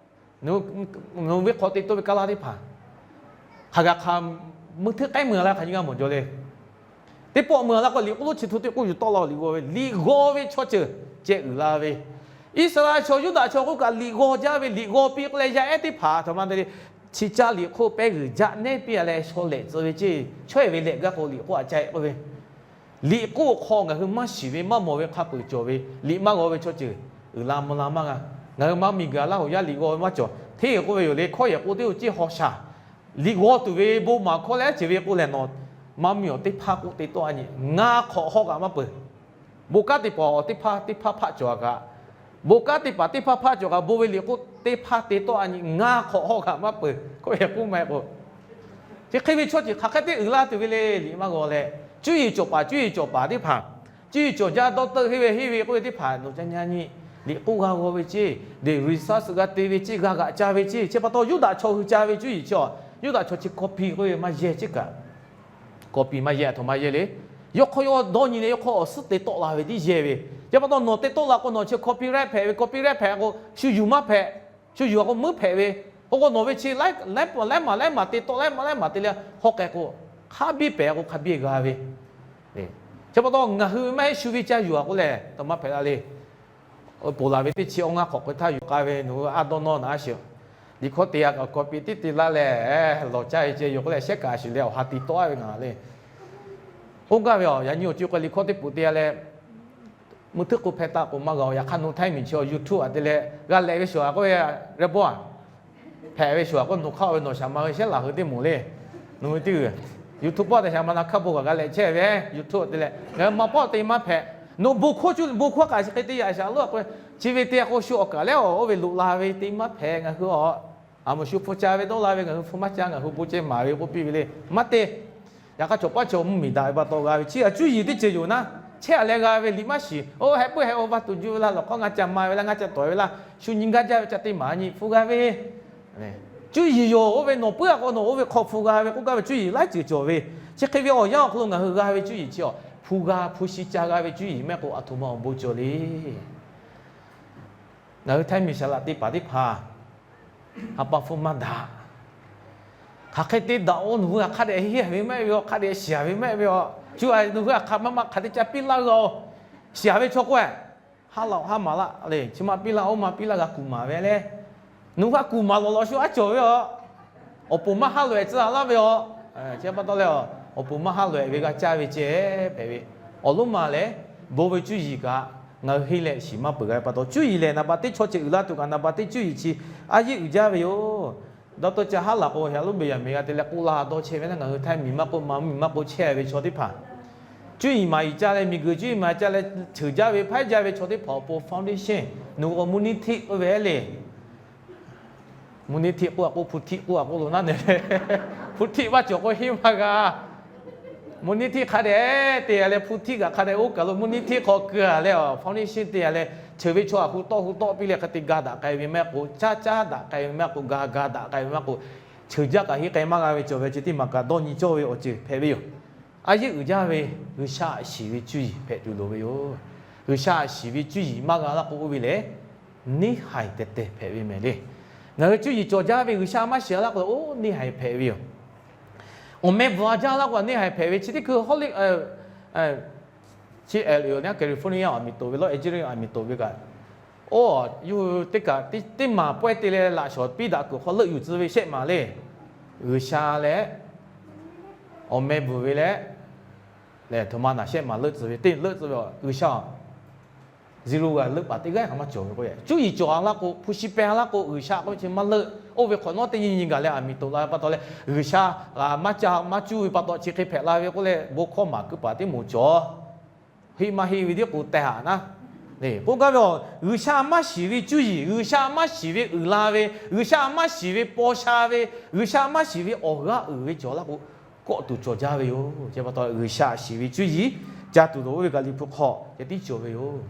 nawˬ ve hk'awꞈ te tawˆ ve kaˇ laˇ teˇ hpaˍ hk'aˬ g'a hk'a meuˇ hteˇ k'ehˉ meuˇ la hk'aˬ nyi g'a mawˬ jaw le. Teˇ pawˆ meuˇ la k'o liꞈ k'oˆ lo chi hto teˇ k'oˆ yuˬ tawˆ la liꞈ g'aw ve, liꞈ g'aw ve chaw ceuˬ ceh uiˍ la ve. Iˉsaˍreˍlaˆ chaw Yuˇdaꞈ chaw k'oˆ kaꞈ liꞈ g'aw jaˇ ve, liꞈ g'aw piˇ k'oˆ leh yaˇ ehˉ teˇ hpaˍ htaꞈ ma te le, chi caˇ liꞈ hk'oˆ pehˇ g'uiˬ jaˆ nehˉ piˇ a leh shaw lehꞈ tcuh ve ceˇ. Chaweh ve lehꞈ gaˇ k'o liꞈ k'oˆ a ca e k'oˆ ve, liꞈ k'oˆ hk'aw ngaˬ hui maˇ shiˍ ve maˇ mawˬ ve hk'a peu-eˬ cawˬ ve, liꞈ maˇ g'aw ve chaw ceuˬ uiˍ la mvuh la maˇ g'a. Ngaˬ hui maˇ miˬguiˬ a Laˇ huˍ yaˇ liꞈ g'aw ve maˇ cawˬ. Hteˇ k'oˆ ve yoˬ le, hkawˇ yehˬ k'o teˇ oˇ ceˇ haw shaˍ. Liꞈ g'aw tuˬ ve bon maˍ hkawˇ leh a ceuˬ ve k'o lehˬ nawˬ maˇ miˬ awˬ teˇ hpaˇ k'oˆ te tawˆ a nyi, ngaˇ hk'awꞈ hawˇ kaꞈ maˇ peuˬ. Bon kanˉ te paˍ awˬ teˇ hpaˇ teˇ hpaˇ hpaˆ cawˬ a kaꞈ, Bon kanˉ teˇ hpaˍ teˇ hpaˇ hpaˇ cawˬ kaꞈ bon ve liꞈ k'oˆ teˇ hpaˇ te tawˆ a nyi ngaˇ hk'awꞈ hawˆ kaꞈ maˇ peuˬ k'oˆ ve k'oˆ maˇ heˆ k'o, chi hk'e ve chaw ceuˬ hk'aˬ hk'e te uiˍ la tuˬ ve le. Liꞈ maˇ g'aw leh, cuˇ yiˍ cawˬ paˍ cuˇ yiˍ cawˬ paˍ teˇ hpaˍ, cuˇ yiˍ cawˬ jaˇ doctor henˇ ve henˇ ve k'oˆ ve teˇ hpaˍ nawˬ ca nyi nyi, liꞈ k'oˆ g'a g'aw ve ceˇ, de research g'a te ve ceˇ, g'a g'aꞈ ca ve ceˇ. Chi pa taw Yuˇdaꞈ chaw hui ca ve cuˇ yiˍ chi a, Yuˇdaꞈ chaw chi copy k'oˆ ve maˇ yehˇ ceˇ kaꞈ, copy maˇ yehˇ, a htoꞈ ma yehˇ le. Yawˇ hk'aw yawˇ dawˇ nyi leh yawˇ hk'aw awˬ suhˉ te tawˆ la ve tiˉ yehˇ ve. Chi pa taw nawˬ te tawˆ la k'o nawˬ chi copyright hpehꞈ ve, copyright hpehꞈ k'o shu yuˬ maˇ hpehꞈ, shu yuˬ a k'o meuˉ hpehꞈ ve. K'o k'o nawˬ ve chi laiˉ maˬ laiˉ maˬ te tawˆ laiˉ maˬ laiˉ maˬ te le hawˉ k'ai k'o, hk'a biˇ pehˍ k'o hk'a biˇ g'a ve. Chi pa taw ngaˬ hui ve maˇ heˆ, shu ve ca yuˬ a k'o lehˬ, a htoꞈ ma hpehꞈ la le. Ponˬ laˬ ve teˇ chi awˇ ngaˇ hk'awꞈ k'o htaˇ yuˬ k'ai ve, nawˬ hui a dawˇ nawˇ naˍ a sheˍ. Liꞈ hkawˇ te a kaꞈ copy tiˉ te laˇ leh, lawˬ caˇ ve ceh yoˬ k'oˆ leh shehˉ kaꞈ a sheˍ leh awˬ ha ti tawˆ a ve ngaˬ le. K'oˆ gaˇ ve a, yaꞈ nyi awˬ co k'o liꞈ hkawˇ teˇ poꞈ te a leh, meuˇ hteuˆ k'o hpehˇ taˆ k'o maˇ g'a-oˬ. Yaꞈ hk'aˇ nawˬ htaiˇ miˬ chi YouTube a te leh g'a lehꞈ ve shuˍ a k'oˆ ve, reh bawˇ a hpehꞈ ve shuˍ a k'oˆ, nawˬ hk'aˇ ve nawˬ shaˍ ma ve shehˉ laˬ hui teˇ moˍ le. Nawˬ hui teˇ g'uiˬ YouTube paw te shaˍ ma na hkaˇ bon kaꞈ g'a lehꞈ chehˇ ve, YouTube a te leh ngaˬ hui ma pawˆ te maˇ hpehꞈ. Nawˬ bon hkawˇ cuˇ, bon hkawˇ kaꞈ chi hk'e te yaꞈ shaˍ lo a k'o, chi ve te k'o shu awˬ kaˍ leh a, oˇ ve loꞈ la ve te maˇ hpehꞈ. Ngaˬ hui a, a moˍ shu hpu ca ve dawˇ la ve, ngaˬ hui hpu maˇ ca, ngaˬ hui bon ceh maˍ ve k'oˆ piˇ ve le. Maˇ te. Yaꞈ hk'aˇ chaw paˉ chaw mvuhˇ miˬ daꞈ ve pa taw g'a ve chi a cuˇ yiˍ teˇ ceuˬ yoˬ naˉ, chehˇ a leh g'a ve liꞈ maˇ shiˍ. Oˇ heh puiˉ heh oˇ va tuˬ juˇ ve laˇ, lawˬ hk'aw ngaˇ ca ma ve laˇ, ngaˇ ca tawˍ ve laˇ, shu nyi gaˇ jaˇ ve ca te maˍ nyi hpu g'a ve. Cuˇ yiˍ yoˬ. Oˇ ve nawˬ puiˉ a k'o nawˬ oˇ ve hk'aw hpu g'a ve k'oˆ gaˇ ve cuˇ yiˍ laiˉ ceuˬ cawˬ ve. Chi hk'e ve awˬ yanˇ awˬ hk'aw lo ngaˬ hui g'a ve cuˇ yiˍ chi a, hpu g'a hpu shi ca g'a ve cuˇ yiˍ mehˆ k'o a htoꞈ ma awˬ bon cawˬ le. Ngaˬ hui htaiˇ miˬ shaˍ laꞈ te paˍ teˇ hpaˍ, ha pa hpu maˇ daꞈ. Hk'aˬ hk'e te daꞈ-oˬ, nawˬ hui a hk'a dehꞈ henˇ ve mehˆ ve a, hk'a dehꞈ shiˍ ve mehˆ ve a, cuˇ a nawˬ hui a hk'aˬ ma ma hk'aˬ te ca piˇ laˇ g'a-oˬ. Shiˍ ve chaw k'o, ha laꞈ ha maˍ laˇ le, chi ma piˇ laˇ, oˇ ma piˇ laˇ g'a kuˬ maˍ ve le. Nawˬ hui a kuˬ maˍ lawˬ lawˬ shu a cawˬ ve a. Awˬ poˍ maˇ haˉ loꞈ-ehˍ tcuh laˇ ve a. Chi pa taw leh, awˬ poˍ maˇ haˉ loꞈ-ehˍ ve g'a caˇ ve ceh hpehꞈ ve. Awˬ lonˉ ma lehˬ, bon ve cuˇ yiˍ kaꞈ ngaˬ hui henˇ leh shiˍ maˇ peuˬ g'a ve pa taw, cuˇ yiˍ lehˬ naˍ baꞈ teˇ chaw ceuˬ uiˍ la tuˬ kaꞈ naˍ baꞈ teˇ cuˇ yiˍ chi a yeˇ uiˍ jaˇ ve yoˬ. Doctor ca haˉ laˬ k'o, ha lonˉ beˬ yaˬ miˬ g'a te leh k'oˆ la dawˇ chehˇ ve naˉ, ngaˬ hui htaiˇ miˬ maˇ k'oˆ, ma mvuhˇ miˬ maˇ k'oˆ chehˇ ve chaw teˇ hpaˍ, cuˇ yiˍ maˍ yiˍ ca leh miˬ guiˬ cuˇ yiˍ maˍ ca leh ceuˬ jaˇ ve hpaiˉ jaˇ ve chaw teˇ hpaˍ awˬ pon foundation, nawˬ hui k'o mvuhˇ niˉ htiˆ k'oˆ ve le. Mvuhˇ niˉ htiˆ k'oˆ a k'oˆ, hpu htiˆ k'oˆ a k'oˆ lo naˉ ne. Hpu htiˆ maˇ cawˬ k'o henˇ maˇ g'a. Mvuhˇ niˉ htiˆ hk'a dehꞈ te a leh, hpu htiˆ kaꞈ hk'a dehꞈ oˇ kaˬ lo mvuhˇ niˉ htiˆ hk'aw keu a leh a, foundation te a leh, ceuˬ ve chaw a hu tawˆ hu tawˆ piˇ leh hk'e te ga daꞈ k'ai ve maˇ k'o, caˇ caˇ daꞈ k'ai ve maˇ k'o, ga ga daꞈ k'ai ve maˇ k'o, ceuˬ jaˇ kaꞈ henˇ k'ai maˇ g'a ve cawˬ ve ceh teˇ maˬ kaꞈ dawˇ nyi cawˇ ve awˬ ceuˬ hpehꞈ ve yoˬ. A yeˇ uiˍ jaˇ ve G'uiˬsha a shiˍ ve cuˇ yiˍ hpehꞈ tuˬ loˍ ve yoˬ. G'uiˬsha a shiˍ ve cuˇ yiˍ maˇ g'a laˇ k'o oˇ ve lehˬ, neˇhaiˬ tehˬ tehˬ hpehꞈ ve mehˍ le. Ngaˬ hui cuˇ yiˍ cawˬ jaˇ ve G'uiˬsha maˇ shiˍ laˇ k'o, oˇ neˇhaiˬ hpehꞈ ve yoˬ. Awˬ meh bvuhꞈ a jaˇ laˇ k'o, neˇhaiˬ hpehꞈ ve chi teˇ hkui hawˉ le, chi L A, California aˬ miˍ toˍ ve, Los Angeles aˬ miˍ toˍ ve kaꞈ, oˇ yuˬ teˇ kaꞈ teˇ maˬ pawehˇ te leh laꞈ shawˍ piˇ daꞈ kuiˬ hk'aw leuˆ yuˬ tcuh ve shehˆ maˬ le. G'uiˬsha leh awˬ meh bvuhˬ ve leh, lehˬ htoꞈ ma naˬ shehˆ maˬ leuˆ tcuh ve, teˇ leuˆ tcuh ve G'uiˬsha zero g'a leuˆ paˍ teˇ g'aˇ kaꞈ maˇ cawˬ ve k'o, cuˇ yiˍ cawˬ a laˇ k'o, hpu shi peh a laˇ k'o, G'uiˬsha k'oˆ ve chi maˇ leuˆ. Oˇ ve hk'awꞈ nawˉ teˇ nyi nyi gaˬ leh aˬ miˍ toꞈ la ve pa taw leh, G'uiˬsha maˇ ca maˇ cuˇ ve pa taw chi hk'e hpehꞈ la ve k'oˆ leh, bon hkawˇ maˍ kuiˬ paˍ teˇ moˍ cawˬ. Heˆ maˇ heˆ ve tiˉ k'o teh haꞈ naˉ. K'oˆ gaˇ ve a, G'uiˬsha maˇ shiˍ ve cuˇ yiˍ, G'uiˬsha maˇ shiˍ ve uiˍ la ve, G'uiˬsha maˇ shiˍ ve paw sha ve, G'uiˬsha maˇ shiˍ ve awˬ g'aˇ uiˍ ve cawˬ laˇ k'o, kawˆ tuˬ cawˬ jaˇ ve yoˬ. Chi pa taw G'uiˬsha a shiˍ ve cuˇ yiˍ ca tuˬ loˍ oˇ ve kaꞈ Liꞈ hpu hk'aw ceh tiˉ cawˬ ve yoˬ.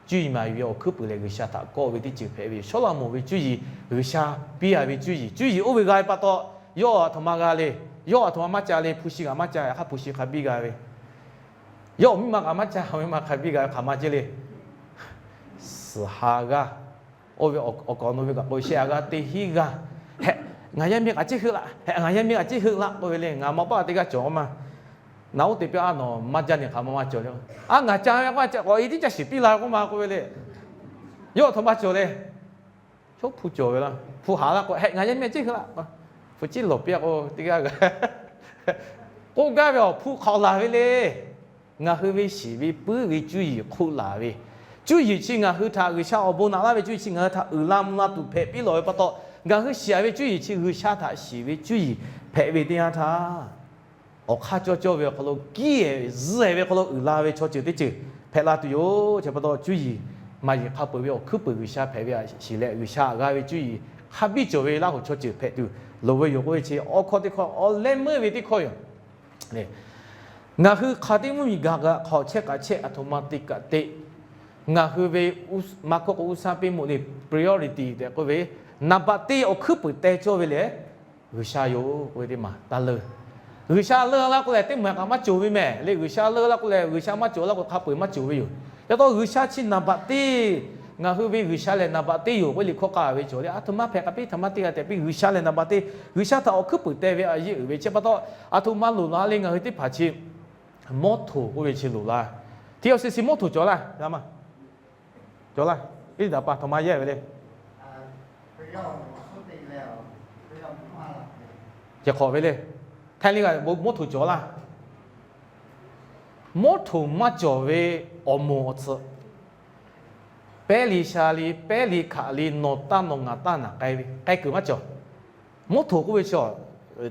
Cuˇ yiˍ maˍ yuˬ ve awˬ hkuiˉ puiˍ lehˬ, G'uiˬsha htaꞈ kawˆ ve teˇ ceuˬ hpehꞈ ve yoˬ. Sawˉlaꞈmonˍ ve cuˇ yiˍ, G'uiˬsha piˇ a ve cuˇ yiˍ, cuˇ yiˍ oˇ ve g'a ve pa taw, yawˇ a htoꞈ ma g'a le. Yawˇ a htoꞈ ma maˇ ca le. Hpu shi kaꞈ maˇ ca, yaꞈ hk'aˇ hpu shi hk'a biˇ g'a ve. Yawˇ awˬ miˇ ma kaꞈ maˇ ca, awˬ miˇ ma hk'a biˇ g'a ve hk'aˬ ma ceh le. Suhˍ ha g'aˇ, oˇ ve awˬ kaˍ awˬ nu ve kaꞈ k'o sheh a g'aˇ teˇ hinˉ g'aˇ. Hehꞈ, ngaˬ yaˇ miˇ kaꞈ ceˇ heuˆ laˇ, hehꞈ, ngaˬ yaˇ miˇ kaꞈ ceˇ heuˆ laˇ k'oˆ ve le. Ngaˬ ma paˆ teˇ g'aˇ cawˬ ma. Naˬ oˇ te piˇ a, nawˬ maˇ jaˇ ne hk'aˬ ma maˇ cawˬ le. A, ngaˬ ca ve k'o a ca k'awꞈ e tiˉ ca shiˍ piˇ la ve k'oˆ ma k'oˆ ve le. Yawˇ a htoꞈ ma cawˬ le. Chaw hpu cawˬ ve laˇ, hpu haˍ laˇ k'o, hehꞈ, ngaˬ yaˇ miˇ a ceˇ heuˆ laˇ. Hpu ciˉ lawˬ piˇ a k'o teˇ g'aˇ g'a k'oˆ gaˇ ve awˬ hpu hk'awꞈ laˬ ve le. Ngaˬ hui ve shiˍ ve puiˉ ve cuˇ yiˍ hk'oˆ laˬ ve, cuˇ yiˍ chi ngaˬ hui htaꞈ G'uiˬsha awˬ bon naꞈ laˇ ve cuˇ yiˍ chi ngaˬ hui htaꞈ uiˍ la mvuh la tuˬ hpehꞈ piˇ lawˬ ve pa taw, ngaˬ hui shiˍ ve cuˇ yiˍ chi G'uiˬsha htaꞈ shiˍ ve cuˇ yiˍ hpehꞈ ve teˇ yanˇ htaˇ, awˬ hk'aˇ cawˇ cawˇ ve awˬ hk'aw lo kiˉ zuhˆ ve hk'aw lo uiˍ la ve chaw ceuˬ teˇ ceuˬ hpehꞈ la tuˬ yoˬ. Chi pa taw cuˇ yiˍ maˇ yeˬ hk'a peuˬ ve awˬ hkuiˉ peuˬ G'uiˬsha hpehꞈ ve a shiˍ leh, G'uiˬsha g'a ve cuˇ yiˍ hk'a biˇ cawˬ ve Laˇ huˍ chaw ceuˬ hpehꞈ tuˬ loˍ ve yoˬ k'oˆ ve chi awˬ hkawˇ teˇ hkawˇ, awˬ leh meuˇ ve teˇ hkawˇ yoˬ. Ngaˬ hui hk'aˬ teˇ mvuhˇmiˬ gaˬ kaꞈ hk'awꞈ chehˇ kaꞈ chehˇ, aˬ htoꞈ ma te kaꞈ te, ngaˬ hui ve maˇ hkawˇ k'o uˉ saˉ piˇ moˍ le, priority tehꞈ k'oˆ ve, naˍ baꞈ teˇ awˬ hkuiˉ peuˬ teh cawˇ ve lehˬ, G'uiˬsha yoˬ k'oˆ ve teˇ maˬ taˇ leuˇ. G'uiˬsha leuˇ laˇ k'oˆ lehˬ, teˇ maˬ kaꞈ maˇ cawˬ ve mehˍ le. G'uiˬsha leuˇ laˇ k'oˆ lehˬ, G'uiˬsha maˇ cawˬ laˇ k'o hk'a peuˬ maˇ cawˬ ve yoˬ. Yaꞈ taw G'uiˬsha chi naˍ baꞈ teˇ, ngaˬ hui ve G'uiˬsha lehˬ naˍ baꞈ teˇ yoˬ k'oˆ ve liꞈ hkawˇ k'aˍ ve cawˬ le. Aˬ htoꞈ ma hpehꞈ k'aꞈ piˇ, htoꞈ ma te g'a tehꞈ piˇ, G'uiˬsha lehˬ naˍ baꞈ teˇ. G'uiˬsha htaꞈ awˬ hkuiˉ peuˬ teh ve a yeˇ uiˍ ve chi pa taw, aˬ htoꞈ ma loˍ la le ngaˬ hui teˇ hpaˍ chi mawˇ htoꞈ k'oˆ ve chi loˍ la. Teˇ awˬ shiˍ shiˍ mawˇ htoꞈ cawˬ laˇ, cawˬ laˇ. Iˉ daꞈ pa htoꞈ ma yehˇ ve le. Ceh hk'awꞈ ve le. Htaiˇ le g'a mawˇ htoꞈ cawˬ laˇ. Mawˇ htoꞈ maˇ cawˬ ve awˬ moˍ awˬ tsuhꞈ, pehˉ le sha le, pehˉ le hkaꞈ le, nawˬ taˇ nawˬ ngaˬ taˇ naˬ k'ai ve k'ai kuiˬ maˇ cawˬ. Mawˇ htoꞈ k'oˆ ve chi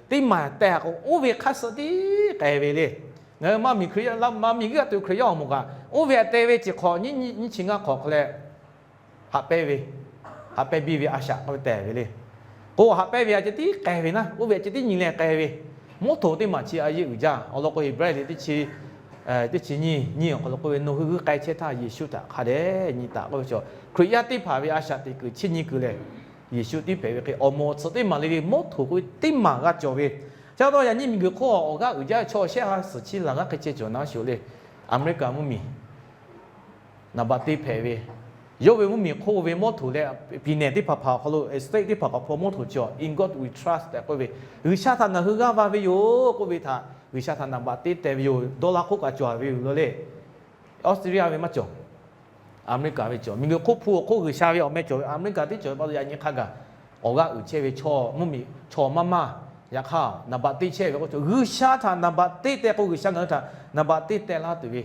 teˇ maˬ tehˬ k'o, oˇ ve hk'aˇ suh tiˉ k'ai ve le. Ngaˬ hui maˇ miˬ Hkriꞈ yaˇ, maˇ miˬ g'uˇ a tuˬ Hkriꞈ yaˇ awˬ moˍ kaꞈ, oˇ ve htaꞈ te ve chi hk'awꞈ nyiˇ nyiˇ chi ngaˇ hk'awꞈ hk'a leh haꞈ pehnˇ ve, haꞈ pehnˇ biˇ ve a shaꞈ k'oˆ ve tehˬ ve le. K'o haꞈ pehnˇ ve a ceh tiˉ k'ai ve naˆ, oˇ ve a ceh tiˉ nyi leh k'ai ve. Mawˇ htoꞈ teˇ maˬ chi a yeˇ uiˍ jaˇ. Awˬ lawn k'o Heˍbrehˇ liꞈ teˇ chi nyiˇ nyiˇ awˬ hk'aw lo k'oˆ ve, Nawˬ hui g'uˇ k'ai chehˇ htaˇ Yeˍsuˆ htaꞈ hk'a dehꞈ nyi taˍ k'oˆ ve chaw, Hkriꞈ yaˇ teˇ hpaˍ ve a shaꞈ teꞈ kuiˬ chiˇ nyi kuiˬ lehˬ, Yeˍsuˆ tiˉ hpehꞈ ve hk'e awˬ moˍ awˬ tsuhꞈ teˇ maˬ le le mawˇ htoꞈ k'oˆ ve teˇ maˬ g'a cawˬ ve. Chi pa taw yaꞈ nyi miˬguiˬ hk'oˆ awˬ g'aˇ uiˍ jaˇ ve chaw shehˆ ha suhˍ chi laˬ g'aˇ hk'e ceh cawˬ na shuˍ le. America mvuhˇmiˬ naˍ baꞈ teˇ hpehꞈ ve, yawˇ ve mvuhˇmiˬ hk'oˆ ve mawˇ htoꞈ leh, piˍneˍ teˇ hpaˍ hpaˍ awˬ hk'aw lo, state teˇ hpaˍ hk'aw hpaw mawˇ htoꞈ chi awˬ In God We Trust tehꞈ k'oˆ ve, G'uiˬsha htaꞈ ngaˬ hui g'aˇ va ve yoˬ k'oˆ ve htaꞈ G'uiˬsha htaꞈ naˍ baꞈ teˇ teh ve yoˬ. Dawˇ laˇ hk'oˆ kaꞈ cawˬ ve yoˬ lo le. Australia ve maˇ cawˬ, America ve cawˬ. Miˬguiˬ hk'oˆ hpu awˬ hk'oˆ G'uiˬsha ve awˬ meh cawˬ ve America teˇ cawˬ ve pa taw yaꞈ nyi hk'a gaˬ awˬ g'aˇ uiˍ chehˇ ve chaw mvuhˇmiˬ chaw maˇ maˇ, yaꞈ hk'aˇ naˍ baꞈ teˇ chehˇ ve k'o, G'uiˬsha htaꞈ naˍ baꞈ teˇ teh k'o, G'uiˬsha ngaˬ hui htaꞈ naˍ baꞈ teˇ teh laˇ tuˬ ve.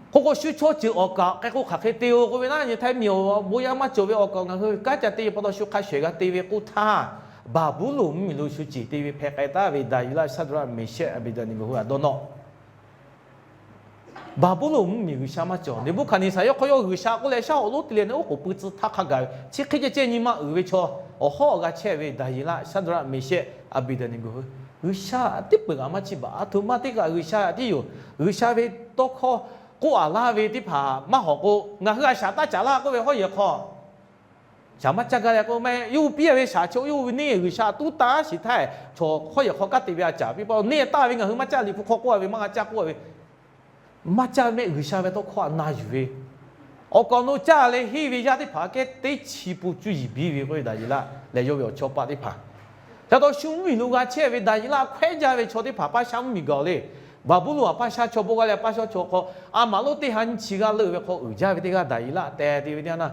Hk'oˆ k'o shu chaw ceuˬ awˬ kaˍ k'ai k'o hk'aˬ hk'e te-o k'oˆ ve naˆ, nyi Htaiˇ miˬ awˬ bon yaˇ maˇ cawˬ ve awˬ kaˍ ngaˬ hui kanˉ ca te pa taw shu hk'a shehˍ g'a te ve k'oˆ htaˇ, Baˍbuˍlonˍ mvuhˇmiˬ lo shu ceˬ te ve hpeh k'ai taˍ ve Daˍyeˍlaˆ, Shaˍdraˆ, Meˍshehˆ, Aˍbeˍdaˍneˍgoˍ hui htaꞈ dawˇ nawˇ. Baˍbuˍlonˍ mvuhˇmiˬ G'uiˬsha maˇ cawˬ. Neˍbuˆhkaˍneˍsaˍ yawˇ hk'aw yawˇ G'uiˬsha k'oˆ leh shaˉ hoꞈ lonˉ te leh neˇ oˉ k'oˍ pui tcuh htaˇ hk'a gaˬ ve chi hk'e ceh ceh nyi ma uiˍ ve chaw awˬ hawˉ awˬ g'a chehˇ ve Daˍyeˍlaˆ, Shaˍdraˆ, Meˍshehˆ, Aˍbeˍdaˍneˍgoˍ hui, G'uiˬsha teˇ peuˬ kaꞈ maˇ chiˇ baˬ. Aˬ htoꞈ ma teˇ kaꞈ G'uiˬsha tiˉ yoˬ. G'uiˬsha ve tawˇ hkawˇ k'oˆ a laˇ ve teˇ hpaˍ maˇ hawˍ k'o, ngaˬ hui a shaꞈ taˇ caˍ laˇ k'oˆ ve hawˉ yehˬ hk'aw shaˍ maˇ caˇ gaˇ leh k'o, maˇ heˆ, yawˇ hui piˇ a ve shaˍ chaw yawˇ hui neˇ G'uiˬsha tuˉ taˇ shiˍ htaˇ, chaw hawˉ yehˬ hk'aw kanˉ te ve a caˍ piˇ pa neˇ taˇ ve ngaˬ hui maˇ caˇ, liꞈ hpu hk'aw k'oˆ a ve maˇ g'a caˇ k'oˆ a ve maˇ caˇ ve mehˆ G'uiˬsha ve tawˇ hkawˇ htaꞈ na yuˬ ve, awˬ kaˍ awˬ nu caˇ leh henˇ ve yaˇ teˇ hpaˍ kehˉ teˇ chi pun cuˇ yiˍ biˇ ve k'oˆ ve Daˍyeˍlaˆ leh yawˇ ve awˬ chawˇ paˆ teˇ hpaˍ. Ca taw shu mvuhˇmiˬ lo g'a chehˇ ve Daˍyeˍlaˆ hkawehˉ jaˇ ve chaw teˇ hpaˍ paˇ shaˉ mvuhˇmiˬ gaˬ le. Baˍbuˍlonˍ a paˇ shaˉ chaw bon g'a leh paˇ shaˉ chaw hk'aw a maˍ lonˉ teˇ ha nyiˇ chi g'aˇ leuˆ ve hk'aw uiˍ jaˇ ve teˇ g'aˇ Daˍyeˍlaˆ teh te ve teˇ g'aˇ na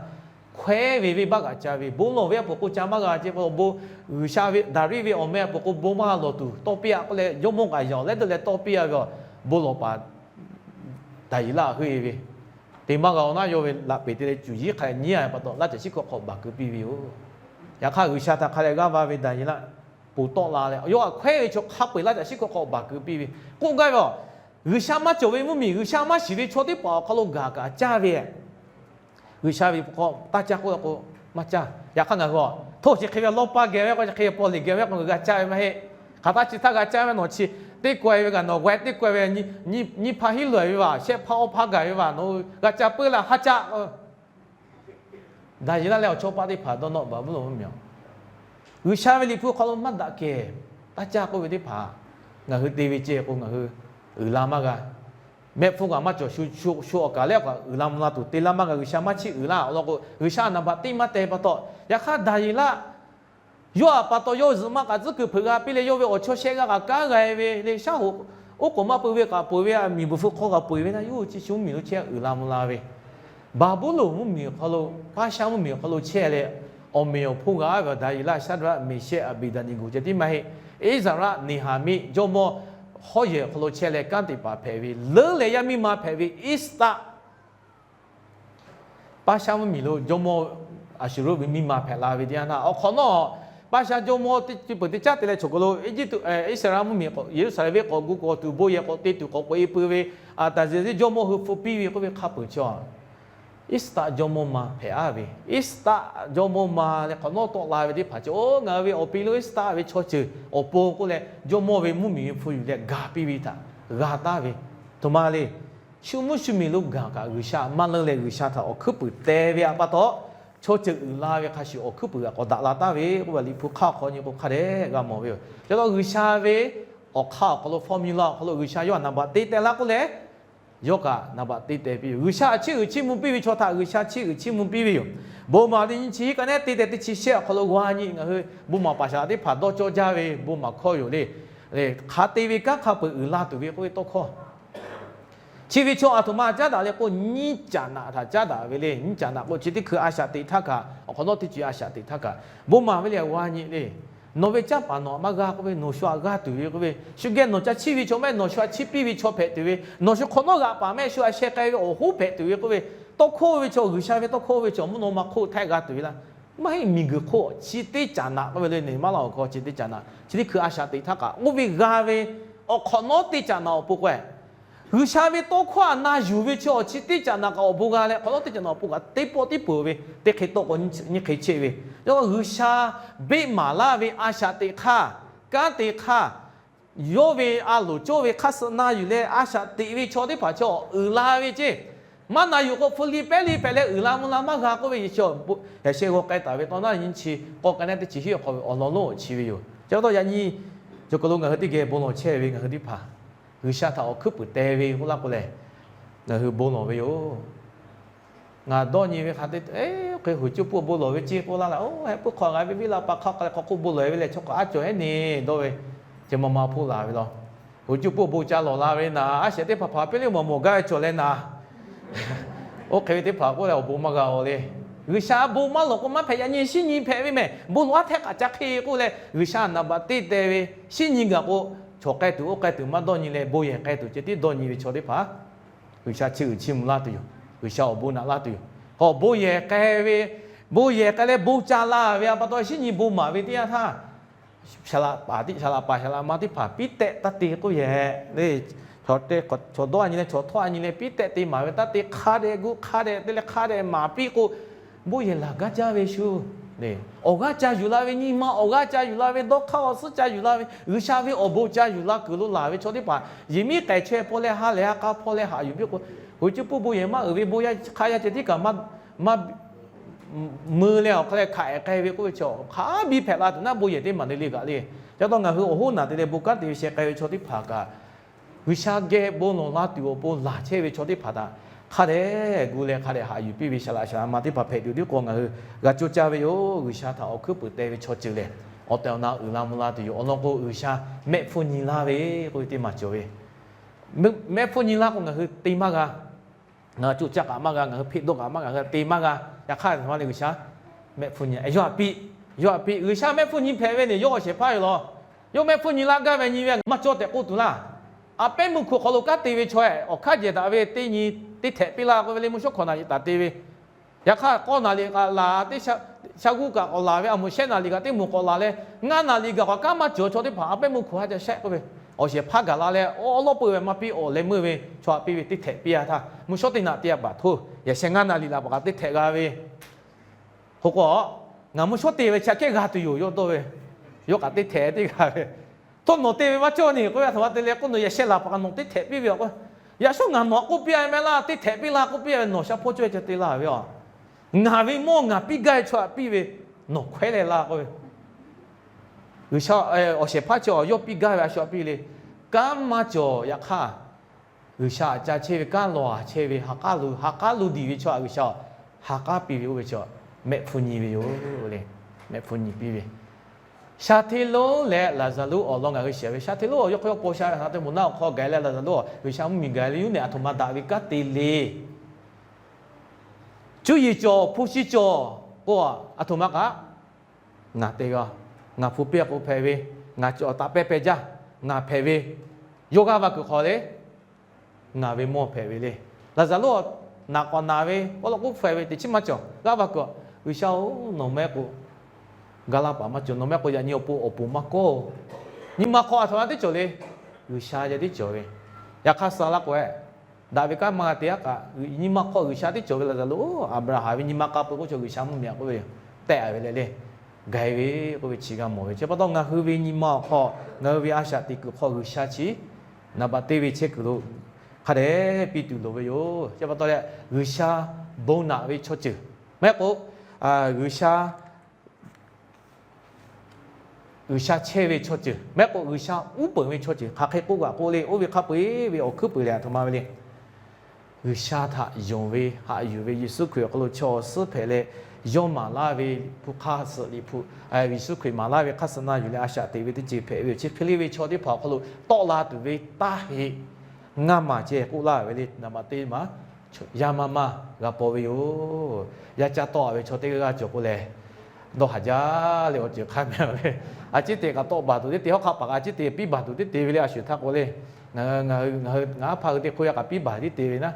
hkawehˉ ve venˇbaˆ g'aꞈ ca ve, bon lawˬ ve a peuˬ k'o ca maˇ g'a ce pa taw bon, G'uiˬsha ve Daˍriˆ ve awˬ meh a peuˬ k'o bon maˇ lawˬ tuˬ tawˇ piˇ a k'oˆ leh, jawˇmawˇ kaꞈ yaꞈ leh dawˇ leh tawˇ piˇ a ve, bon lawˬ paˍ Daˍyeˍlaˆ heuˆ e ve, te maˇ g'a awˬ naˉ yawˇ ve laꞈ peˍ te leh cuˬ yiˉ hk'a nyiˉ a pa taw laˇ caˬ shiˉ hkawꞈ hk'aw baˬ keu piˇ ve yoˬ. Yaꞈ hk'aˇ G'uiˬsha htaꞈ hk'a leh g'aˇ va ve Daˍyeˍlaˆ ponˬ tawˆ la leh, yawˇ htaꞈ hkawehˉ ve chaw hk'a peu-eˬ laˇ caˬ shiˉ hkawꞈ hk'aw baˬ keu piˇ ve k'oˆ gaˇ ve a. G'uiˬsha maˇ cawˬ ve mvuhˇmiˬ, G'uiˬsha maˇ shiˍ ve chaw teˇ hpaˍ awˬ hk'aw lo gaˬ kaꞈ caˇ ve G'uiˬsha ve hpu hk'aw taˇ caˇ k'oˆ la k'o, maˇ caˇ. Yaꞈ hk'aˇ ngaˬ hui a, hto chi hk'e ve lawˇ paˇ geh ve k'o, chi hk'e paw liꞈ geh ve k'o, g'a caˇ ve maˇ heˆ. Hk'aˬ htaˇ chi htaˇ g'a caˇ ve nawˬ chi teˇ kaweh ve kaꞈ nawˬ g'aw teˇ kaweh ve nyi hpaˇ hinˉ loꞈ e ve vaˬ, shehˆ hpaˇ awˇ hpaˇ gaˬ ve vaˬ, nawˬ g'a caˇ peuˬ leh haˉ caˇ. Daˍyeˍlaˆ leh awˬ chawˇ paˆ teˇ hpaˍ dawˇ nawˆ Baˍbuˍlonˍ mvuhˇmiˬ a, G'uiˬsha ve liꞈ hpu hk'aw lo maˇ daꞈ kehˬ taˇ caˇ k'oˆ ve teˇ hpaˍ ngaˬ hui te ve ceh k'o, ngaˬ hui uiˍ la maˇ g'a. Mehˆ hpfuhˇ kaꞈ maˇ cawˬ, shu awˬ kaˍ leh awˬ kaˍ uiˍ la mvuh la tuˬ te laˇ maˇ g'a. G'uiˬsha maˇ chiˇ uiˍ laˇ. Awˬ lawn k'o, G'uiˬsha naˍ baꞈ teˇ maˇ teh pa taw, yaꞈ hk'aˇ Daˍyeˍlaˆ yawˇ a pa taw yawˇ zuhꞈ maˇ k'aꞈ tcuhˉ kuiˬ hpeuꞈ g'a piˇ leh, yawˇ ve awˬ chawˇ shehˆ g'aˇ kaꞈ kanˉ g'a e ve le, shaˉ hoꞈ oˉ k'oˍ maˇ peuˬ ve kaꞈ peuˬ ve, miˬ bvuhˬ hpfuh hk'aw kaꞈ peuˬ ve naˆ, yawˇ hui chi shu mvuhˇmiˬ lo chehˇ uiˍ la mvuh la ve, Baˍbuˍlonˍ mvuhˇmiˬ awˬ hk'aw lo, Paˇshaˆ mvuhˇmiˬ awˬ hk'aw lo chehˇ leh, awˬ meꞈ awˬ hponˇ g'a ve Daˍyeˍlaˆ, Shaˍdraˆ, Meˍshehˆ, Aˍbeˍdaˍneˍgoˍ ceh tiˉ maˇ heˆ. Iˉsaˍreˍlaˆ Neˍhaˍmiˆ jawˇmawˇ hawˉ yehˬ awˬ hk'aw lo chehˇ leh kanˉ te paˍ hpehꞈ ve, leuˉ leh yaˇ miˇ ma hpehꞈ ve Eˇsaˆ Paˇshaˆ mvuhˇmiˬ lo jawˇmawˇ Aˍsuˍruˆ ve miˇ ma hpehꞈ la ve teˇ yanˇ htaˇ, awˬ hk'awꞈ nawˉ Paˇshaˆ jawˇmawˇ teˇ peuˬ teˇ caˉ te leh choˬ kaˬ lo Eˇjiˇtuꞈ, Iˉsaˍreˍlaˆ mvuhˇmiˬ Yeˍruˆsaˍlehnˍ venˇ k'awꞈ gu k'awꞈ tuˬ bon yehˬ k'awꞈ te tuˬ k'awꞈ k'oꞈ e peuˬ ve, Aˍtaˍzeˍzehˇ jawˇmawˇ hui hpu piˇ ve k'oˆ ve hk'a peuˬ chi a Iˉsaˍtaˆ jawˇmawˇ ma hpehꞈ-a ve, Iˉsaˍtaˆ jawˇmawˇ ma leh hk'awꞈ nawˉ tawˆ la ve teˇ hpaˍ cawˬ, ngaˬ hui ve awˬ pi lo Iˉsaˍtaˆ ve chaw ceuˬ awˬ pon k'oˆ leh, jawˇmawˇ ve mvuhˇmiˬ ve hpu yuˬ leh gaˬ piˇ ve htaꞈ g'a taˍ ve, aˬ htoꞈ ma le. Shu mvuhˇ shu miˬ lo gaˬ kaꞈ G'uiˬsha maˇ leuˉ leh G'uiˬsha htaꞈ awˬ hkuiˉ puiˍ teh ve htaꞈ pa taw, chaw ceuˬ uiˍ la ve hk'a shuˍ awˬ hkuiˉ puiˍ kaꞈ k'awꞈ daꞈ la taˍ ve k'oˆ ve, Liꞈ hpu hk'aˇ awˬ hk'aw nyi k'o hk'a dehꞈ g'a mawˬ ve yoˬ. Ca taw G'uiˬsha ve awˬ hk'aˇ awˬ hk'aw lo, formula awˬ hk'aw lo G'uiˬsha yawˇ htaꞈ naˍ baꞈ te teh laˇ k'oˆ leh, yawˇ kaꞈ naˍ baꞈ te teh piˇ ve. G'uiˬsha htaꞈ chiˇ uiˍ chiˇ mvuh piˇ ve chaw htaꞈ G'uiˬsha chiˇ uiˍ chiˇ mvuh piˇ ve yoˬ. Bon maˍ teˇ nyi chi kaꞈ neˉ te teh teˇ chi shehˆ awˬ hk'aw lo g'a nyi, ngaˬ hui bon maˍ paˍ shaˍ laꞈ teˇ hpaˍ dawˇ cawˇ jaˇ ve bon maˍ hkawˇ yoˬ le. Hk'a te ve kanˉ hk'a peuˬ uiˍ la tuˬ ve k'oˆ ve tawˇ hkawˇ Chi ve chaw aˬ htoꞈ ma caˉ daꞈ le k'o, nyiˇ caꞈ naꞈ htaꞈ caˉ daꞈ ve le. Nyiˇ caꞈ naꞈ k'o, chi teˇ hkui a shaꞈ teꞈ htaˇ kaꞈ, awˬ hk'awꞈ nawˉ teˇ ceuˬ a shaꞈ teꞈ htaˇ kaꞈ, bon maˍ ve le, g'a nyi le. Nawˬ ve canˇ paˍ nawˬ htaꞈ maˇ g'a k'oˆ ve, nawˬ shu htaꞈ g'a tuˬ ve k'oˆ ve, shu geh nawˬ ca chiˇ ve chaw mehˆ, nawˬ shu htaꞈ chiˇ piˇ ve chaw hpehꞈ tuˬ ve, nawˬ shu hk'awꞈ nawˉ g'aꞈ paˍ mehˆ, shu htaꞈ sheh k'ai ve awˬ hoˉ hpehꞈ tuˬ ve k'oˆ ve, tawˇ hkawˇ ve chaw, G'uiˬsha ve tawˇ hkawˇ ve chaw mvuhˇ naw ma hk'oˆ htaˇ g'a tuˬ ve laˇ. Maˇ heˆ, miˬguiˬ hk'oˆ chi teˇ caꞈ naꞈ k'oˆ ve le, neˬ maˇ laˇ awˬ hk'aw chi teˇ caꞈ naꞈ, chi teˇ hkui a shaꞈ teꞈ htaˇ kaꞈ k'oˆ ve g'a ve, awˬ hk'awꞈ nawˉ teˇ caꞈ naꞈ awˬ pon k'o, G'uiˬsha ve tawˇ hkawˇ htaꞈ na yuˬ ve chaw chi teˇ caꞈ naꞈ kaꞈ awˬ bon g'a leh, hk'awꞈ nawˉ teˇ caꞈ naꞈ awˬ pon kaꞈ teˇ pawˆ tiˉ peuˬ ve, teˇ hk'e tawˆ k'o nyiˇ hk'e cheˆ ve, yawˇ G'uiˬsha beˆ maˍ laˇ ve a shaꞈ teꞈ hk'aˇ, kanˉ te hk'aˇ, yawˇ ve a loˍ cawˇ ve hk'aˇ suh na yuˬ leh a shaꞈ teꞈ ve chaw teˇ hpaˍ chaw uiˍ la ve ceˇ. Maˇ na yuˬ k'o, hpu li pehˉ li hpehꞈ leh uiˍ la mvuh la maˇ g'a k'oˆ ve, yaꞈ sheh g'aw k'ai taˍ ve tawˇ naˉ nyi chi k'awꞈ k'ai naˉ teˇ chi hiˉ awˬ hk'aw ve awˬ lawn lonˉ awˬ chi ve yoˬ. Chi pa taw yaꞈ nyi cawˬ kaˬ lo ngaˬ hui teˇ geh bon lawˬ chehˇ ve ngaˬ hui teˇ hpaˍ, G'uiˬsha htaꞈ awˬ hkuiˉ puiˍ teh ve k'oˆ laˇ k'o lehˬ, ngaˬ hui bon lawˬ ve yoˬ. Ngaˬ dawˇ nyi ve hk'a te, hk'e hoˍ cuˇ puˇ awˬ bon lawˬ ve ceˇ k'oˆ laˇ leh, oˇ heh puiˉ hk'aw ngaˬ ve viˉ la pa hk'a k'a leh hk'aw hk'oˆ bon lawˬ ve leh chaw hk'a aˉ cawˬ ehˉ neˇ dawˇ ve, chi ma ma hpoˆ laˬ ve law. Hoˍ cuˇ puˇ awˬ bon ca lawˬ la ve naˍ, a shehˍ teˇ hpaˍ hpaˍ piˇ le mawˬ mawˬ gaˇ ve cawˬ leh naˍ, oˇ hk'e ve teˇ hpaˍ k'oˆ leh awˬ bon maˇ g'a-o le. G'uiˬsha bon maˇ lawˬ k'o maˇ hpehꞈ, yaꞈ nyi shinˉ nyi hpehꞈ ve mehˬ. Bon lawˬ aˉ htehˇ k'aꞈ ca hk'e k'oˆ leh G'uiˬsha naˍ baꞈ teˇ teh ve, shinˉ nyi gaˬ k'o, chaw k'ai tuˬ oˇ k'ai tuˬ maˇ dawˇ nyi leh bon yehˬ k'ai tuˬ ceh tiˉ dawˇ nyi ve chaw teˇ hpaˍ G'uiˬsha chiˇ uiˍ chiˇ mvuh laˇ tuˬ yoˬ. G'uiˬsha awˬ bon naꞈ laˇ tuˬ yoˬ. K'o bon yehˬ k'ai ve, bon yehˬ k'ai leh bon ca la ve a pa taw shinˉ nyi bon maˍ ve teˇ yanˇ htaˇ, saˍ laꞈ paˍ tiˉ, saˍ laꞈ paˍ saˍ laꞈ ma teˇ hpaˍ piˉ tehˆ taˇ te k'oˆ yehˬ le. Chaw dawˇ a nyi leh chaw htawˇ a nyi leh piˉ tehˆ te maˍ ve taˇ te, hk'a dehꞈ gu hk'a dehꞈ te leh hk'a dehꞈ maˍ piˇ k'o, bon yehˬ laˬ gaˇ jaˇ ve shu. Awˬ g'aˇ ca yuˬ la ve, nyi ma awˬ g'aˇ ca yuˬ la ve, dawˇ hk'aˇ awˬ suhˉ ca yuˬ la ve, G'uiˬsha ve awˬ bon ca yuˬ la kuiˬ lo laˬ ve chaw teˇ hpaˍ yehˬ miˉ k'ehˬ chaweh hpaw leh ha lehˬ ha k'a hpaw leh haꞈ yuˬ piˇ k'o, hoˍ cuˇ puˇ bon yehˬ maˇ uiˍ ve bon yaˇ hk'a yaˇ ceh tiˉ kaꞈ maˇ mui leh awˬ hk'a leh hk'aˬ ehˍ k'ai ve k'oˆ ve chaw hk'a biˇ hpehꞈ la tuˬ naˉ bon yehˬ teˇ maˬ le le kaꞈ le. Ca taw ngaˬ hui awˬ hoˉ naˬ te leh bon kanˉ te ve sheh k'ai ve chaw teˇ hpaˍ kaꞈ, G'uiˬsha geh bon lawˬ la tuˬ awˬ pon laˬ chehˇ ve chaw teˇ hpaˍ htaꞈ hk'a dehꞈ gu leh hk'a dehꞈ haꞈ yuˬ piˇ ve saˍ laꞈ saˍ laꞈ ma teˇ hpaˍ hpehꞈ tuˬ tiˉ k'o ngaˬ hui g'a coˇ caˇ ve yoˬ. G'uiˬsha htaꞈ awˬ hkuiˉ puiˍ teh ve chaw ceuˬ lehˬ, awˬ tehˬ awˬ na uiˍ la mvuh la tuˬ yoˬ. Awˬ lawn k'o G'uiˬsha mehˆ hpfuhˇ nyi laˇ ve k'oˆ ve teˇ maˬ cawˬ ve. Mehˆ hpfuhˇ nyi laˇ k'o ngaˬ hui te maˇ g'a. Ngaˬ hui coˇ caˇ kaꞈ maˇ g'a, ngaˬ hui hpeꞈ dawˇ kaꞈ maˇ g'a, ngaˬ hui te maˇ g'a. Yaꞈ hk'aˇ htaꞈ ma le G'uiˬsha mehˆ hpfuhˇ nyi, yawˇ htaꞈ piˇ, yawˇ htaꞈ piˇ. G'uiˬsha mehˆ hpfuhˇ nyi hpehꞈ ve neˬ yawˇ awˬ shehˍ hpaˇ yoˬ law. Yawˇ mehˆ hpfuhˇ nyi laˇ gaˇ ve nyi ve maˇ cawˇ tehꞈ k'oˆ tuˬ laˇ. A pehˉ meuˇ hk'oˆ hk'aw lo kanˉ te ve chaw htaꞈ awˬ hk'aˇ jehˬ daꞈ ve teˇ nyi teˇ htehꞈ piˇ laˇ k'oˆ ve le. Mvuhˇ shawˉ hkawꞈ naˍ liꞈ taˍ te ve, yaꞈ hk'aˇ k'awˇ naˍ liꞈ kaꞈ laˬ, teˇ sha g'uˇ kaꞈ k'awꞈ laˬ ve, a moˍ shehˆ naˍ liꞈ kaꞈ teˇ moˍ k'awꞈ laˬ leh, ngaˇ naˍ liꞈ gaˬ k'awꞈ kanˉ maˇ cawˬ chaw teˇ hpaˍ a pehˉ meuˇ hk'oˆ htaꞈ ca shehˆ k'oˆ ve, awˬ shehˍ hpaˇ gaˬ la leh awˉ lawˉ peuˬ ve maˇ piˇ, awˬ leh meuˇ ve chaw htaꞈ piˇ ve teˇ htehꞈ piˇ a htaˇ, mvuhˇ shawˉ teˇ naꞈ te a baˬ htoˇ, yaꞈ sheh ngaˇ naˍ liꞈ laˬ paˍ kaꞈ teˇ htehꞈ g'a ve, k'o k'o, ngaˬ mvuhˇ shawˉ te ve chi hk'e g'a tuˬ yoˬ yawˇ dawˇ ve, yawˇ kaꞈ teˇ htehꞈ teˇ g'a ve, htawˇ nawˬ te ve maˇ cawˇ neˬ k'oˆ ve, a htoꞈ ma te leh k'oˆ, nawˬ yaꞈ sheh laˬ paˍ kaꞈ nawˬ teˇ htehꞈ piˇ ve a k'o, yaꞈ shawˉ ngaˬ nawˬ htaꞈ k'oˆ piˇ a ve mehˆ laˇ, teˇ htehꞈ piˇ laˇ k'oˆ piˇ a ve, nawˬ sha hpawˇ cawˇ ve ca te laˇ ve a, ngaˬ ve mawˇ ngaˬ piˇ gaˇ ve chaw htaꞈ piˇ ve, nawˬ hkawehˉ leh laˇ k'oˆ ve, G'uiˬsha awˬ shehˍ hpaˇ chi yawˇ piˇ gaˇ ve a shu htaꞈ piˇ le. Kanˉ maˇ cawˬ yaꞈ hk'aˇ, G'uiˬsha htaꞈ ca chehˇ ve kanˉ lawˬ a chehˇ ve, ha k'aˉ lo, ha k'aˉ lo diˬ ve chaw htaꞈ G'uiˬsha ha k'aˉ piˇ ve oˇ ve chaw, mehˆ hpfuhˇ nyi ve yoˬ le. Mehˆ hpfuhˇ nyi piˇ ve, sha hteˇ lonˉ leh Laˍzaˍruˆ awˬ lawn ngaˬ hui shiˍ ve, sha hteˇ lonˉ awˬ yawˇ hk'aw yawˇ paw sha ve htaꞈ te moˍ naˆ awˬ hk'aw gaˬ leh Laˍzaˍruˆ G'uiˬsha mvuhˇmiˬ gaˬ leh yuˇ neˬ a htoꞈ ma daꞈ ve kanˉ te le. Cuˇ yiˍ cawˬ, hpu shi cawˬ k'o, a htoꞈ ma kaꞈ ngaˬ te g'a, ngaˬ hpu pehˇ k'o hpehꞈ ve, ngaˬ cawˬ taꞈ pehˇ pehˇ jaˇ, ngaˬ hpehꞈ ve, yawˇ g'aˇ va kuiˬ hk'awꞈ le. Ngaˬ ve mawˇ hpehꞈ ve le. Laˍzaˍruˆ naˬ k'awꞈ naˬ ve k'oˆ lo k'oˆ hpehꞈ ve teꞈ chiˉ maˇ cawˬ. G'aˇ va kuiˬ, G'uiˬsha-oˬ, nawˬ mehˆ k'o ga laˇ paˍ maˇ cawˬ. Nawˬ mehˆ k'o yaꞈ nyi awˬ pon awˬ pon maˇ kawˇ. Nyi ma hk'aw a htoꞈ ma teˇ cawˬ le. G'uiˬsha yaˇ teˇ cawˬ ve. Yaꞈ hk'aˇ suh laˇ k'o e, Daꞈ ve kanˉ maˇ g'a te aˉ kaꞈ, nyi ma hk'aw G'uiˬsha teˇ cawˬ ve laˬ zaˬ lo, Aˍbraˍhanˍ ve nyi ma k'a peu k'oˆ chaw G'uiˬsha mvuhˇmiˬ k'oˆ ve yoˬ. Tehˆ a ve leh le, ga e ve k'oˆ ve chi g'a mawˬ ve. Chi pa taw ngaˬ hui ve nyi ma awˬ hk'aw, ngaˬ hui ve a shaꞈ teꞈ kuiˬ hk'aw G'uiˬsha chi naˍ baꞈ te ve chehˇ kuiˬ lo hk'a dehꞈ piˇ tuˬ loˍ ve yoˬ. Chi pa taw leh, G'uiˬsha bon naꞈ ve chaw ceuˬ, maˇ heˆ k'o G'uiˬsha G'uiˬsha chehˇ ve chaw ceuˬ, maˇ heˆ k'o G'uiˬsha uˉ peunˍ ve chaw ceuˬ, hk'aˬ hk'e k'oˆ g'aꞈ k'oˆ le, oˇ ve hk'a peu-eˬ ve awˬ hkuiˉ puiˍ lehˬ, a htoꞈ ma ve le. G'uiˬsha htaꞈ yonˍ ve, haꞈ yuˬ ve Yeˍsuˆ Hkriꞈ awˬ hk'aw lo chaw awˬ suhˉ hpehꞈ leh, yawˇ maˍ laˇ ve hpu hk'aˇ suhˍ liꞈ hpu, Yeˍsuˆ Hkriꞈ maˍ laˇ ve hk'aˇ suh na yuˬ leh a shaꞈ teꞈ ve teˇ ceuˬ hpehꞈ ve yoˬ. Chi hk'e le ve chaw teˇ hpaˍ awˬ hk'aw lo tawˆ la tuˬ ve taˇ heꞈ ngaˇ maˬ ceh k'oˆ laˇ ve le, naˍ baꞈ te maˬ yaˇ maˇ maˇ g'a paw ve yoˬ. Yaˇ caˇ tawˆ a ve chaw teˇ g'aˇ g'aˇ cawˬ k'o lehˬ, dawˇ haˍ jaˇ leh awˬ ceuˬ hk'a meh ve, a ciˉ te kaꞈ tawˆ baˬ tuˬ teˇ te, hawˉ hk'aˆ paˍ kaꞈ a ciˉ te piˇ baˬ tuˬ teˇ te ve le. A shuˍ htaˇ k'o le, ngaˬ ngaˇ hpaˇ hui teˇ hk'oˆ yaˇ kaꞈ piˇ baˬ tiˉ te ve naˉ,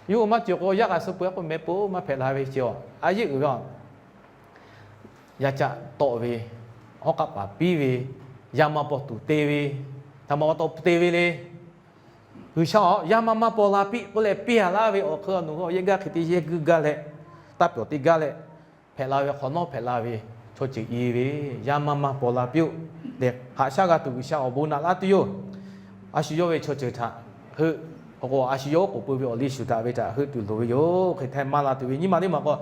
yawˇ hui maˇ cawˬ k'o yaˇ kaꞈ suh peuˬ a k'o meh peuˬ maˇ hpehꞈ la ve ce a. A yeˇ uiˍ ve a, yaˇ caˇ tawˆ ve, hawˉ hk'aˆ paˍ piˇ ve, yaˇ maˇ paw tuˬ te ve, htaꞈ ma pa taw te ve le. G'uiˬsha a yaˇ maˇ maˇ paw la piˇ k'oˆ leh piˇ a laˇ ve awˬ hk'e awˬ nu yehˇ gaˇ hk'e te yehˇ guiˇ gaˇ leh, taˇ pyawˬ teˇ gaˇ leh hpehꞈ la ve hk'awꞈ nawˉ hpehꞈ la ve chaw ceuˬ i ve, yaˇ maˇ maˇ paw la piˇ-oˆ tehꞈ haꞈ shaˉ g'a tuˬ G'uiˬsha awˬ bon naꞈ laˇ tuˬ yoˬ. A shu yawˇ ve chaw ceuˬ htaꞈ heuˆ, k'o a shu yawˇ oˉ k'oˍ pui ve awˬ liˇ shuˍ daꞈ ve htaꞈ heuˆ tuˬ loˍ ve yoˬ. Hk'e htaˇ maˇ la tuˬ ve nyiˇ maˬ teˇ maˬ k'o,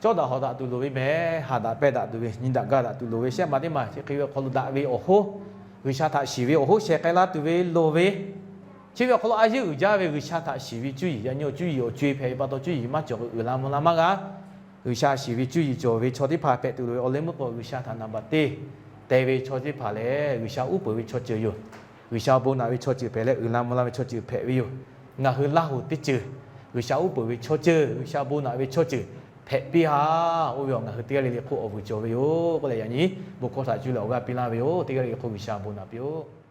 cawˇ daꞈ hawˍ daꞈ tuˬ loˍ ve mehˍ, haꞈ daꞈ pehnˇ daꞈ tuˬ ve, nyi daꞈ gaˇ daꞈ tuˬ loˍ ve shehˆ maˬ teˇ maˬ chi hk'e ve awˬ hk'aw lo daꞈ ve awˬ hoˉ, G'uiˬsha htaꞈ shiˍ ve awˬ hoˉ sheh k'ai la tuˬ ve loˍ ve, chi ve awˬ hk'aw lo a yeˇ uiˍ jaˇ ve G'uiˬsha htaꞈ shiˍ ve cuˇ yiˍ yaꞈ nyi awˬ cuˇ yiˍ awˬ co-e hpehꞈ ve pa taw cuˇ yiˍ maˇ cawˬ k'o uiˍ la mvuh la maˇ g'a. G'uiˬsha shiˍ ve cuˇ yiˍ cawˬ ve chaw teˇ hpaˍ hpehꞈ tuˬ loˍ ve awˬ leh meuˇ k'o G'uiˬsha htaꞈ naˍ baꞈ te teh ve chaw teˇ hpaˍ lehˬ G'uiˬsha uˉ peunˍ ve chaw ceuˬ yoˬ. G'uiˬsha bon naꞈ ve chaw ceuˬ hpehꞈ leh uiˍ la mvuh la ve chaw ceuˬ hpehꞈ ve yoˬ. Ngaˬ hui Laˇ huˍ teˇ ceuˬ G'uiˬsha uˉ peunˍ ve chaw ceuˬ, G'uiˬsha bon naꞈ ve chaw ceuˬ hpehꞈ piˇ a. Oˇ ve awˬ ngaˬ hui teˇ g'aˇ le le hk'oˆ awˬ vuiˬ cawˬ ve yoˬ k'oˆ leh yaꞈ nyi bon hkawˇ htaꞈ cuˇ leh awˬ g'aˇ piˇ laˇ ve yoˬ. Teˇ g'aˇ le le hk'oˆ G'uiˬsha bon naꞈ piˇ-oˆ.